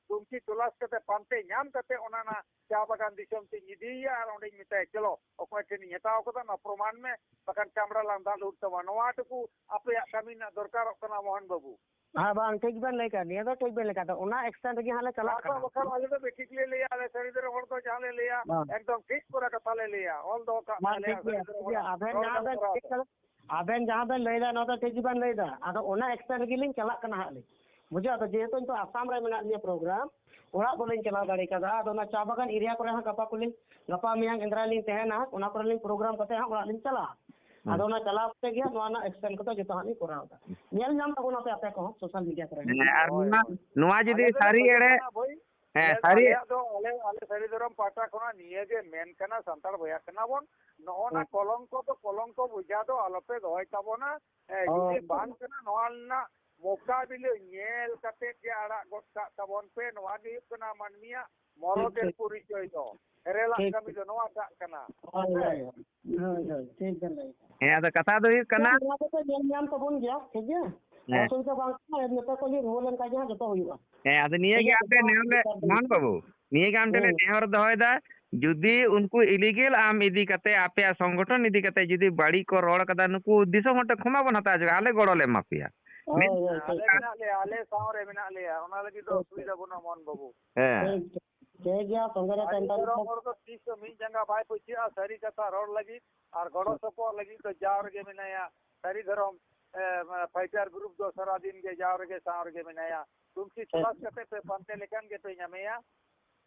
ᱛᱩᱱᱠᱷᱤ ᱛᱚᱞᱟᱥ ᱠᱟᱛᱮ ᱯᱟᱱᱛᱮ ᱧᱟᱢ ᱠᱟᱛᱮ ᱚᱱᱟ ᱨᱮᱱᱟᱜ ᱪᱟ ᱵᱟᱜᱟᱱ ᱫᱤᱥᱚᱢ ᱛᱮᱧ ᱤᱫᱤᱭᱮᱭᱟ ᱟᱨ ᱚᱸᱰᱮᱧ ᱢᱮᱛᱟᱭᱟ, "ᱪᱚᱞᱚ, ᱚᱠᱚᱭ ᱴᱷᱮᱱᱤᱧ ᱦᱟᱛᱟᱣ ᱠᱟᱫᱟ, ᱚᱱᱟ ᱯᱨᱚᱢᱟᱱ ᱢᱮ, ᱵᱟᱠᱷᱟᱱ ᱪᱟᱢᱲᱟ ᱞᱟᱝ ᱫᱟᱞ ᱩᱰ ᱛᱟᱢᱟ᱾" ᱱᱚᱣᱟ ᱴᱩᱠᱩ ᱟᱯᱮᱭᱟᱜ ᱠᱟᱹᱢᱤ ᱨᱮᱱᱟᱜ ᱫᱚᱨᱠᱟᱨᱚᱜ ᱠᱟᱱᱟ, ᱢᱳᱦᱚᱱ ᱵᱟᱹᱵᱩ᱾ ᱦᱮᱸ, ᱵᱟᱝ, ᱴᱷᱤᱠ ᱵᱮᱱ ᱞᱟᱹᱭ ᱠᱟᱜᱼᱟ᱾ ᱱᱤᱭᱟᱹ ᱫᱚ ᱴᱷᱤᱠ ᱵᱮᱱ ᱞᱟᱹᱭ ᱠᱟᱜᱼᱟ᱾ ᱟᱫᱚ ᱚᱱᱟ ᱮᱠᱥᱮᱱ ᱨᱮᱜᱮ ᱦᱟᱸᱜ ᱞᱮ ᱪᱟᱞᱟᱜ ᱟᱨ ᱠᱟᱱᱟ᱾ ᱵᱟᱝ ᱵᱟᱠᱷᱟᱱ ᱟᱞᱮ ᱫᱚ ᱵᱮᱴᱷᱤᱠ ᱞᱮ ᱞᱟᱹᱭᱟ, ᱟᱞᱮ ᱥᱟᱹᱨᱤ ᱫᱷᱚᱨᱚᱢ ᱦᱚᱲ ᱫᱚ ᱡᱟᱦᱟᱸ ᱞᱮ ᱞᱟᱹᱭᱟ, ᱵᱟᱝ᱾ ᱮᱠᱫᱚᱢ ᱴᱷᱤᱠ ᱠᱚᱨᱟ ᱠᱟᱛᱷᱟ ᱞᱮ ᱞᱟᱹᱭᱟ᱾ ᱚᱞ ᱫᱚᱦᱚ ᱠᱟᱜ ᱵᱟᱝ, ᱯᱮ, ᱴᱷᱤᱠ ᱟᱞᱮᱭᱟᱜ ᱜᱮᱭᱟ, ᱥᱟᱹᱨᱤ ᱴᱷᱤᱠ ᱫᱷᱚᱨᱚᱢ ᱜᱮᱭᱟ᱾ ᱦᱚᱲᱟᱜ ᱟᱵᱮᱱ ᱨᱚᱲ ᱡᱟᱦᱟᱸ ᱠᱟᱱ ᱵᱮᱱ ᱠᱚᱨᱟᱣ ᱴᱷᱤᱠ ᱯᱮ᱾ ᱠᱟᱫᱟ, ᱟᱵᱮᱱ ᱡᱟᱦᱟᱸ ᱵᱮᱱ ᱞᱟᱹᱭᱫᱟ, ᱱᱚᱣᱟ ᱫᱚ ᱴᱷᱤᱠ ᱜᱮᱵᱮᱱ ᱞᱟᱹᱭᱫᱟ᱾ ᱟᱫᱚ ᱚᱱᱟ ᱮᱠᱥᱮᱱ ᱨᱮᱜᱮ ᱞᱤᱧ ᱪᱟᱞᱟᱜ ᱠᱟᱱᱟ ᱦᱟᱸᱜ ᱞᱤᱧ᱾ ᱵᱩᱡᱷᱟᱹᱣ? ᱟᱫᱚ ᱡᱮᱦᱮᱛᱩ ᱱᱤᱛᱚᱜ ᱟᱥᱟᱢ ᱨᱮ ᱢᱮᱱᱟᱜ ᱞᱤᱧᱟ ᱯᱨᱳᱜᱨᱟᱢ, ᱚᱲᱟᱜ ᱵᱟᱹᱞᱤᱧ ᱪᱟᱞᱟᱣ ᱫᱟᱲᱮ ᱠᱟᱫᱟ᱾ ᱟᱫᱚ ᱚᱱᱟ ᱪᱟ ᱵᱟᱜᱟᱱ ᱮᱨᱤᱭᱟ ᱠᱚᱨᱮ ᱦᱟᱸᱜ ᱜᱟᱯᱟ ᱠᱚᱞᱤᱧ, ᱜᱟᱯᱟ ᱢᱮᱭᱟᱝ ᱮᱸᱫᱽᱨᱟ ᱞᱤᱧ ᱛᱟᱦᱮᱱᱟ, ᱚᱱᱟ ᱠᱚᱨᱮ ᱞᱤᱧ ᱯᱨᱳᱜᱨᱟᱢ ᱠᱟᱛᱮ ᱦᱟᱸᱜ ᱚᱲᱟᱜ ᱞᱤᱧ ᱪᱟᱞᱟᱜᱼᱟ᱾ ᱦᱩᱸ᱾ ᱟᱫᱚ ᱚᱱᱟ ᱪᱟᱞᱟᱣ ᱠᱟᱛᱮ ᱜᱮ ᱦᱟᱸᱜ ᱱᱚᱣᱟ ᱨᱮᱱᱟᱜ ᱮᱠᱥᱮᱱ ᱠᱚᱫᱚ ᱡᱚᱛᱚ ᱦᱟᱸᱜ ᱞᱤᱧ ᱠᱚᱨᱟᱣ ᱮᱫᱟ᱾ ᱧᱮᱞ ᱧᱟᱢ ᱛᱟᱵᱚᱱᱟ ᱯᱮ ᱟᱯᱮ ᱠᱚᱦᱚᱸ ᱥᱳᱥᱟᱞ ᱢᱤᱰᱤᱭᱟ ᱠᱚᱨᱮ ᱦᱟᱸᱜ᱾ ᱦᱮᱸ, ᱟᱨ ᱦᱳᱭ, ᱱᱚᱣᱟ, ᱦᱳᱭ᱾ ᱱᱚᱣᱟ ᱡᱩᱫᱤ ᱟᱞᱮ ᱫᱚᱞᱮ ᱥᱟᱹᱨᱤ ᱠᱷᱚᱡᱚᱜ ᱮᱲᱮ, ᱠᱟᱱᱟ ᱵᱷᱟᱹᱭ, ᱦᱮᱸ, ᱟᱞᱮ, ᱥᱟᱹᱨᱤ ᱟᱞᱮᱭᱟᱜ ᱫᱚ, ᱟᱞᱮ, ᱟᱞᱮ ᱥᱟᱹᱨᱤ ᱫᱷᱚᱨᱚᱢ ᱯᱟᱦᱴᱟ ᱠᱷᱚᱱᱟᱜ ᱱᱤᱭᱟᱹ ᱜᱮ ᱢᱮᱱ ᱠᱟᱱᱟ, ᱥᱟᱱᱛᱟᱲ ᱵᱚᱭᱦᱟ ᱠᱟᱱᱟ ᱵᱚᱱ, ᱱᱚᱜᱼᱚ ᱱᱟ ᱦᱩᱸ᱾ ᱠᱚᱞᱚᱝᱠᱚ ᱫᱚ, ᱠᱚᱞᱚᱝᱠᱚ ᱵᱚᱡᱷᱟ ᱫᱚ ᱟᱞᱚᱯᱮ ᱫᱚᱦᱚᱭ ᱛᱟᱵᱚᱱᱟ᱾ ᱦᱮᱸ, ᱦᱳᱭ, ᱡᱩᱫᱤ ᱦᱳᱭ᱾ ᱵᱟᱝ ᱠᱟᱱᱟ, ᱱᱚᱣᱟ ᱨᱮᱱᱟᱜ ᱢᱚᱠᱟᱵᱤᱞᱟᱹ ᱧᱮᱞ ᱠᱟᱛᱮ ᱜᱮ ᱟᱲᱟᱜ ᱜᱚᱫ ᱠᱟᱜ ᱛᱟᱵᱚᱱ ᱯᱮ᱾ ᱱᱚᱣᱟ ᱜᱮ ᱦᱩᱭᱩᱜ ᱠᱟᱱᱟ ᱢᱟᱹᱱᱢᱤᱭᱟᱜ ᱢᱚᱨᱚᱫᱮᱨ ᱴᱷᱤᱠ, ᱴᱷᱤᱠ᱾ ᱯᱚᱨᱤᱪᱚᱭ ᱫᱚ᱾ ᱮᱨᱮᱞᱟᱜ ᱴᱷᱤᱠ, ᱠᱟᱹᱢᱤ ᱴᱷᱤᱠ᱾ ᱫᱚ ᱱᱚᱣᱟᱴᱟᱜ ᱠᱟᱱᱟ᱾ ᱦᱳᱭ, ᱦᱳᱭ, ᱦᱳᱭ᱾ ᱦᱳᱭ, ᱦᱳᱭ, ᱴᱷᱤᱠ ᱵᱮᱱ ᱞᱟᱹᱭ ᱠᱟᱜᱼᱟ᱾ ᱦᱮᱸ, ᱟᱫᱚ ᱠᱟᱛᱷᱟ ᱫᱚ ᱦᱩᱭᱩᱜ ᱠᱟᱱᱟ, ᱱᱚᱣᱟ ᱠᱚᱫᱚ ᱧᱮᱞ ᱧᱟᱢ ᱛᱟᱵᱚᱱ ᱜᱮᱭᱟ, ᱴᱷᱤᱠ ᱜᱮᱭᱟ? ᱦᱮᱸ᱾ ᱚᱥᱩᱵᱤᱫᱷᱟ ᱵᱟᱝ ᱠᱟᱱᱟ, ᱱᱮᱛᱟ ᱠᱚ ᱞᱤᱧ ᱨᱩᱣᱟᱹ ᱞᱮᱱᱠᱷᱟᱱ ᱜᱮ ᱦᱟᱸᱜ ᱡᱚᱛᱚ ᱦᱩᱭᱩᱜᱼᱟ᱾ ᱦᱮᱸ, ᱟᱫᱚ ᱱᱤᱭᱟᱹ ᱴᱷᱤᱠ ᱜᱮ ᱜᱮᱭᱟ, ᱟᱯᱮ ᱡᱚᱛᱚ ᱱᱮᱦᱚᱨ ᱞᱮ, ᱱᱮᱛᱟᱨ ᱫᱚ ᱢᱚᱦᱚᱱ ᱵᱟᱹᱵᱩ, ᱱᱤᱭᱟᱹ ᱜᱮ ᱟᱢ ᱴᱷᱮᱱ ᱞᱮ ᱦᱩᱸ᱾ ᱱᱮᱦᱚᱨ ᱫᱚᱦᱚᱭᱮᱫᱟ, ᱡᱩᱫᱤ ᱩᱱᱠᱩ illegal ᱟᱢ ᱤᱫᱤ ᱠᱟᱛᱮ, ᱟᱯᱮᱭᱟᱜ ᱥᱚᱝᱜᱚᱴᱷᱚᱱ ᱤᱫᱤ ᱠᱟᱛᱮ ᱡᱩᱫᱤ ᱵᱟᱹᱲᱤᱡ ᱠᱚ ᱨᱚᱲ ᱠᱟᱫᱟ, ᱱᱩᱠᱩ ᱫᱤᱥᱚᱢ ᱦᱚᱲ ᱴᱷᱮᱱ ᱠᱷᱚᱢᱟ ᱵᱚᱱ ᱦᱟᱛᱟᱣ ᱦᱚᱪᱚ, ᱟᱞᱮ ᱜᱚᱲᱚ ᱞᱮ ᱮᱢᱟ ᱯᱮᱭᱟ᱾ ᱦᱳᱭ, ᱢᱮᱱ- ᱦᱳᱭ, ᱴᱷᱤᱠ᱾ ᱟᱞᱮ ᱢᱮᱱᱟᱜ ᱞᱮᱭᱟ, ᱟᱞᱮ ᱥᱟᱶ ᱨᱮ ᱢᱮᱱᱟᱜ ᱞᱮᱭᱟ, ᱚᱱᱟ ᱞᱟᱹᱜᱤᱫ ᱫᱚ ᱚᱥᱩᱵᱤᱫᱷᱟ ᱵᱟᱹᱱᱩᱜᱼᱟ, ᱢᱚᱦᱚᱱ ᱵᱟᱹᱵᱩ᱾ ᱦᱮᱸ᱾ ᱴᱷᱤᱠ, ᱴᱷᱤᱠ ᱜᱮᱭᱟ, ᱥᱚᱸᱜᱮ ᱨᱮ ᱥᱟᱹᱨᱤ ᱛᱟᱦᱮᱱ ᱫᱷᱚᱨᱚᱢ ᱛᱟᱵᱚᱱ ᱦᱚᱲ ᱫᱚ ᱛᱤᱥ ᱦᱚᱸ ᱢᱤᱫ ᱡᱟᱸᱜᱟ ᱵᱟᱭ ᱯᱟᱹᱪᱷᱟᱹᱜᱼᱟ, ᱥᱟᱹᱨᱤ ᱠᱟᱛᱷᱟ ᱨᱚᱲ ᱞᱟᱹᱜᱤᱫ ᱟᱨ ᱜᱚᱲᱚ ᱥᱚᱯᱚᱦᱚᱫ ᱞᱟᱹᱜᱤᱫ ᱫᱚ ᱡᱟᱣ ᱨᱮᱜᱮ ᱢᱮᱱᱟᱭᱟ᱾ ᱥᱟᱹᱨᱤ ᱫᱷᱚᱨᱚᱢ, ᱮ, fighter group ᱫᱚ ᱥᱟᱨᱟ ᱫᱤᱱ ᱜᱮ ᱡᱟᱣ ᱨᱮᱜᱮ ᱥᱟᱶ ᱨᱮᱜᱮ ᱢᱮᱱᱟᱭᱟ᱾ ᱛᱩᱞᱥᱤ ᱴᱷᱤᱠ᱾ ᱛᱚᱞᱟᱥ ᱠᱟᱛᱮ ᱯᱮ ᱯᱟᱱᱛᱮ ᱞᱮᱠᱷᱟᱱ ᱜᱮᱯᱮ ᱧᱟᱢᱮᱭᱟ᱾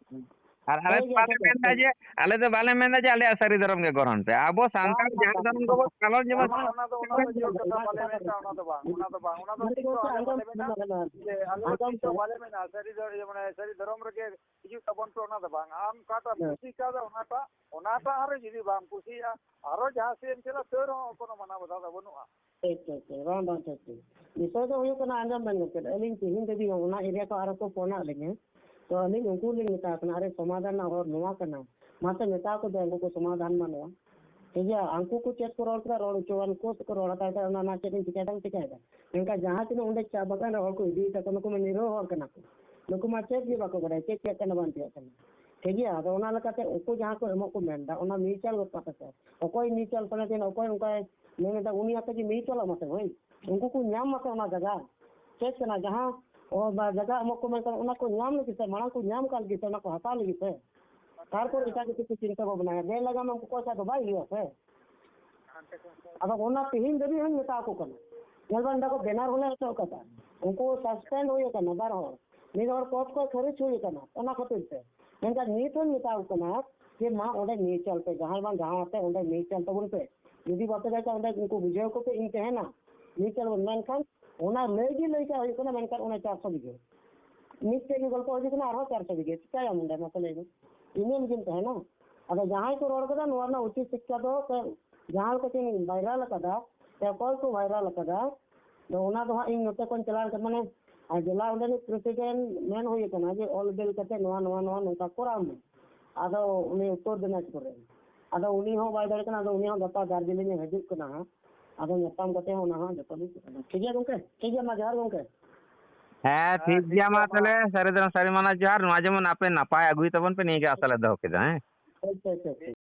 ᱟᱨ ᱟᱞᱮ ᱴᱷᱤᱠ ᱫᱚ ᱜᱮᱭᱟ, ᱵᱟᱞᱮ ᱴᱷᱤᱠ ᱜᱮᱭᱟ, ᱢᱮᱱᱫᱟ ᱴᱷᱤᱠ᱾ ᱡᱮ, ᱟᱞᱮ ᱫᱚ ᱵᱟᱞᱮ ᱢᱮᱱᱫᱟ ᱡᱮ ᱟᱞᱮᱭᱟᱜ ᱥᱟᱹᱨᱤ ᱫᱷᱚᱨᱚᱢ ᱜᱮ ᱜᱨᱚᱦᱚᱱ ᱯᱮ᱾ ᱟᱵᱚ ᱥᱟᱱᱛᱟᱲ ᱵᱟᱝ, ᱵᱟᱝ, ᱡᱟᱦᱟᱸ ᱵᱟᱝ᱾ ᱫᱷᱚᱨᱚᱢ ᱜᱮᱵᱚ ᱯᱟᱞᱚᱱ, ᱡᱮᱢᱚᱱ ᱵᱟᱝ, ᱚᱱᱟ ᱫᱚ, ᱚᱱᱟ ᱫᱚ ᱡᱳᱨ ᱠᱟᱛᱷᱟ ᱵᱟᱞᱮ ᱢᱮᱱᱫᱟ, ᱚᱱᱟ ᱫᱚ ᱵᱟᱝ, ᱚᱱᱟ ᱫᱚ ᱵᱟᱝ, ᱚᱱᱟ ᱫᱚ ᱢᱟᱱᱮ ᱛᱤᱥ ᱦᱚᱸ ᱜᱚᱢᱠᱮ, ᱵᱟᱞᱮ ᱢᱮᱱᱟ ᱟᱸᱡᱚᱢ ᱵᱮᱱ, ᱡᱮ ᱟᱞᱮ ᱫᱚ ᱟᱸᱡᱚᱢ ᱛᱤᱥ ᱦᱚᱸ ᱵᱮᱱ᱾ ᱵᱟᱞᱮ ᱢᱮᱱᱟ ᱥᱟᱹᱨᱤ ᱫᱷᱚᱨᱚᱢ, ᱢᱟᱱᱮ ᱥᱟᱹᱨᱤ ᱫᱷᱚᱨᱚᱢ ᱨᱮᱜᱮ ᱦᱤᱡᱩᱜ ᱛᱟᱵᱚᱱ ᱯᱮ, ᱚᱱᱟ ᱫᱚ ᱵᱟᱝ᱾ ᱟᱢ ᱚᱠᱟᱴᱟᱜ ᱮᱢ ᱦᱮᱸ᱾ ᱠᱩᱥᱤ ᱠᱟᱣᱫᱟ ᱚᱱᱟᱴᱟᱜ, ᱚᱱᱟᱴᱟᱜ ᱟᱨᱚ ᱡᱩᱫᱤ ᱵᱟᱢ ᱠᱩᱥᱤᱭᱟᱜᱼᱟ, ᱟᱨᱚ ᱡᱟᱦᱟᱸ ᱥᱮᱫ ᱮᱢ ᱪᱟᱞᱟᱜ, ᱛᱟᱹᱣ ᱨᱮᱦᱚᱸ ᱠᱳᱱᱳ ᱢᱟᱱᱟ ᱵᱟᱫᱷᱟ ᱫᱚ ᱵᱟᱹᱱᱩᱜᱼᱟ᱾ ᱴᱷᱤᱠ, ᱴᱷᱤᱠ, ᱴᱷᱤᱠ᱾ ᱵᱟᱝ, ᱵᱟᱝ, ᱴᱷᱤᱠ, ᱴᱷᱤᱠ᱾ ᱵᱤᱥᱚᱭ ᱫᱚ ᱦᱩᱭᱩᱜ ᱠᱟᱱᱟ, ᱟᱸᱡᱚᱢ ᱵᱮᱱ ᱜᱚᱢᱠᱮ, ᱟᱹᱞᱤᱧ ᱛᱮᱦᱮᱧ ᱫᱷᱟᱹᱵᱤᱡ ᱦᱚᱸ ᱚᱱᱟ area ᱠᱚ ᱟᱨᱚ ᱠᱚ ᱯᱷᱳᱱᱟᱫ ᱞᱤᱧᱟᱹ, ᱛᱚ ᱟᱹᱞᱤᱧ ᱩᱱᱠᱩ ᱞᱤᱧ ᱢᱮᱛᱟ ᱠᱚ ᱠᱟᱱᱟ, "ᱟᱨᱮ, ᱥᱚᱢᱟᱫᱷᱟᱱ ᱨᱮᱱᱟᱜ ᱦᱚᱨ ᱱᱚᱣᱟ ᱠᱟᱱᱟ, ᱢᱟᱥᱮ ᱢᱮᱛᱟ ᱠᱚ ᱯᱮ, ᱩᱱᱠᱩ ᱠᱚ ᱥᱚᱢᱟᱫᱷᱟᱱ ᱢᱟ ᱱᱚᱣᱟ᱾" ᱴᱷᱤᱠ ᱜᱮᱭᱟ, ᱩᱱᱠᱩ ᱠᱚ ᱪᱮᱫ ᱠᱚ ᱨᱚᱲ ᱠᱮᱫᱟ, ᱨᱚᱲ ᱦᱚᱪᱚᱣᱟᱱ ᱠᱚ ᱥᱮᱠᱚ ᱨᱚᱲ ᱦᱟᱛᱟᱲ ᱠᱮᱫᱟ, ᱚᱱᱟ ᱨᱮᱱᱟᱜ ᱪᱮᱫ ᱤᱧ ᱪᱤᱠᱟᱹᱭ ᱫᱟ, ᱪᱤᱠᱟᱹᱭ ᱫᱟ? ᱢᱮᱱᱠᱷᱟᱱ ᱡᱟᱦᱟᱸ ᱛᱤᱱᱟᱹᱜ ᱚᱸᱰᱮ ᱪᱟ ᱵᱟᱜᱟᱱ ᱨᱮ ᱦᱚᱲ ᱠᱚ ᱤᱫᱤᱭᱮᱫ ᱛᱟᱠᱚ, ᱱᱩᱠᱩ ᱢᱟ ᱱᱤᱨᱟᱹᱣ ᱦᱚᱲ ᱠᱟᱱᱟ ᱠᱚ, ᱱᱩᱠᱩ ᱢᱟ ᱪᱮᱫ ᱜᱮ ᱵᱟᱠᱚ ᱵᱟᱰᱟᱭᱟ, ᱪᱮᱫ ᱪᱮᱫ ᱠᱟᱱᱟ ᱵᱟᱝ ᱪᱮᱫ ᱠᱟᱱᱟ᱾ ᱴᱷᱤᱠ ᱜᱮᱭᱟ, ᱟᱫᱚ ᱚᱱᱟ ᱞᱮᱠᱟᱛᱮ ᱩᱱᱠᱩ ᱡᱟᱦᱟᱸ ᱠᱚ ᱮᱢᱚᱜ ᱠᱚ ᱢᱮᱱᱫᱟ, ᱚᱱᱟ mutual ᱜᱚᱫ ᱠᱟᱜ ᱯᱮ᱾ ᱚᱠᱚᱭ mutual ᱠᱟᱱᱟ ᱪᱮ ᱚᱠᱚᱭ ᱚᱱᱠᱟᱭ ᱢᱮᱱ ᱮᱫᱟ, ᱩᱱᱤ ᱟᱛᱮ ᱜᱮ mutual ᱚᱜ ᱢᱟᱥᱮ ᱵᱷᱟᱹᱭ, ᱩᱱᱠᱩ ᱠᱚ ᱧᱟᱢ ᱢᱟᱥᱮ ᱚᱱᱟ ᱡᱟᱭᱜᱟ᱾ ᱪᱮᱫ ᱠᱟᱱᱟ ᱡᱟᱦᱟᱸ ᱚ, ᱵᱟ, ᱡᱟᱭᱜᱟ ᱮᱢᱚᱜ ᱠᱚ ᱢᱮᱱ ᱠᱟᱱᱟ, ᱚᱱᱟ ᱠᱚ ᱧᱟᱢ ᱞᱟᱹᱜᱤᱫ ᱥᱮ ᱢᱟᱲᱟᱝ ᱠᱚ ᱧᱟᱢ ᱠᱟᱜ ᱞᱟᱹᱜᱤᱫ ᱥᱮ ᱚᱱᱟ ᱠᱚ ᱦᱟᱛᱟᱣ ᱞᱟᱹᱜᱤᱫ ᱥᱮ, ᱛᱟᱨᱯᱚᱨ ᱮᱴᱟᱜ ᱠᱤᱪᱷᱩ ᱠᱚ ᱪᱤᱱᱛᱟᱹ ᱵᱷᱟᱵᱽᱱᱟᱭᱟ, ᱵᱮ ᱞᱟᱜᱟᱢ ᱩᱱᱠᱩ ᱠᱚ ᱥᱟᱶ ᱫᱚ ᱵᱟᱭ ᱦᱩᱭᱩᱜᱼᱟ ᱥᱮ᱾ ᱟᱫᱚ ᱚᱱᱟ ᱛᱮᱦᱮᱧ ᱫᱷᱟᱹᱵᱤᱡ ᱦᱚᱸᱧ ᱢᱮᱛᱟ ᱟᱠᱚ ᱠᱟᱱᱟ, ᱧᱮᱞ ᱵᱮᱱ, ᱚᱸᱰᱮ ᱠᱚ banner ᱦᱚᱸᱞᱮ ᱚᱪᱚᱜ ᱠᱟᱫᱟ, ᱩᱱᱠᱩ suspend ᱦᱩᱭ ᱟᱠᱟᱱᱟ ᱵᱟᱨ ᱦᱚᱲ, ᱢᱤᱫ ᱦᱚᱲ ᱯᱚᱫᱽ ᱠᱷᱚᱱ ᱠᱷᱟᱹᱨᱤᱡ ᱦᱩᱭ ᱟᱠᱟᱱᱟ ᱚᱱᱟ ᱠᱷᱟᱹᱛᱤᱨ ᱛᱮ᱾ ᱢᱮᱱᱠᱷᱟᱱ ᱱᱤᱛ ᱦᱚᱸᱧ ᱢᱮᱛᱟ ᱠᱚ ᱠᱟᱱᱟ ᱡᱮ ᱢᱟ ᱚᱸᱰᱮ mutual ᱯᱮ, ᱡᱟᱦᱟᱸᱭ ᱵᱟᱝ ᱡᱟᱦᱟᱸ ᱟᱛᱮ ᱚᱸᱰᱮ mutual ᱛᱟᱵᱚᱱ ᱯᱮ, ᱡᱩᱫᱤ ᱵᱟᱯᱮ ᱫᱟᱲᱮᱭᱟᱜ ᱠᱷᱟᱱ ᱚᱸᱰᱮ ᱩᱱᱠᱩ ᱵᱩᱡᱷᱟᱹᱣ ᱠᱚᱯᱮ ᱤᱧ ᱛᱟᱦᱮᱱᱟ, mutual ᱵᱚᱱ, ᱢᱮᱱᱠᱷᱟᱱ ᱚᱱᱟ ᱞᱟᱹᱭ ᱜᱮ ᱞᱟᱹᱭ ᱠᱟᱜ ᱦᱩᱭᱩᱜ ᱠᱟᱱᱟ, ᱢᱮᱱᱠᱷᱟᱱ ᱚᱱᱟ ᱪᱟᱨᱥᱚ ᱵᱤᱜᱷᱟᱹ ᱢᱤᱫᱴᱮᱡ ᱜᱮ ᱜᱚᱞᱯᱚ ᱦᱤᱡᱩᱜ ᱠᱟᱱᱟ, ᱟᱨᱦᱚᱸ ᱪᱟᱨᱥᱚ ᱵᱤᱜᱷᱟᱹ, ᱪᱤᱠᱟᱹᱭᱟᱢ ᱚᱸᱰᱮ ᱢᱟᱥᱮ ᱞᱟᱹᱭ ᱢᱮ? ᱤᱱᱟᱹ ᱞᱟᱹᱜᱤᱫ ᱛᱟᱦᱮᱱᱟ᱾ ᱟᱫᱚ ᱡᱟᱦᱟᱸᱭ ᱠᱚ ᱨᱚᱲ ᱠᱟᱫᱟ, ᱱᱚᱣᱟ ᱨᱮᱱᱟᱜ ᱩᱪᱤᱛ ᱥᱤᱠᱠᱷᱟ ᱫᱚ ᱯᱮ, ᱡᱟᱦᱟᱸ ᱞᱮᱠᱟ ᱠᱤᱱ viral ᱟᱠᱟᱫᱟ, ᱥᱮ ᱚᱠᱚᱭ ᱠᱚ viral ᱟᱠᱟᱫᱟ, ᱛᱚ ᱚᱱᱟ ᱫᱚ ᱦᱟᱸᱜ ᱤᱧ ᱱᱚᱛᱮ ᱠᱷᱚᱱ ᱪᱟᱞᱟᱣ ᱠᱟᱛᱮ, ᱢᱟᱱᱮ, ᱟᱨ ᱡᱮᱞᱟ ᱚᱸᱰᱮᱱᱤᱡ ᱯᱨᱮᱥᱤᱰᱮᱱᱴ ᱢᱮᱱ ᱦᱩᱭ ᱟᱠᱟᱱᱟ ᱡᱮ ᱚᱞ ᱵᱤᱞ ᱠᱟᱛᱮ ᱱᱚᱣᱟ, ᱱᱚᱣᱟ, ᱱᱚᱣᱟ ᱱᱚᱝᱠᱟ ᱠᱚᱨᱟᱣ ᱢᱮ᱾ ᱟᱫᱚ ᱩᱱᱤ ᱩᱛᱛᱚᱨ ᱫᱤᱱᱟᱡᱽᱯᱩᱨ ᱨᱮ, ᱟᱫᱚ ᱩᱱᱤ ᱦᱚᱸ ᱵᱟᱭ ᱫᱟᱲᱮᱭᱟᱜ ᱠᱟᱱᱟ᱾ ᱟᱫᱚ ᱩᱱᱤ ᱦᱚᱸ ᱜᱟᱯᱟ ᱫᱟᱨᱡᱤᱞᱤᱝ ᱮ ᱦᱤᱡᱩᱜ ᱠᱟᱱᱟ ᱦᱟᱸᱜ᱾ ᱟᱫᱚ ᱧᱟᱯᱟᱢ ᱠᱟᱛᱮ ᱦᱚᱸ ᱚᱱᱟ ᱦᱚᱸ ᱡᱚᱛᱚ ᱞᱤᱧ ᱪᱮᱫ ᱟᱫᱟ᱾ ᱴᱷᱤᱠ ᱜᱮᱭᱟ ᱜᱚᱝᱠᱮ? ᱴᱷᱤᱠ ᱜᱮᱭᱟ, ᱢᱟ ᱡᱚᱦᱟᱨ ᱜᱚᱝᱠᱮ᱾ ᱦᱮᱸ, ᱴᱷᱤᱠ ᱜᱮᱭᱟ, ᱢᱟ ᱛᱟᱦᱞᱮ ᱥᱟᱹᱨᱤ ᱫᱚ ᱥᱟᱹᱨᱤ ᱢᱟᱱᱟ ᱡᱚᱦᱟᱨ᱾ ᱱᱚᱣᱟ ᱡᱮᱢᱚᱱ ᱟᱯᱮ ᱱᱟᱯᱟᱭ ᱟᱹᱜᱩᱭ ᱛᱟᱵᱚᱱ ᱯᱮ, ᱱᱤᱭᱟᱹ ᱜᱮ ᱟᱥᱟ ᱞᱮ ᱫᱚᱦᱚ ᱠᱮᱫᱟ᱾ ᱦᱮᱸ᱾ ᱟᱪᱪᱷᱟ, ᱟᱪᱪᱷᱟ, ᱟᱪᱪᱷᱟ᱾